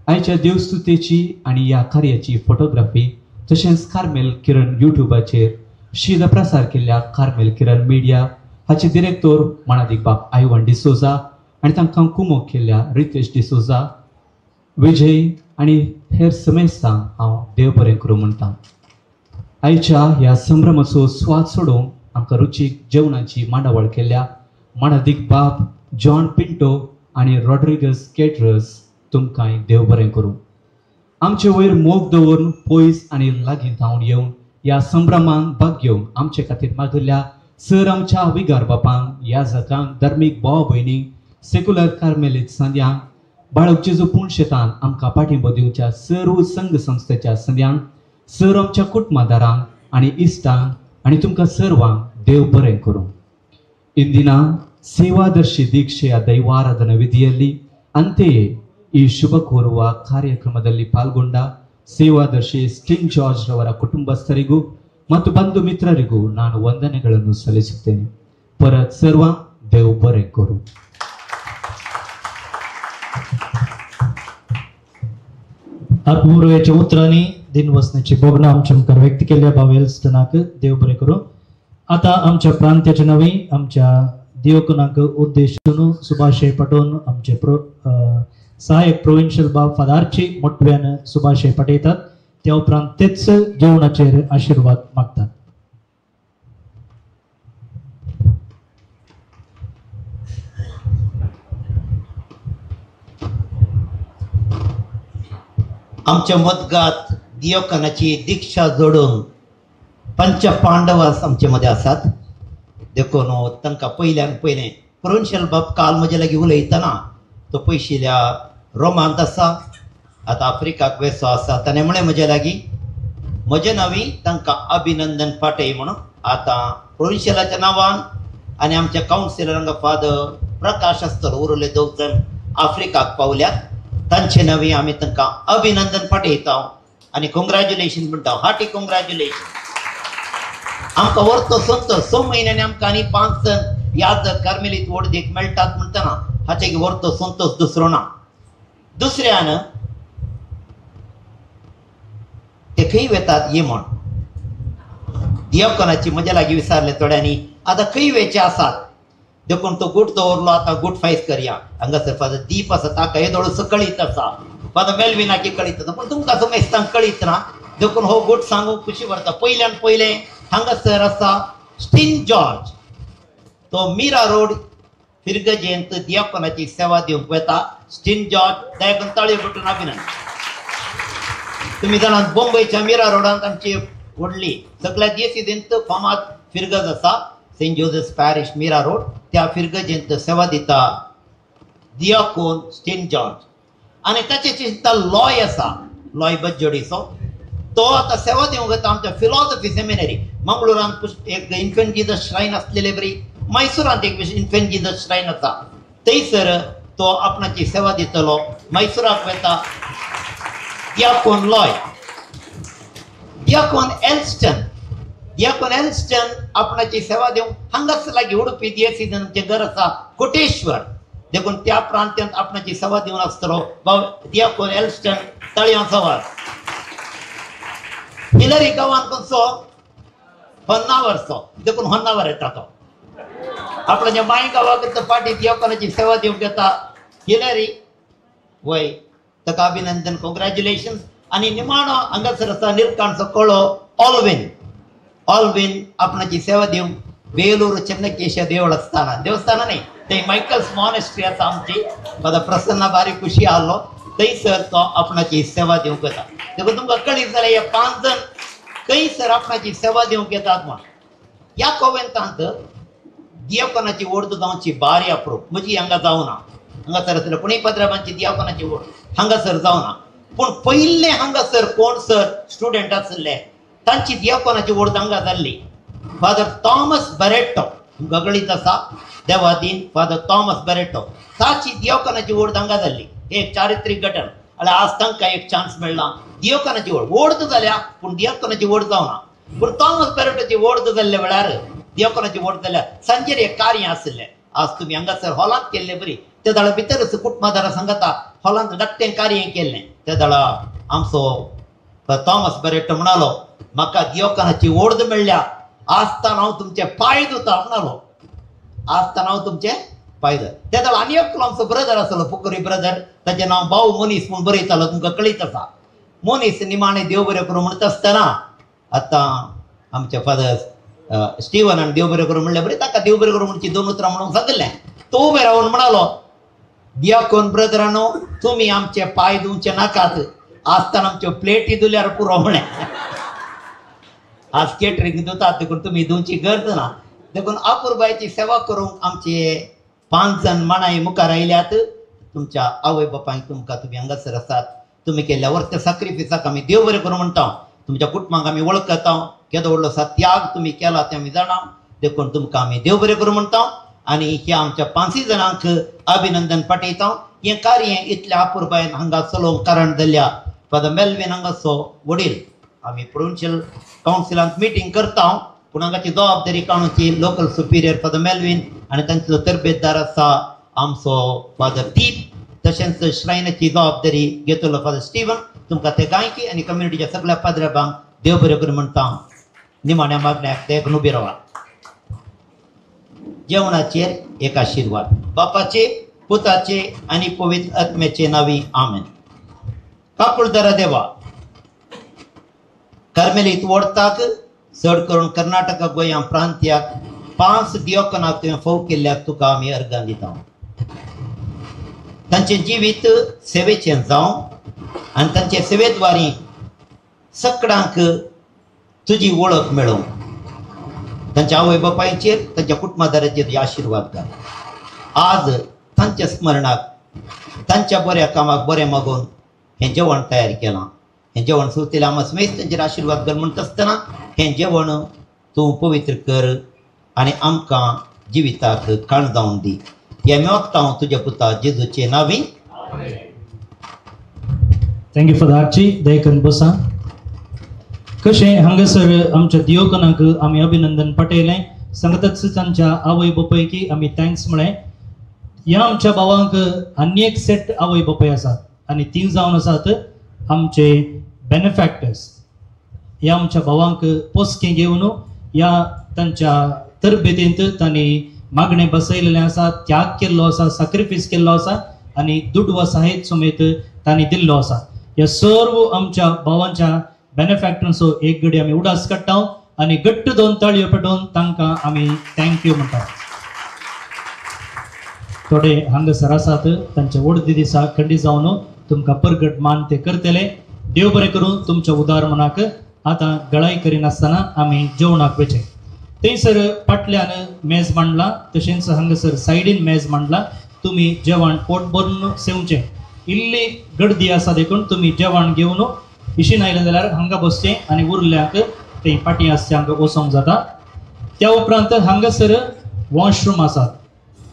आयच्या देवस्तुतेची आनी ह्या कार्याची फोटोग्राफी तशेंच कार्मेल किरण युट्यूबाचेर शीद प्रसार केल्ल्या कार्मेल किरण मिडिया हाचे डिरेक्टर मानादीक बाब आयवन डिसोजा आनी तांकां कुमोक केल्ल्या रितेश डिसोजा, विजय आनी हेर समेस्तांक हांव देव बरें करूं म्हणटा. आयच्या ह्या संभ्रमाचो स्वाद सोडोवंक आमकां रुचीक जेवणाची मांडावळ केल्ल्या मानादीक बाब जॉन पिंटो आनी रॉड्रिगस केटरस तुमकांय देव बरें करूं. आमचे वयर मोग दवरून पयस आनी लागीं धांवन येवन ह्या संभ्रमांक भाग घेवन आमचे खातीर मागिल्ल्या सर आमच्या विगार बापांक, याजकांक, धर्मीक भाव भयणींक, सेक्युलर कार्मेलीत संद्यांक, बाळक जेजू पूण शेतान आमकां पाठिंबो दिवच्या सर्व संघ संस्थेच्या संद्यांक, सर आमच्या कुटुंबादारांक आनी इश्टांक आनी तुमकां सर्वांक देव बरें करूं. ಇಂದಿನ ಸೇವಾದರ್ಶಿ ದೀಕ್ಷೆಯ ದೈವಾರಾಧನಾ ವಿಧಿಯಲ್ಲಿ ಅಂತೆಯೇ ಈ ಶುಭ ಕೋರುವ ಕಾರ್ಯಕ್ರಮದಲ್ಲಿ ಪಾಲ್ಗೊಂಡ ಸೇವಾದರ್ಶಿ ಸ್ಟಿನ್ ಜಾರ್ಜ್ ರವರ ಕುಟುಂಬಸ್ಥರಿಗೂ ಮತ್ತು ಬಂಧು ಮಿತ್ರರಿಗೂ ನಾನು ವಂದನೆಗಳನ್ನು ಸಲ್ಲಿಸುತ್ತೇನೆ. ಪರತ್ ಸರ್ವ ದೇವ್ ಬರೆ ಕೋರು. आत्मपुर्वेच्या उतरांनी दिनवसण्याची भोगना आमच्या मुखार व्यक्त केल्ल्या भाव एल्स्टनाक देव बरें करूं. आतां आमच्या प्रांत्याच्या नवी आमच्या दिवकनाक उद्देशून सुभाषे पाठोवन आमचे सहायक प्रोविन्शियल बाब फादरची मोटव्यान सुभाषे पाठयतात. त्या उपरांत तेच जेवणाचेर आशिर्वाद मागतात. आमच्या मदगात दियोकनाची दीक्षा जोडून पंच पांडव आमचे मदें आसात. देखून तांकां पयल्यान पयलें प्रोविन्शियल बाब काल म्हजे लागीं उलयतना तो पयशिल्या रोमांत आसा, आतां आफ्रिकाक वेसो आसा. ताणें म्हणलें म्हजे लागीं म्हजे नांवी तांकां अभिनंदन पाटय म्हणून. आतां प्रोविन्शियलाच्या नांवान आनी आमच्या कावन्सिलरांक फादर प्रकाश आसतलो, उरले दोग जाण आफ्रिकाक पावल्यात. तांचे नवी आमी तांकां अभिनंदन पाठयता आनी कॉंग्रॅच्युलेशन म्हणटा, हार्टी कॉंग्रॅच्युलेशन. आमकां वर्तो संतोष, 6 म्हयन्यांनी आमकां आनी 5 जण याद कार्मेलीत वडदेक मेळटात म्हणटना हाचे वर्तो संतोष दुसरो ना. दुसऱ्यान ते खंय वेतात ये म्हण दियाकोनाची म्हज्या लागीं विचारलें थोड्यांनी, आतां खंय वेचे आसात देखून तो गूट दवरलो, आतां गूट फायस करया. हांगासर फादर दीप आसा ताका येदोळ कळीत आसा, फादर मेल्विनाकी कळीत आसा, पूण तुमकां समेस्तांक कळीत ना देखून हो गूट सांगूंक खुशी भरता. पयल्यान पयलें हांगासर आसा स्टीन जॉर्ज, तो मीरा रोड फिरगजेंत दियाकोनाची सेवा दिवंक वता. स्टीन जॉर्ज दयाकून ताळयो पटून अभिनंदन. तुमी जाणात बोंबयच्या मीरा रोडांत आमची व्हडली सगळ्या दियेसींत फामाद फिरगज आसा, Saint Joseph parish Mira road, त्या फिरगजेंत सेवा दिता दियाकोन स्टीन जॉर्ज. आनी ताचे चिंता लॉय आसा, लॉय बज्जोडीचो, तो आतां सेवा दिवंक वता आमच्या फिलॉसॉफी सेमिनरी मंगळुरांत एक इन्फेंट जीजस श्रायन आसलेले बरी, मैसुरांत एक इन्फेंट जीजस श्रायन आसा, थंयसर तो आपणाची सेवा दितलो. मैसुराक वता दियाकोन लॉय. दियाकोन एल्स्टन, दियाकोन एल्स्टन आपणाची सेवा दिवंक हांगाच लागीं उडपी दियेसीन आमचें घर आसा कोटेश्वर, देखून त्या प्रांत्यांत आपणाची सेवा दिवन आसतलो बाब दियाकोन एल्स्टन तळयां सवार. हिलरी गांवांत खंयचो होन्नावरचो, देखून होन्नावर येता तो आपणाच्या माय गांवाक पाटी दियाकोनाची सेवा दिवंक येता हिलरी. वय ताका अभिनंदन, कॉंग्रॅच्युलेशन्स. आनी निमाणो हांगासर आसा निरकाणचो कळो ऑलवीन, ऑलवीन आपणाची सेवा दिवंक बेलूर चन्नकेश देवस्थाना, देवस्थाना न्ही थंय मायकल्स मॉनेस्ट्री आसा आमची, फादर प्रसन्ना बारी खुशी आहलो थंयसर तो आपणाची सेवा दिवंक येता. देखून तुमकां कळीत जाल्यार हे 5 जण थंयसर आपणाची सेवा दिवंक येतात म्हण. ह्या कोवेंतांत दियाकोनाची ओर्द जावची बारी अप्रूप म्हजी हांगा जावना, हांगासर आसले कोणीय पाद्राबांची दियाकोनाची ओर्द हांगासर जावना, पूण पयिल्ले हांगासर कोण सर स्टुडंट आसले तांची दियाकोनाची ओर्द हांगा जाल्ली. फादर थॉमस बरेटो तुमकां कळीत आसा, देवादीन फादर थॉमस बरेटो, ताची दियाकोनाची ओर्द हांगा जाल्ली. एक चारित्रीक घटन आनी आज तांकां एक चान्स मेळ्ळा दियाकोनाची ओर्द, ओर्द जाल्या पूण दियाकोनाची ओर्द जावना. पूण थॉमस बरेटोची ओर्द जाल्ल्या वेळार दियाकोनाची ओर्द जाल्यार सांजेर एक कार्य आशिल्लें, आज तुमी हांगासर हॉलांत केल्ले बरी ते दळा भितरच कुटुंबादारा सांगता हॉलांत धाकटें कार्य केल्लें. ते दळा आमचो थॉमस बरेटो म्हणालो म्हाका दियोकानाची ओर्द मेळ्ळ्या, आसतना हांव तुमचे पांय धुता म्हणालो, आसतना हांव तुमचे पांय धुता. ते दळा आनी एकलो आमचो ब्रदर आसलो पुकरी ब्रदर, ताचें नांव भाऊ मनीस म्हूण बरयतालो, तुमकां कळीत आसा. मनीस निमाणें देव बरें करूं म्हणटा आसतना आतां आमच्या फादर स्टीवनान देव बरें करूं म्हणलें बरें, ताका देव बरें करूं म्हणची 2 उतरां म्हणूंक सांगिल्लें. तो उबे रावन म्हणालो दियाकोन ब्रदरानो तुमी आमचे पांय धुवचे नाकात, आसतना आमच्यो प्लेटी धुल्यार पुरो म्हळें. आज केटरींग धुतात देखून तुमी धुवची गरज ना. देखून अपुरबायेची सेवा करूंक आमचे 5 जण माणाय मुखार आयल्यात. तुमच्या आवय बापायक तुमकां तुमी हांगासर आसात, तुमी केल्ल्या वर्त्या साक्रिफिसाक आमी देव बरें करूं म्हणटा. तुमच्या कुटुंबाक आमी वळखता, केदो व्हडलो त्याग तुमी केला तें आमी जाणा, देखून तुमकां आमी देव बरें करूं म्हणटा. आनी ह्या आमच्या 5 जाणांक अभिनंदन पाठयता. हें कार्य इतल्या अपुरबायेन हांगा चलोवंक कारण जाल्ल्या फादर मेल्विन हांगाचो वडील, आमी प्रोविन्शियल कावन्सिलांत मिटींग करता, पूण हांगाची जबाबदारी काडूची लोकल सुपिरियर फादर मेल्विन आनी तांचो तरबेतदार आसा आमचो फादर दीप, तशेंच श्रायनाची जबाबदारी घेतलो फादर स्टीवन. तुमकां ते गायकी आनी कम्युनिटीच्या सगळ्या पाद्राबांक देव बरें करूं म्हणटा. निमाण्या मागण्याक ते उबी रावा. जेवणाचेर एक आशिर्वाद बापाचे पुताचे आनी पवित्र आत्म्याचे नावी आमेन. काकुळदारा देवा, कार्मेलीत वोडताक चड करून कर्नाटका गोंया प्रांत्याक 5 दियोकनाक तुवें फोव केल्ल्याक तुका आमी अर्गां दिता. तांचें जिवीत सेवेचें जावं आनी तांचे सेवेद्वारी सगळ्यांक तुजी वळख मेळोवं. तांच्या आवय बापायचेर तांच्या कुटुंबादाराचेर तुजे आशिर्वाद घाल. आज तांच्या स्मरणाक तांच्या बऱ्या कामाक बरें मागून हें जेवण तयार केलां. हें जेवण सुरतेल्या आमा समेत तांचेर आशिर्वाद घाल म्हणटा आसतना हें जेवण तूं पवित्र कर आनी आमकां जिविताक काण जावन दी. हें मागता हांव तुज्या पुता जेजूचे नांवी. Thank you father Archie. दयकन बसा. कशें हांगासर आमच्या दियोकनाक आमी अभिनंदन पाठयलें, सांगताच तांच्या आवय बापायकी आमी thanks म्हळें. ह्या आमच्या भावांक आनी एक सेट आवय बापाय आसात आनी ती जावन आसात आमचे बेनिफॅक्टर्स. ह्या आमच्या भावांक पोसकें घेवन ह्या तांच्या तरबेतींत तांणी मागणें बसयलेलें आसा, त्याग केल्लो आसा, सॅक्रिफायस केल्लो आसा आनी दुडवा साहेत समेत तांणी दिल्लो आसा. ह्या सर्व आमच्या भावांच्या बेनिफॅक्टर्सो एक घडी आमी उडास काडटा आनी घट्ट दोन ताळयो पेटोवन तांकां आमी thank you म्हणटा. थोडे हांगासर आसात तांच्या वडदी दिसा खंडी जावन तुमकां परगट मान ते करतले. देव बरें करूं तुमच्या उदार मनाक. आतां गळाय करिनासतना आमी जेवणाक वचें. थंयसर फाटल्यान मेज मांडला, तशेंच हांगासर सायडीन मेज मांडला. तुमी जेवण पोट भरून सेवचें. इल्ली गर्दी आसा देखून तुमी जेवण घेवन इशीन आयलें जाल्यार हांगा बसचें आनी उरल्यांक थंय फाटीं आसचें हांगा वचोंक जाता. त्या उपरांत हांगासर वॉशरूम आसात.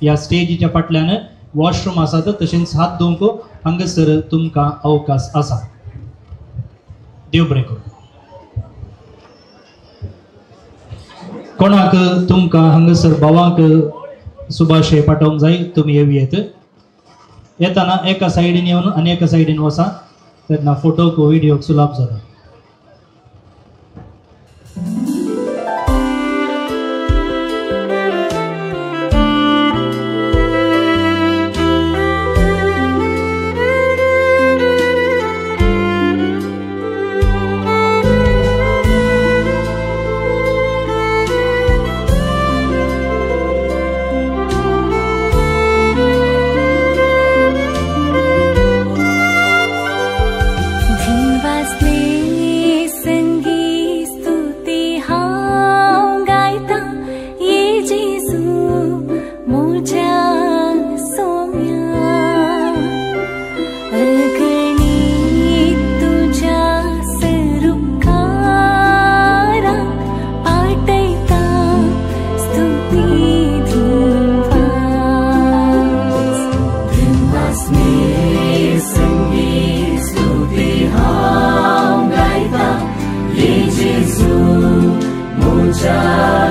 ह्या स्टेजीच्या फाटल्यान वॉशरूम आसात, तशेंच हात धुवंक हांगासर तुमकां अवकाश आसा. देव बरें करूं. कोणाक तुमकां हांगासर भावांक सुभाशे पाठोवंक जाय तुमी येवं येत. येताना एका सायडीन येवन आनी एका सायडीन वसा, तेन्ना फोटोक व्हिडियोक सुलाभ जाता. Gesù, mucha